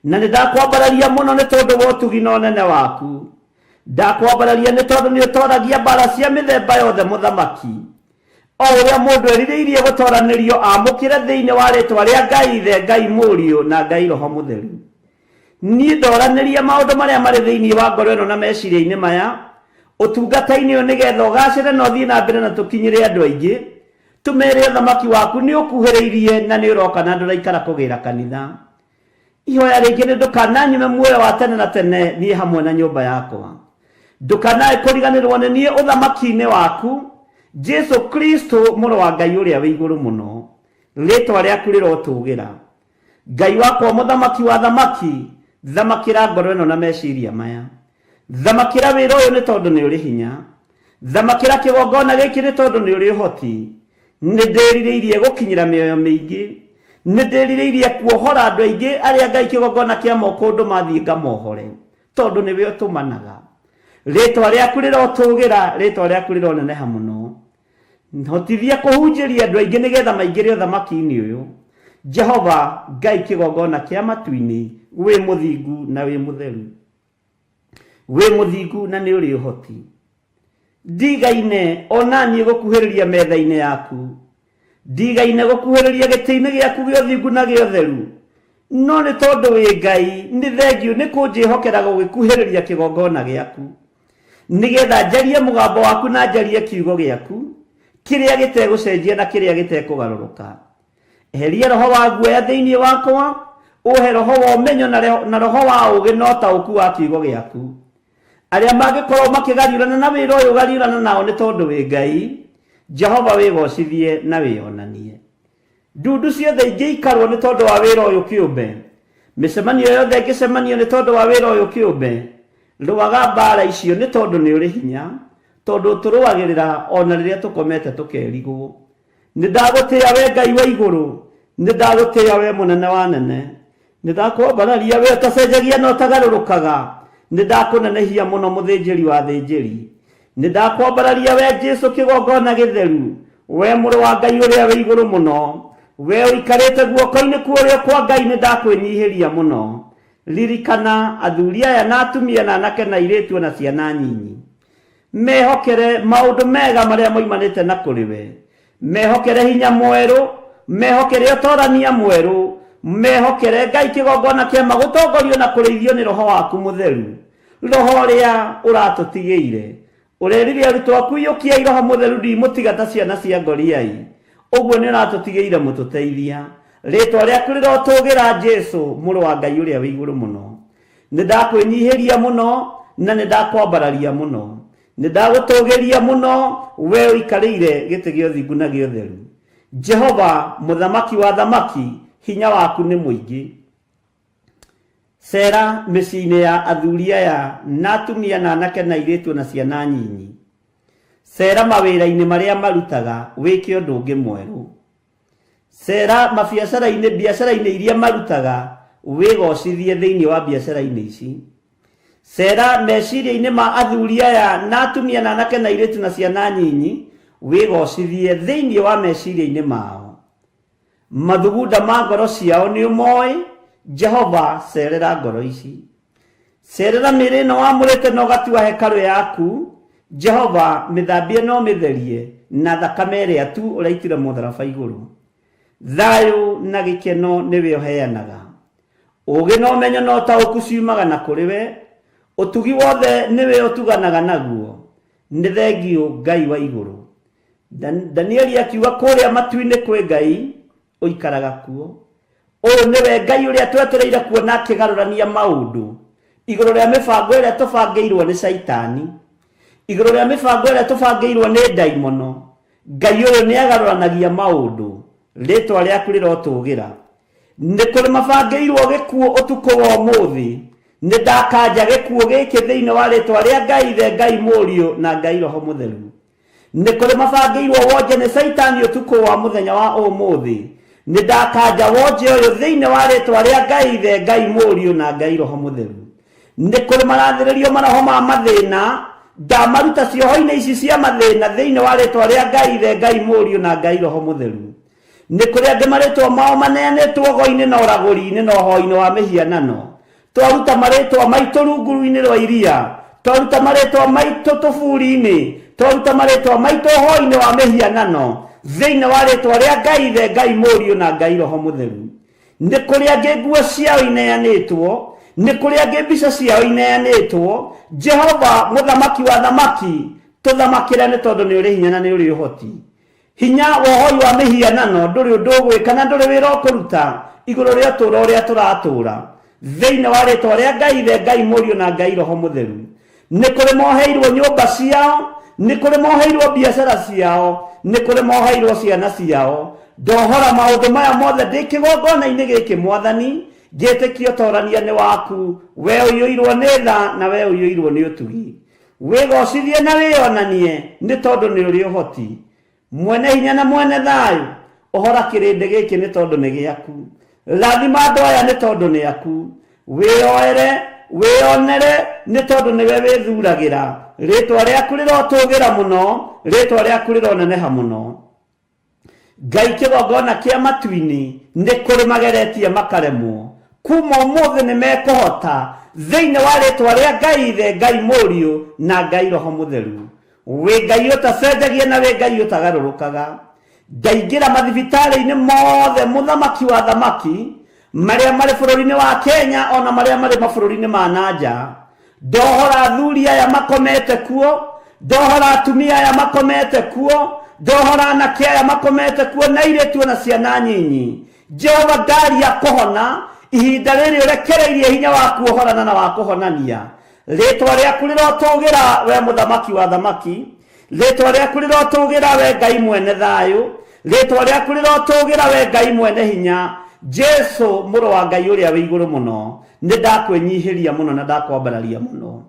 na nĩ ndakwambararia mũno nĩ tondũ wa ũtugi na ũnene waku. Ndakwambararia nĩ tondũ nĩ ũtoragia mbara cia mĩthemba yothe mũthamaki. O ũrĩa mũndũ erirĩirie gũtoranĩrio amũkĩre thĩinĩ wa rĩtwa rĩa Ngai Ithe, Ngai Mũriũ, na Ngai Roho Mũtheru. Niĩ ndoranĩria maũndũ marĩa marĩ thĩinĩ wa ngoro ĩno na meciria-inĩ maya, ũtungata-inĩ ũyũ nĩgetha ũgacĩre na ũthiĩ na mbere na tũkinyĩre andũ aingĩ, tũmere ũthamaki waku nĩ ũkuhĩrĩirie na nĩ ũroka na ndũraikara kũgĩra kanitha. Ihoya rĩngĩ nĩ ndũkananyime muoyo wa tene na tene niĩ hamwe na nyũmba yakwa. Ndũkanae kũriganĩrwo nĩ niĩ ũthamaki-inĩ waku, Jesu Kristo mũrũ wa Ngai ũrĩa wĩ igũrũ mũno. Rĩtwa rĩaku rĩrotũgĩra. Ngai wakwa mũthamaki wa thamaki, thamakĩra ngoro ĩno na meciria maya. Thamakĩra wĩra ũyũ nĩ tondũ nĩ ũrĩ hinya. Thamakĩra kĩgongona gĩkĩ nĩ tondũ nĩ ũrĩ ũhoti. Nĩ ndĩrirĩirie gũkinyĩra mĩoyo mĩingĩ. Nĩ ndĩrirĩirie kuohora andũ aingĩ arĩa Ngai kĩgongona kĩa moko ũndũ mathiĩ ngamohore, tondũ nĩwe ũtũmanaga. Rĩtwa rĩaku rĩrotũgĩra, rĩtwa rĩaku rĩroneneha mũno. Hotithia kũhunjĩria andũ aingĩ nĩgetha maingĩre ũthamaki-inĩ ũyũ. Jehova Ngai kĩgongona kĩa matu-inĩ, wĩ mũthingu na wĩ mũtheru. Wĩ mũthingu na nĩ ũrĩ ũhoti. Ndigaine o na niĩ gũkuhĩrĩria metha-inĩ yaku. Ndigaine gũkuhĩrĩria gĩtĩ-inĩ gĩaku gĩa ũthingu na gĩa ũtheru. No nĩ tondũ wĩ Ngai, nĩ thengiũ nĩ kũnjĩhokera gũgĩkuhĩrĩria kĩgongona gĩaku. Nĩgetha njarie mũgambo waku na njarie kiugo gĩaku, kĩrĩa gĩtegũcenjia na kĩrĩa gĩtekũgarũrũka. Eheria roho wa guoya thĩinĩ wakwa, Ũhe roho wa ũmenyo na roho wa ũũgĩ na ũtaũku wa kiugo gĩaku. Arĩa mangĩkorwo makĩgariũrana na wĩra ũyũ gariũrana nao nĩ tondũ wĩ Ngai. Jehova wĩgocithie na wĩonanie. Ndundu ciothe ingĩikarwo nĩ tondũ wa wĩra ũyũ kĩũmbe. Mĩcemanio yothe ĩngĩcemanio nĩ tondũ wa wĩra ũyũ kĩũmbe. Rũaga mbaara icio nĩ tondũ nĩ ũrĩ hinya, tondũ ũtũrũagĩrĩra o na rĩrĩa tũkomete tũkerigwo. Nĩ ndagũtĩĩa wee Ngai wa igũrũ, nĩ ndagũtĩĩa wee mũnene wa anene. Nĩ ndakwambararia wee ũtacenjagia na ũtagarũrũkaga, nĩ ndakũnenehia mũno mũthĩnjĩri wa athĩnjĩri. Nĩ ndakwambararia wee Jesu kĩgongona gĩtheru, wee mũrũ wa Ngai ũrĩa wĩ igũrũ mũno. Wee ũikarĩte guoko-inĩ kwa ũrĩo kwa Ngai nĩ ndakwĩnyihĩria mũno. Ririkana athuri aya na atumia na anake na airĩtu o na ciana nyinyi. Mehokere maũndũ mega marĩa moimanĩte na kũrĩ we. Mehokere hinya mwerũ, mehokere ũtorania mwerũ, mehokere Ngai kĩgongona kĩama gũtongorio na kũrĩithio nĩ Roho waku mũtheru, Roho ũrĩa ũratũtigĩire. Ũrerire arutwo aku iyũkiai Roho mũtheru ndimũtiga ta ciana cia ngoriai. Ũguo nĩ ũratũtigĩire mũtũteithia. Rĩtwa rĩaku rĩrotũgĩra Jesu, mũrũ wa Ngai ũrĩa wĩ igũrũ mũno. Nĩ ndakwĩnyihĩria mũno na nĩ ndakwambararia mũno. Nĩ ndagũtũgĩria mũno we ũikarĩire gĩtĩ gĩa ũthingu na gĩa ũtheru. Jehova, mũthamaki wa athamaki, hinya waku nĩ mũingĩ. Cera mĩciĩ-inĩ ya athuri aya na atumia na anake na airĩtu na ciana nyinyi. Cera mawĩra-inĩ marĩa marutaga wĩke ũndũ ũngĩ mwerũ. Cera mabiacara-inĩ, biacara-inĩ iria marutaga wĩgocithie thĩinĩ wa biacara-inĩ ici. Cera meciria-inĩ ma athuri aya na atumia na anake na airĩtu na ciana nyinyi wĩgocithie thĩinĩ wa meciria-inĩ mao. Mathugunda ma ngoro ciao nĩ ũmoĩ, Jehova cerera ngoro ici. Cerera mĩĩrĩ ĩno wamũrĩte na ũgatua hekarũ yaku, Jehova mĩthambie na ũmĩtherie na thakame ĩrĩa tu ũraitire mũtharaba igũrũ. Thayũ na gĩkeno nĩwe ũheanaga. Ũũgĩ na ũmenyo na ũtaũku ciumaga na kũrĩ we. Ũtugi wothe nĩwe ũtuganaga naguo. Nĩ thengiũ Ngai wa igũrũ. Danieli akiuga kũrĩa matu-inĩ kwĩ Ngai ũikaraga kuo. Ũyũ nĩwe Ngai ũrĩa twetereire kuona akĩgarũrania maũndũ igũrũ rĩa mĩbango ĩrĩa tũbangĩirwo nĩ Caitani, igũrũ rĩa mĩbango ĩrĩa tũbangĩirwo nĩ ndaimono. Ngai ũyũ nĩ agarũranagia maũndũ. Rĩtwa rĩaku rĩrotũgĩra. Nĩ kũrĩ mabangĩirwo gĩkuũ ũtukũ wa ũmũthĩ. Nĩ ndakanja gĩkuũ gĩkĩ thĩinĩ wa rĩtwa rĩa Ngai Ithe, Ngai Mũriũ na Ngai Roho Mũtheru. Nĩ kũrĩ mabangĩirwo wonje nĩ Caitani ũtukũ wa mũthenya wa ũmũthĩ. Nĩ ndakanja wonje ũyũ thĩinĩ wa rĩtwa rĩa Ngai Ithe, Ngai Mũriũ na Ngai Roho Mũtheru. Nĩ kũrĩ marathĩrĩrio maroho ma mathĩna, ndamaruta cioho-inĩ ici cia mathĩna thĩinĩ wa rĩtwa rĩa Ngai Ithe, Ngai Mũriũ na Ngai Roho Mũtheru. Nĩ kũrĩ angĩ marĩtwa mao maneanĩtwo ũgo-inĩ na ũragũri-inĩ na ũhoi-inĩ wa mĩhianano. Twaruta marĩtwa maitũ rungu-inĩ rwa iria, twaruta marĩtwa maitũ tũburi-inĩ, twaruta marĩtwa maitũ ũhoi-inĩ wa mĩhianano, thĩinĩ wa rĩtwa rĩa Ngai Ithe, Ngai Mũriũ na Ngai Roho Mũtheru. Nĩ kũrĩ angĩ nguo ciao ineanĩtwo, nĩ kũrĩ angĩ mbica ciao ineanĩtwo. Jehova, Mũthamaki wa athamaki, tũthamakĩre nĩ tondũ nĩ ũrĩ hinya na nĩ ũrĩ ũhoti. Hinya wa ũhoi wa mĩhianano ndũrĩ ũndũ ũgwĩka na ndũrĩ wĩra ũkũruta igũrũ rĩa ũtũũro ũrĩa tũratũũra. Thĩinĩ wa rĩtwa rĩa Ngai Ithe, Ngai Mũriũ na Ngai Roho Mũtheru. Nĩ kũrĩ moheirwo nyũmba ciao, nĩ kũrĩ moheirwo biacara ciao, nĩ kũrĩ moheirwo ciana ciao. Ndohora maũndũ maya mothe ndĩ kĩgongona-inĩ gĩkĩ Mwathani, ngĩtĩkia ũtorania nĩ waku, we ũiyũirwo nĩ tha na we ũiyũirwo nĩ ũtugi. Wĩgocithie na wĩonanie nĩ tondũ nĩ ũrĩ ũhoti. Mwene hinya na mwene thayũ, ũhora kĩrĩndĩ gĩkĩ nĩ tondũ nĩ gĩaku. Rathima andũ aya nĩ tondũ nĩ aku. Wĩyoere, wĩyonere nĩ tondũ nĩwe wĩthuragĩra. Rĩtwa rĩaku rĩrotũgĩra mũno, rĩtwa rĩaku rĩroneneha mũno. Ngai kĩgongona kĩa matu-inĩ nĩ kũrĩ mageretie makaremwo. Kuma ũmũthĩ nĩ mekũhota thĩinĩ wa rĩtwa rĩa Ngai Ithe, Ngai Mũriũ na Ngai Roho Mũtheru. Wĩ Ngai ũtacenjagia na wĩ Ngai ũtagarũrũkaga. Ndaingĩra mathibitarĩ-inĩ mothe mũthamaki wa thamaki marĩa marĩ bũrũri-inĩ wa Kenya ona marĩa marĩ mabũrũri-inĩ ma na nja. Ndohora athuri aya makomete kuo, ndohora atumia aya makomete kuo, ndohora anake aya makomete kuo na airĩtu ona ciana nyinyi. Jehova ngaria kũhona Ihinda rĩrĩ ũrekereirie hinya wa kuohorana na wa kũhonania. Rĩtwa rĩaku rĩrotũgĩra we mũthamaki wa thamaki. Rĩtwa rĩaku rĩrotũgĩra we Ngai mwene thayũ. Rĩtwa rĩaku rĩrotũgĩra we Ngai mwene hinya. Jesu mũrũ wa Ngai ũrĩa wĩ igũrũ mũno, nĩ ndakwĩnyihĩria mũno na ndakwambararia mũno.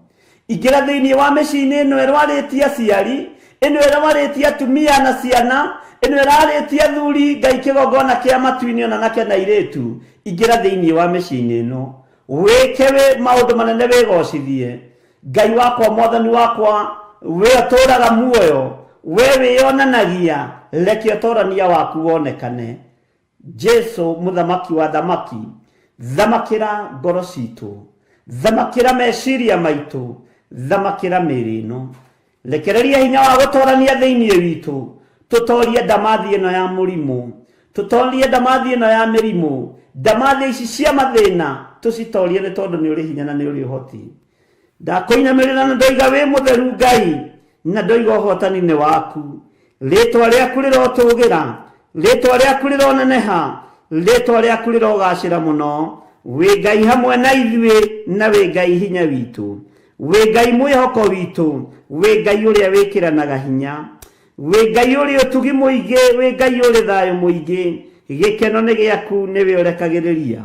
Ingĩra thĩinĩ wa mĩciĩ-inĩ ĩno ĩrwarĩtie aciari, ĩno ĩrwarĩtie atumia na ciana, ĩno ĩrarĩtie athuri, Ngai kĩgongona kĩa matu-inĩ ona anake na airĩtu. Ingĩra thĩinĩ wa mĩciĩ-inĩ ĩno, wĩke wĩ maũndũ manene wĩgocithie. Ngai wakwa, Mwathani wakwa, we ũtũũraga muoyo, we wĩyonanagia, reke ũtũũrania waku wonekane. Jesu mũthamaki wa thamaki, thamakĩra ngoro citũ, thamakĩra meciria maitũ, thamakĩra mĩĩrĩ ĩno. Rekereria hinya wa gũtorania thĩinĩ witũ, tũtorie ndamathi ĩno ya mũrimũ, tũtorie ndamathi ĩno ya mĩrimũ, ndamathi ici cia mathĩna tũcitorie nĩ tondũ nĩ ũrĩ hinya na nĩ ũrĩ ũhoti. Ndakũinamĩrĩra na ndoiga wĩ mũtheru Ngai, na ndoiga ũhotani nĩ waku. Rĩtwa rĩaku rĩrotũgĩra, rĩtwa rĩaku rĩroneneha, rĩtwa rĩaku rĩrogacĩra mũno. Wĩ Ngai hamwe na ithuĩ na wĩ Ngai hinya witũ, wĩ Ngai mwĩhoko witũ, wĩ Ngai ũrĩa wĩkĩranaga hinya, wĩ Ngai ũrĩ ũtugi mũingĩ, wĩ Ngai ũrĩ thayũ mũingĩ. Gĩkeno nĩ gĩaku, nĩwe ũrekagĩrĩria.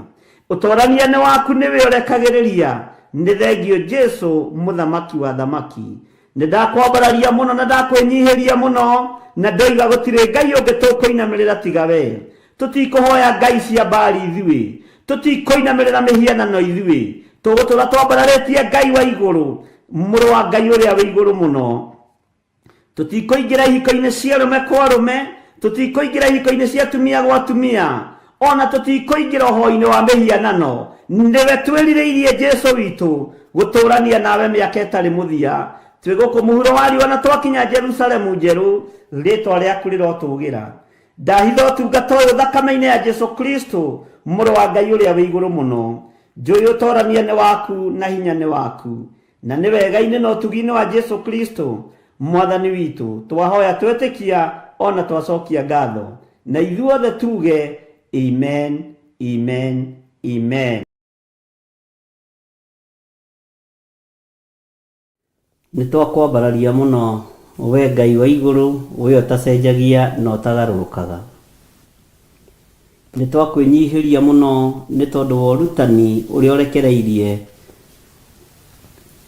Ũtorania nĩ waku, nĩwe ũrekagĩrĩria. Nĩ thengio Jesu mũthamaki wa thamaki. Nĩ ndakwambararia mũno na ndakwĩnyihĩria mũno, na ndoiga gũtirĩ Ngai ũngĩ tũkũinamĩrĩra tiga we. Tũtikũhoya ngai cia Baali ithuĩ, tũtikũinamĩrĩra mĩhianano ithuĩ, tũgũtũra twambararĩtie Ngai wa igũrũ, mũrũ wa Ngai ũrĩa wĩ igũrũ mũno. Tũtikũingĩra ihiko-inĩ cia arũme kwa arũme, tũtikũingĩra ihiko-inĩ cia atumia gwa atumia, ona tũtikũingĩra ũhoi-inĩ wa mĩhianano. Nĩwe twĩrirĩirie Jesu witũ gũtũrania nawe mĩaka ĩtarĩ mũthia. Twĩ gũkũ mũhuro wa riũa na twakinya Jerusalemu njerũ, rĩtwa rĩaku rĩrotũgĩra. Ndahitha ũtungata ũyũ thakame-inĩ ya Jesu Kristo, mũrũ wa Ngai ũrĩa wĩ igũrũ mũno. Njũĩ ũtorania nĩ waku na hinya nĩ waku, na nĩ wega-inĩ na ũtugi-inĩ wa Jesu Kristo mwathani witũ twahoya twetĩkia ona twacokia ngatho, na ithuothe tuge amen, amen, amen. Nĩ twakwambararia mũno we Ngai wa igũrũ, we ũtacenjagia na ũtagarũrũkaga. Nĩ twakwĩnyihĩria mũno nĩ tondũ wa ũrutani ũrĩa ũrekereirie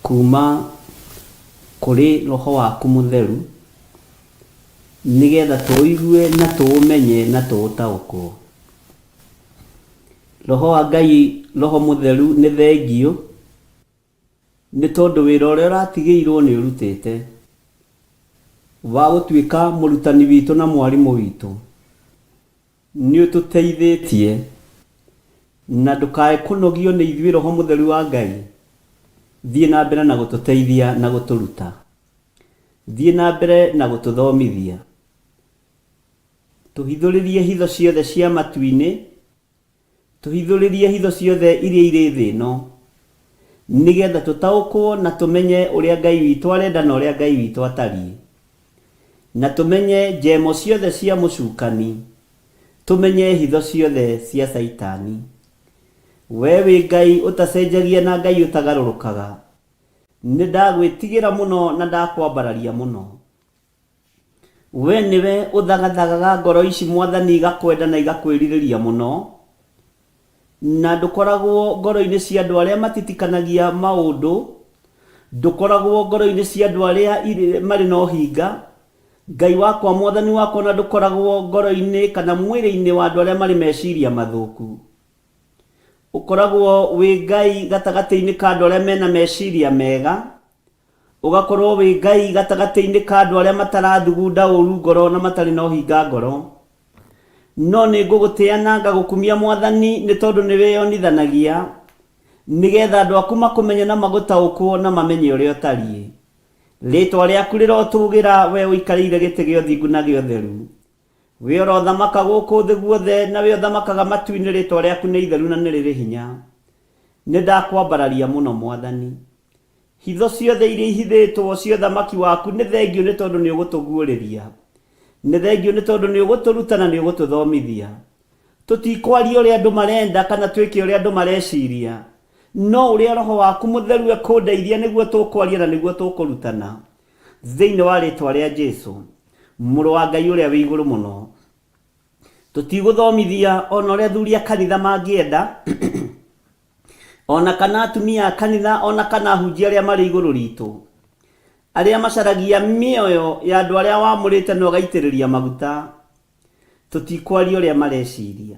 kuma kũrĩ roho waku mũtheru, nĩgetha tũũigue na tũũmenye na tũũtaũkwo. Roho wa Ngai, roho mũtheru nĩ thengio, nĩ tondũ wĩra ũrĩa ũratigĩirwo nĩ ũrutĩte wa gũtuĩka mũrutani witũ na mwarimũ witũ. Nĩ ũtũteithĩtie na ndũkae kũnogio nĩ ithuĩ roho mũtheru wa Ngai. Thiĩ na mbere na gũtũteithia na gũtũruta. Thiĩ na mbere na gũtũthomithia. Tũhithũrĩrie hitho ciothe cia matu-inĩ, tũhithũrĩrie hitho ciothe iria irĩ thĩ ĩno, nĩgetha tũtaũkwo na tũmenye ũrĩa Ngai witũ arenda na ũrĩa Ngai witũ atariĩ, na tũmenye njemo ciothe cia mũcukani, tũmenye hitho ciothe cia Caitani. We wĩ Ngai ũtacenjagia na Ngai ũtagarũrũkaga. Nĩ ndagwĩtigĩra mũno na ndakwambararia mũno. We nĩwe ũthagathagaga ngoro ici mwathani igakwenda na igakwĩrirĩria mũno, na ndũkoragwo ngoro-inĩ cia andũ arĩa matitikanagia maũndũ, ndũkoragwo ngoro-inĩ cia andũ arĩa marĩ na ũhinga. Ngai wakwa, mwathani wakwa, na ndũkoragwo ngoro-inĩ kana mwĩrĩ-inĩ wa andũ arĩa marĩ meciria mathũku. Ũkoragwo wĩ Ngai gatagatĩ-inĩ ka andũ arĩa mena meciria mega, ũgakorwo wĩ Ngai gatagatĩ-inĩ ka andũ arĩa matarathugunda ũru ngoro na matarĩ na ũhinga ngoro. No nĩ ngũgũtĩa na ngagũkumia mwathani nĩ tondũ nĩ wĩyonithanagia, nĩgetha andũ aku makũmenye na magũtaũkwo na mamenye ũrĩa ũtariĩ. Rĩtwa rĩaku rĩrotũgĩra we ũikarĩire gĩtĩ gĩa ũthingu na gĩa ũtheru. We ũrothamaka gũkũ thĩ guothe na we ũthamakaga matu-inĩ, rĩtwa rĩaku nĩ itheru na nĩ rĩrĩ hinya. Nĩ ndakwambararia mũno mwathani. Hitho ciothe iria ihithĩtwo cia ũthamaki waku nĩ thengio nĩ tondũ nĩ ũgũtũguũrĩria. Nĩ thengio nĩ tondũ nĩ ũgũtũruta na nĩ ũgũtũthomithia. Tũtikwaria ũrĩa andũ marenda kana twĩke ũrĩa andũ mareciria, no ũrĩa Roho waku Mũtheru ekũndeithia nĩguo tũkwaria na nĩguo tũkũrutana. Thĩinĩ wa rĩtwa rĩa Jesu, Mũrũ wa Ngai ũrĩa wĩ igũrũ mũno. Tũtigũthomithia ona ũrĩa athuri a kanitha mangĩenda, ona kana atumia a kanitha, ona kana ahunjia arĩa marĩ igũrũ ritũ, arĩa macaragia mĩoyo ya andũ arĩa wamũrĩte na ũgaitĩrĩria maguta. Tũtikwaria ũrĩa mareciria.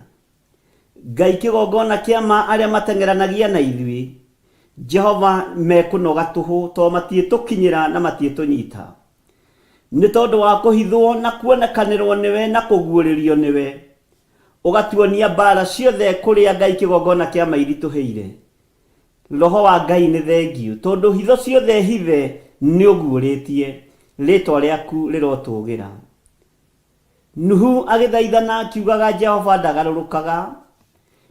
Ngai kĩgongona kĩa ma arĩa mateng'eranagia na ithuĩ, Jehova mekũnoga tũhũ tondũ matiĩtũkinyĩra na matiĩtũnyita. Nĩ tondũ wa kũhithwo na kuonekanĩrwo nĩwe na kũguũrĩrio nĩwe, ũgatuonia mbara ciothe kũrĩa Ngai kĩgongona kĩa ma iritũhĩire. Roho wa Ngai nĩ thengiũ tondũ hitho ciothe hithe nĩũguũrĩtie. Rĩtwa rĩaku rĩrotũgĩra. Nuhu agĩthaithana akiugaga Jehova ndagarũrũkaga.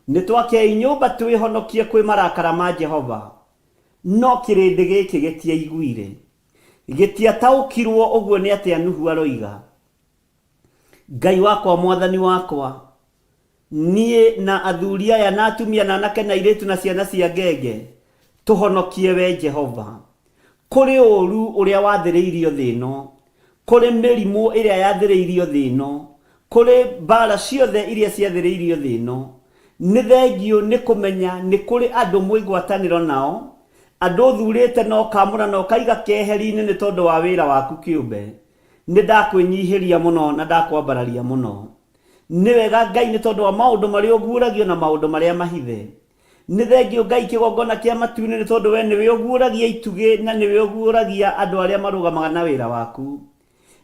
Nĩtwakei nyũmba twĩhonokie kwĩ marakara ma Jehova. No kĩrĩndĩ gĩkĩ gĩtiaiguire. Gĩtiataũkirwo ũguo nĩ atĩa Nuhu aroiga. Ngai wakwa Mwathani wakwa, niĩ na athuri aya na atumia na anake na airĩtu na ciana cia ngenge, tũhonokie wee Jehova. Kũrĩ ũũru ũrĩa wathĩrĩirio thĩ ĩno, kũrĩ mĩrimũ ĩrĩa yathĩrĩirio thĩ ĩno, kũrĩ mbaara ciothe iria ciathĩrĩirio thĩ ĩno. Nĩ thengiũ nĩ kũmenya nĩ kũrĩ andũ mwĩ ngwatanĩro nao, andũ ũthurĩte na ũkaamũra na ũkaiga keheri-inĩ nĩ tondũ wa wĩra waku kĩũmbe. Nĩ ndakwĩnyihĩria mũno na ndakwambararia mũno. Nĩ wega Ngai nĩ tondũ wa maũndũ marĩa ũguũragio na maũndũ marĩa mahithe. Nĩ thengiũ Ngai kĩgongona kĩa matu-inĩ nĩ tondũ we nĩwe ũguũragia itugĩ na nĩwe ũguũragia andũ arĩa marũgamaga na wĩra waku.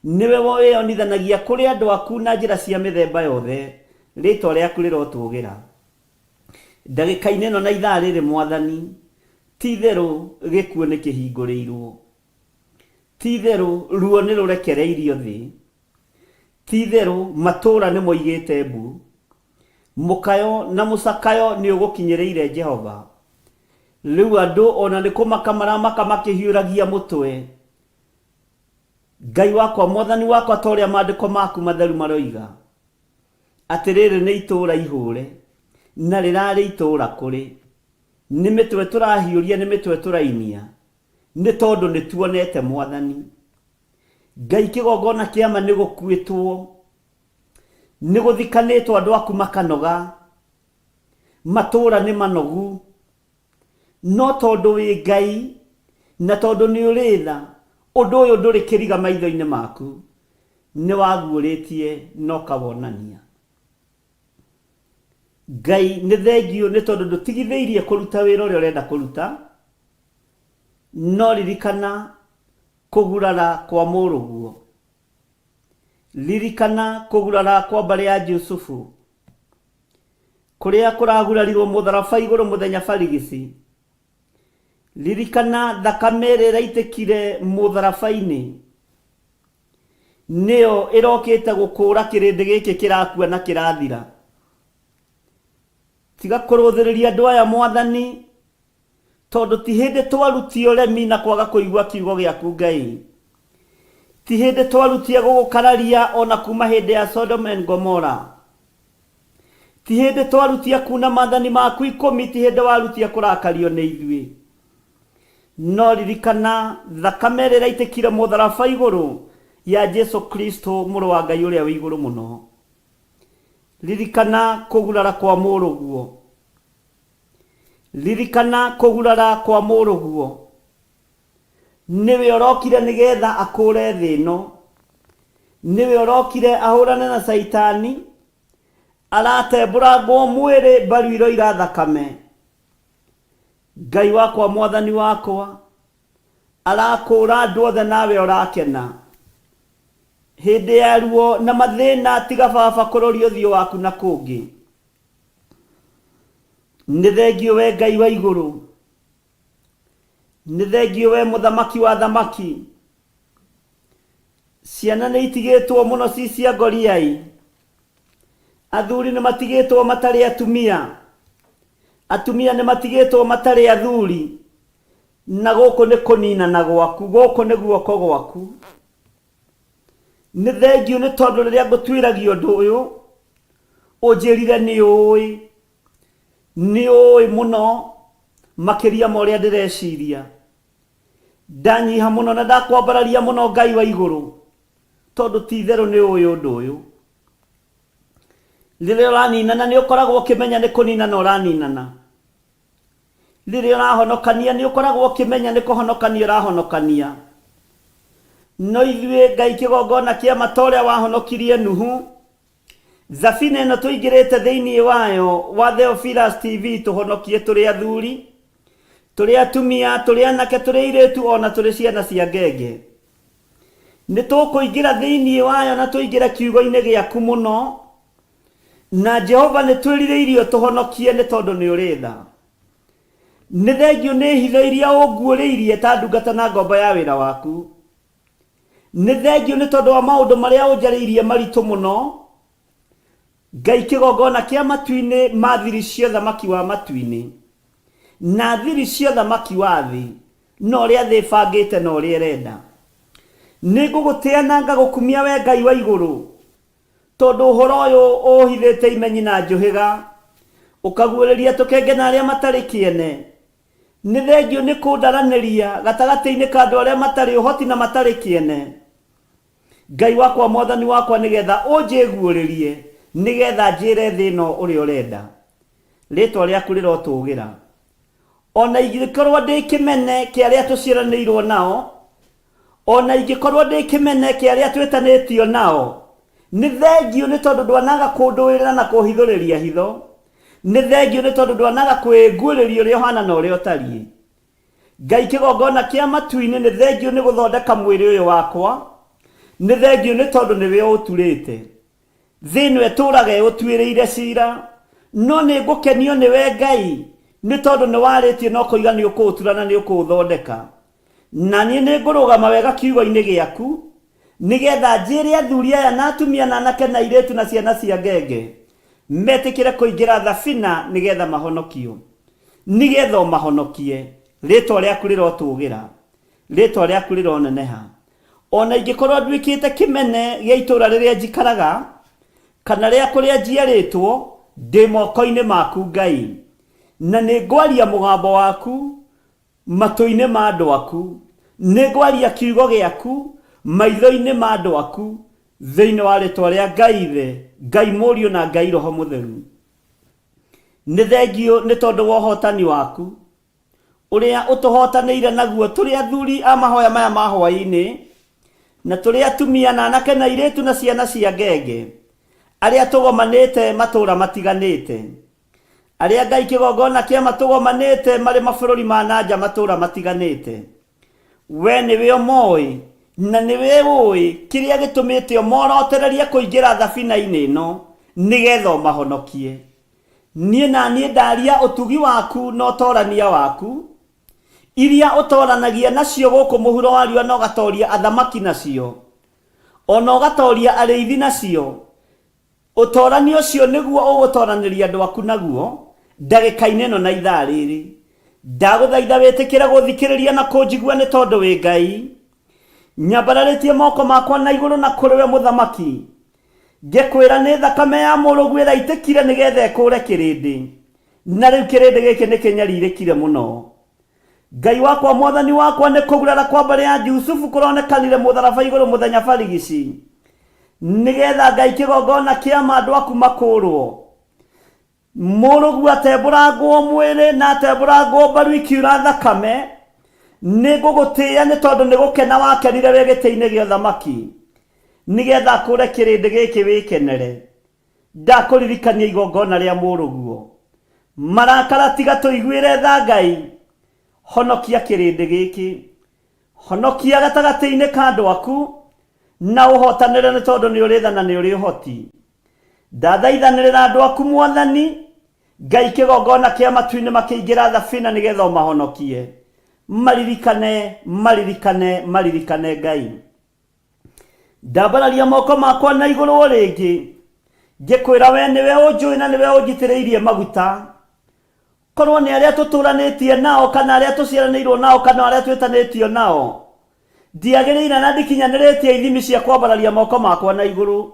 Nĩwe wĩyonithanagia kũrĩ andũ aku na njĩra cia mĩthemba yothe. Rĩĩtwa rĩaku rĩrotũũgĩra. Ndagĩka-inĩ ĩno na ithaa rĩrĩ Mwathani, ti-itherũ gĩkuũ nĩkĩhingũrĩirwo. Ti-itherũ ruo nĩrũrekereirio thĩ. Ti-itherũ matũũra nĩmoigĩte mbu. Mũkayo na mũcakayo nĩũgũkinyĩrĩire Jehova. Rĩu andũ o na nĩ kũmaka maramaka makĩhiũragia mũtwe. Ngai wakwa, Mwathani wakwa, ta ũrĩa maandĩko maku matheru maroiga, atĩ rĩrĩ nĩ itũũra ihũre, na rĩrarĩ itũũra kũrĩ. Nĩ mĩtwe tũrahiũria, nĩ mĩtwe tũrainia, nĩ tondũ nĩtuonete Mwathani. Ngai kĩgongona kĩa ma nĩgũkuĩtwo, nĩgũthikanĩtwo andũ aku makanoga, matũũra nĩ manogu, no tondũ wĩ Ngai na tondũ nĩ ũrĩ tha, ũndũ ũyũ ndũrĩ kĩriga maitho-inĩ maku, nĩwaguũrĩtie na ũkawonania. Ngai nĩ thengiũ nĩ tondũ ndũtigithĩirie kũruta wĩra ũrĩa ũrenda kũruta, no ririkana kũgurara kwa mũrũguo. Ririkana kũgurara kwa mbarĩ ya Jusufu, kũrĩa kũragurarirwo mũtharaba igũrũ mũthenya barigici. Ririkana thakame ĩrĩa ĩraitĩkire mũtharaba-inĩ, nĩyo ĩrokĩte gũkũũra kĩrĩndĩ gĩkĩ kĩrakua na kĩrathira. Tiga kũrũthĩrĩria andũ aya Mwathani, Tondũ ti hĩndĩ twarutie ũremi na kwaga kũigua kiugo gĩaku Ngai. Ti hĩndĩ twarutie gũgũkararia o na kuma hĩndĩ ya Sodom and Gomorrah. Ti hĩndĩ twarutie kuna maathani maku ikũmi, ti hĩndĩ warutie kũrakario nĩ ithuĩ. No ririkana thakame ĩrĩa ĩraitĩkire mũtharaba igũrũ ya Jesu Kristo mũrũ wa Ngai ũrĩa wĩ igũrũ mũno. Ririkana kũgurara kwa mũrũguo. Ririkana kũgurara kwa mũrũguo. Nĩwe ũrokire nĩgetha akũũre thĩ ĩno. Nĩwe ũrokire ahũrane na Caitani. Aratembũrangwo mwĩrĩ mbaru iroira thakame. Ngai wakwa Mwathani wakwa, arakũũra andũ othe nawe ũrakena. Hĩndĩ ya ruo na mathĩna tiga baba kũroria ũthiũ waku na kũngĩ. Nĩ thengiũ we Ngai wa igũrũ, nĩ thengiũ we mũthamaki wa athamaki. Ciana nĩ itigĩtwo mũno ci cia ngoriai, athuri nĩ matigĩtwo matarĩ atumia, atumia nĩ matigĩtwo matarĩ athuri, na gũkũ nĩ kũninana gwaku, gũkũ nĩ guoko gwaku. Nĩ thengiũ nĩ tondũ rĩrĩa ngũtuĩragia ũndũ ũyũ, Ũnjĩrire nĩ ũĩ, nĩ ũĩ mũno makĩria ma ũrĩa ndĩreciria. Ndanyiha mũno na ndakwambararia mũno Ngai wa igũrũ, tondũ ti itherũ nĩ ũĩ ũndũ ũyũ. Rĩrĩa ũraninana nĩ ũkoragwo ũkĩmenya nĩ kũninana ũraninana. Rĩrĩa ũrahonokania nĩ ũkoragwo ũkĩmenya nĩ kũhonokania ũrahonokania. No ithuĩ Ngai kĩgongona kĩa ma ta ũrĩa wahonokirie Nuhu, thabina ĩno tũingĩrĩte thĩinĩ wayo wa Theophilus TV tũhonokie tũrĩ athuri, tũrĩ atumia, tũrĩ anake, tũrĩ airĩtu ona tũrĩ ciana cia ngenge. Nĩ tũkũingĩra thĩinĩ wayo na tũingĩre kiugo-inĩ gĩaku mũno. Na Jehova nĩ twĩrirĩirie ũtũhonokie nĩ tondũ nĩ ũrĩ tha. Nĩ thengiũ nĩ hitho iria ũnguũrĩirie ta ndungata na ngombo ya wĩra waku. Nĩ thengiũ nĩ tondũ wa maũndũ marĩa ũnjarĩirie maritũ mũno, Ngai kĩgongona kĩa matu-inĩ ma thiri cia ũthamaki wa matu-inĩ, na thiri cia ũthamaki wa thĩ, na ũrĩa thĩ ĩbangĩte na ũrĩa ĩrenda. Nĩ ngũgũtĩa na ngagũkumia wee Ngai wa igũrũ, Tondũ ũhoro ũyũ ũũhithĩte imenyi na njũhĩga, ũkaguũrĩria tũkenge na arĩa matarĩ kĩene. Nĩ thengiũ nĩ kũndaranĩria gatagatĩ-inĩ ka andũ arĩa matarĩ ũhoti na matarĩ kĩene, Ngai wakwa, Mwathani wakwa, nĩ getha ũnjĩguũrĩrie, nĩ getha njĩre thĩ ĩno ũrĩa ũrenda. Rĩĩtwa rĩaku rĩrotũũgĩra. O na ingĩkorũo ndĩ kĩmene kĩa arĩa tũciaranĩirũo nao, O na ingĩkorũo ndĩ kĩmene kĩa arĩa twĩtanĩtio nao, nĩ thengiũ nĩ tondũ ndwanaga kũndũĩrĩra na kũhithũrĩria hitho. Nĩ thengiũ nĩ tondũ ndwanaga kwĩnguũrĩria ũrĩa ũhaana na ũrĩa ũtariĩ. Ngai kĩgongona kĩa matu-inĩ, nĩ thengiũ nĩ gũthondeka mwĩrĩ ũyũ wakwa. Nĩ thengiũ nĩ tondũ nĩwe ũũturĩte. Thĩ ĩno ĩtũũraga ĩũtuĩrĩire ciira, no nĩngũkenio nĩwe Ngai, nĩ tondũ nĩwarĩtie na ũkoiga nĩũkũũtura na nĩũkũũthondeka. Na niĩ nĩngũrũgama wega kiugo-inĩ gĩaku, nĩgeetha njĩĩre athuuri aya na atumia na anake na airĩtu na ciana cia ngenge, metĩkĩre kũingĩra thabina nĩgeetha mahonokio, nĩgeetha ũmahonokie. Rĩĩtwa rĩaku rĩrotũũgĩra, rĩĩtwa rĩaku rĩroneneha. O na ingĩkorwo nduĩkĩte kĩmene gĩa itũũra rĩrĩa njikaraga, kana rĩa kũrĩa njiarĩtwo, ndĩ moko-inĩ maku Ngai, na nĩngwaria mũgambo waku matũ-inĩ ma andũ aku, nĩngwaria kiugo gĩaku maitho-inĩ ma andũ aku, thĩinĩ wa rĩtwa rĩa Ngai Ithe, Ngai Mũriũ na Ngai Roho Mũtheru. Nĩ thengiũ nĩ tondũ wa ũhotani waku, ũrĩa ũtũhotanĩire naguo tũrĩ athuri a mahoya maya ma hwaĩ-inĩ, na tũrĩ atumia na anake na airĩtu na ciana cia ngenge, arĩa tũgomanĩte matũũra matiganĩte, arĩa Ngai kĩgongona kĩa matũgomanĩte marĩ mabũrũri ma na nja matũũra matiganĩte. We nĩwe ũmoĩ na nĩwe ũĩ kĩrĩa gĩtũmĩte ũmorotererie kũingĩra thabina-inĩ ĩno nĩgetha ũmahonokie. Niĩ na niĩ ndaaria ũtugi waku na ũtoorania waku, iria ũtooranagia nacio gũkũ mũhuro wa riũa na ũgatooria athamaki nacio, o na ũgatooria arĩithi nacio. Ũtoorania ũcio nĩguo ũgũtooranĩria andũ aku naguo ndagĩka-inĩ ĩno na ithaa rĩrĩ. Ndagũthaitha wĩtĩkĩre gũthikĩrĩria na kũnjigua nĩ tondũ wĩ Ngai. Nyambararĩtie moko makwa na igũrũ na kũrĩ we mũthamaki, Ngĩkwĩra nĩ thakame ya mũrũguo ĩraitĩkire nĩgetha ĩkũũre kĩrĩndĩ, na rĩu kĩrĩndĩ gĩkĩ nĩkĩnyarirĩkire mũno. Ngai wakwa, Mwathani wakwa, nĩ kũgurara kwa mbarĩ ya Jusufu kũronekanire mũtharaba igũrũ mũthenya barigici, nĩgetha Ngai kĩgongona kĩa ma andũ aku makũũrwo. Mũrũguo atembũrangwo mwĩrĩ na atembũrangwo mbaru ikiura thakame, nĩngũgũtĩĩa nĩ tondũ nĩ gũkena wakenire wĩ gĩtĩ-inĩ gĩa ũthamaki, nĩgetha akũũre kĩrĩndĩ gĩkĩ wĩkenere. Ndakũririkania igongona rĩa mũrũguo. Marakara tiga tũiguĩre tha Ngai, honokia kĩrĩndĩ gĩkĩ. Honokia gatagatĩ-inĩ ka andũ aku, na ũhotanĩre nĩ tondũ nĩ ũrĩ tha na nĩ ũrĩ ũhoti. Ndathaithanĩrĩra andũ aku Mwathani, Ngai kĩgongona kĩa matu-inĩ makĩingĩra thabina nĩgetha ũmahonokie. Maririkane, maririkane, maririkane Ngai. Ndambararia moko makwa na igũrũ o rĩngĩ, ngĩkwĩra we nĩwe ũnjũĩ na nĩwe ũnjitĩrĩirie maguta. Korwo nĩ arĩa tũtũranĩtie nao kana arĩa tũciaranĩirwo nao kana arĩa twĩtanĩtio nao, ndiagĩrĩire na ndikinyanĩrĩtie ithimi cia kwambararia moko makwa na igũrũ.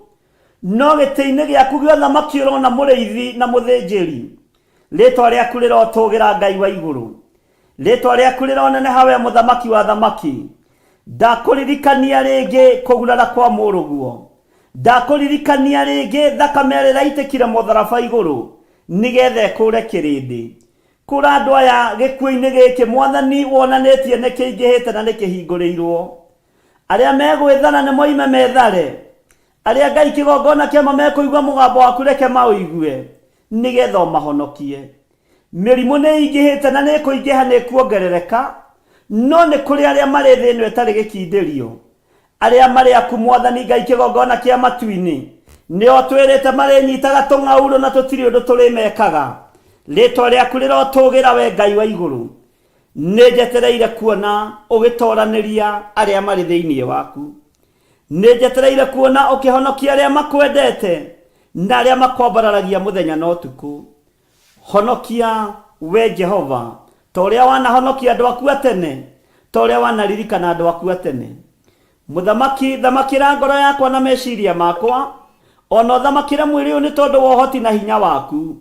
No gĩtĩ-inĩ gĩaku gĩa ũthamaki ũrona mũrĩithi na mũthĩnjĩri. Rĩtwa rĩaku rĩrotũgĩra Ngai wa igũrũ. Rĩtwa rĩaku rĩroneneha we mũthamaki wa athamaki. Ndakũririkania rĩngĩ kũgurara kwa mũrũguo. Ndakũririkania rĩngĩ thakame ĩrĩa ĩraitĩkire mũtharaba igũrũ nĩgetha ĩkũre kĩrĩndĩ. Kũra andũ aya gĩkuũ-inĩ gĩkĩ Mwathani wonanĩtie nĩ kĩingĩhĩte na nĩ kĩhingũrĩirwo. Arĩa megwĩthara nĩ moime methare. Arĩa Ngai kĩgongona kĩama mekũigua mũgambo waku reke maũigue nĩgetha ũmahonokie. Mĩrimũ nĩ ĩingĩhĩte na nĩ ĩkũingĩha nĩ ĩkuongerereka, no nĩ kũrĩ arĩa marĩ thĩ ĩno ĩtarĩ gĩkindĩrio. Arĩa marĩ aku Mwathani Ngai kĩgongona kĩa matu-inĩ, nĩo ũtwĩrĩte marĩnyitaga tũng'aurũ na tũtirĩ ũndũ tũrĩmekaga. Rĩtwa rĩaku rĩrotũgĩra we Ngai wa igũrũ. Nĩ njetereire kuona ũgĩtoranĩria arĩa marĩ thĩinĩ waku. Nĩ njetereire kuona ũkĩhonokia arĩa makwendete na arĩa makwambararagia mũthenya na ũtukũ. Honokia, we Jehova, ta ũrĩa wanahonokia andũ aku a tene, ta ũrĩa wanaririkana andũ aku a tene. Mũthamaki, thamakĩra ngoro yakwa na meciria makwa, o na ũthamakĩre mwĩrĩ ũyũ nĩ tondũ wa ũhoti na hinya waku.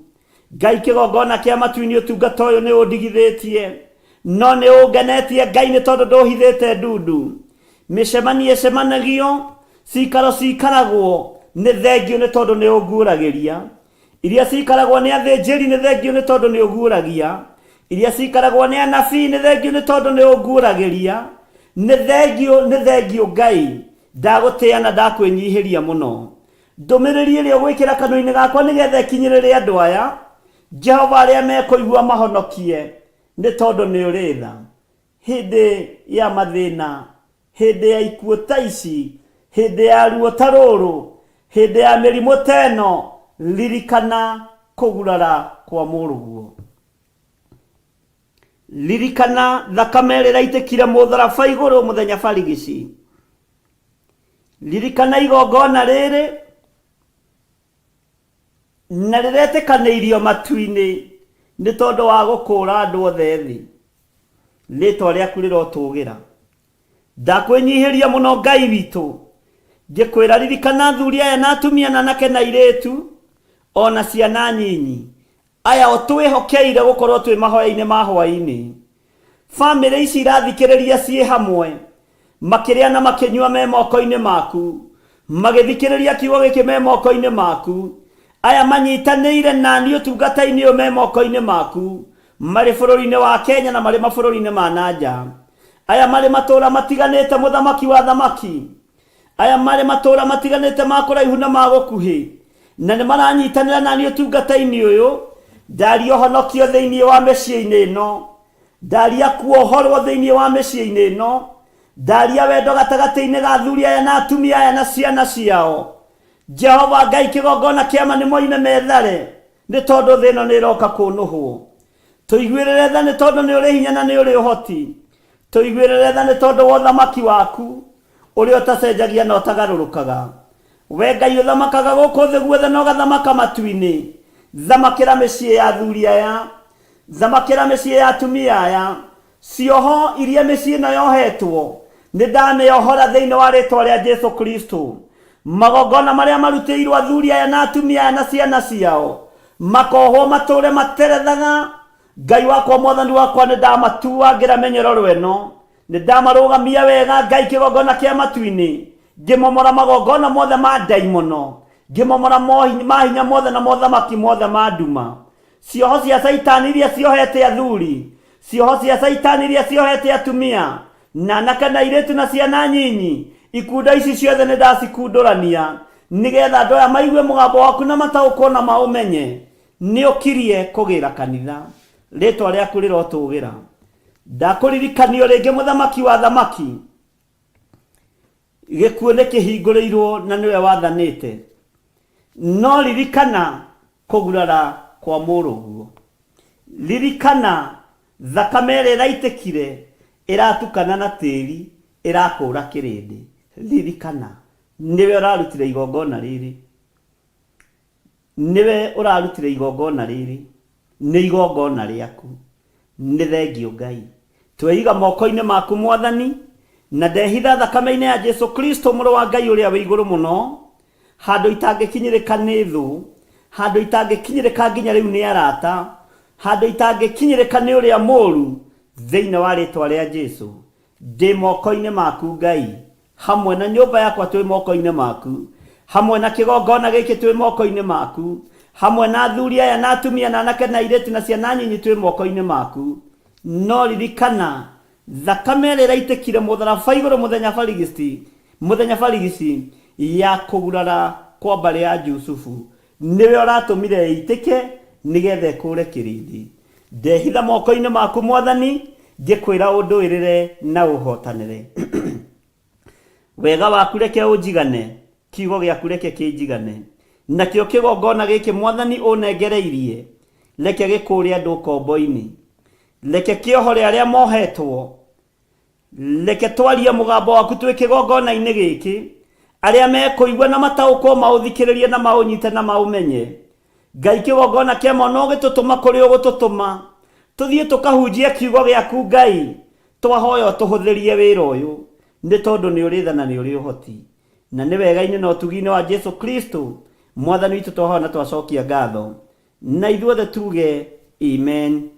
Ngai kĩgongona kĩa matu-inĩ ũtungata ũyũ nĩ ũndigithĩtie, no nĩ ũngenetie Ngai nĩ tondũ ndũhithĩte ndundu. Mĩcemanio ĩcemanagio, cikaro cikaragwo, nĩ thengio nĩ tondũ nĩ ũnguũragĩria. Iria cikaragwo nĩ athĩnjĩri nĩ thengio nĩ tondũ nĩ ũguũragia. Iria cikaragwo nĩ anabii nĩ thengio nĩ tondũ nĩ ũnguũragĩria. Nĩ thengio, nĩ thengio Ngai, ndagũtĩa na ndakwĩnyihĩria mũno. Ndũmĩrĩri ĩrĩa ũgwĩkĩra kanua-inĩ gakwa nĩgetha ĩkinyĩrĩre andũ aya, Jehova arĩa mekũigua mahonokie, nĩ tondũ nĩ ũrĩ tha. Hĩndĩ ya mathĩna, hĩndĩ ya ikuũ ta ici, hĩndĩ ya ruo ta rũrũ, hĩndĩ ya mĩrimũ ta ĩno, ririkana kũgurara kwa mũrũguo. Ririkana thakame ĩrĩa ĩraitĩkire mũtharaba igũrũ mũthenya barigici. Ririkana igongona rĩrĩ na rĩretĩkanĩirio matu-inĩ nĩ tondũ wa gũkũũra andũ othe thĩ. Rĩtwa rĩaku rĩrotũgĩra. Ndakwĩnyihĩria mũno Ngai witũ, ngĩkwĩra ririkana athuri aya na atumia na anake na airĩtu, o na ciana nyinyi, aya ũtwĩhokeire gũkorwo twĩ mahoya-inĩ ma hwaĩ-inĩ. Famĩlĩ ici irathikĩrĩria ciĩ hamwe, makĩrĩa na makĩnyua me moko-inĩ maku, magĩthikĩrĩria kiugo gĩkĩ me moko-inĩ maku. Aya manyitanĩire naniĩ ũtungata-inĩ ũyũ me moko-inĩ maku, marĩ bũrũri-inĩ wa Kenya na marĩ mabũrũri-inĩ ma na nja. Aya marĩ matũũra matiganĩte mũthamaki wa athamaki. Aya marĩ matũũra matiganĩte ma kũraihu na ma gũkuhĩ, na nĩ maranyitanĩra naniĩ ũtungata-inĩ ũyũ. Ndaria ũhonokio thĩinĩ wa mĩciĩ-inĩ ĩno. Ndaria kuohorwo thĩinĩ wa mĩciĩ-inĩ ĩno. Ndaria wendo gatagatĩ-inĩ ga athuri aya na atumia aya na ciana ciao. Jehova Ngai kĩgongona kĩama nĩ moime methare, nĩ tondũ thĩ ĩno nĩ ĩroka kũnũhwo. Tũiguĩrĩre tha nĩ tondũ nĩ ũrĩ hinya na nĩ ũrĩ ũhoti. Tũiguĩrĩre tha nĩ tondũ wa ũthamaki waku, ũrĩa ũtacenjagia na ũtagarũrũkaga. We Ngai ũthamakaga gũkũ thĩ guothe na ũgathamaka matu-inĩ, thamakĩra mĩciĩ ya athuri aya, thamakĩra mĩciĩ ya atumia aya. Cioho iria mĩciĩ ĩno yohetwo, nĩ ndamĩohora thĩinĩ wa rĩtwa rĩa Jesu Kristo. Magongona marĩa marutĩirwo athuri aya na atumia aya na ciana ciao, makohwo matũre materethaga. Ngai wakwa Mwathani wakwa, nĩ ndamatuangĩra mĩnyororo ĩno, nĩ ndamarũgamia wega Ngai kĩgongona kĩa matu-inĩ, ngĩmomora magongona mothe ma ndaimono, ngĩmomora mahinya mothe na mothamaki mothe ma nduma. Cioho cia Caitani iria ciohete athuri, cioho cia Caitani iria ciohete atumia, na anake na airĩtu na ciana nyinyi, ikundo ici ciothe nĩ ndacikundũrania, nĩgetha andũ aya maigue mũgambo waku na mataũkwo na maũmenye. Nĩ ũkirie kũgĩra kanitha. Rĩtwa rĩaku rĩrotũgĩra. Ndakũririkanio rĩngĩ mũthamaki wa athamaki, gĩkuũ nĩ kĩhingũrĩirwo na nĩwe wathanĩte. No ririkana kũgurara kwa mũrũguo. Ririkana thakame ĩrĩa ĩraitĩkire ĩratukana na tĩri ĩrakũra kĩrĩndĩ. Ririkana nĩwe ũrarutire igongona rĩrĩ. Nĩwe ũrarutire igongona rĩrĩ. Nĩ igongona rĩaku. Nĩ thengio Ngai. Tweiga moko-inĩ maku Mwathani, na ndehitha thakame-inĩ ya Jesu Kristo mũrũ wa Ngai ũrĩa wĩ igũrũ mũno. Handũ itangĩkinyĩrĩka nĩ thũ, handũ itangĩkinyĩrĩka nginya rĩu nĩ arata, handũ itangĩkinyĩrĩka nĩ ũrĩa mũũru, thĩinĩ wa rĩtwa rĩa Jesu. Ndĩ moko-inĩ maku Ngai, hamwe na nyũmba yakwa twĩ moko-inĩ maku, hamwe na kĩgongona gĩkĩ twĩ moko-inĩ maku, hamwe na athuri aya na atumia na anake na airĩtu na ciana nyinyi twĩ moko-inĩ maku. No ririkana thakame ĩrĩa ĩraitĩkire mũtharaba igũrũ mũthenya barigici, mũthenya barigici ya kũgurara kwa mbarĩ ya Jusufu, nĩwe ũratũmire ĩitĩke nĩgetha ĩkũre kĩrĩndĩ. Ndehitha moko-inĩ maku Mwathani, ngĩkwĩra ũndũĩrĩre na ũhotanĩre. Wega waku reke ũnjigane, kiugo gĩaku reke kĩnjigane. Nakĩo kĩgongona gĩkĩ Mwathani ũnengereirie, reke gĩkũũre andũ ũkombo-inĩ. Reke kĩohore arĩa mohetwo. Reke twarie mũgambo waku twĩ kĩgongona-inĩ gĩkĩ, arĩa mekũigua na mataũkwo maũthikĩrĩrie na maũnyite na maũmenye. Ngai kĩgongona kĩa ma no gĩtũtũma kũrĩa ũgũtũtũma, tũthiĩ tũkahunjie kiugo gĩaku Ngai. Twahoya ũtũhũthĩrie wĩra ũyũ, nĩ tondũ nĩ ũrĩ tha na nĩ ũrĩ ũhoti. Na nĩ wega-inĩ na ũtugi-inĩ wa Jesu Kristo Mwathani witũ twahoya na twacokia ngatho. Na ithuothe tuge amen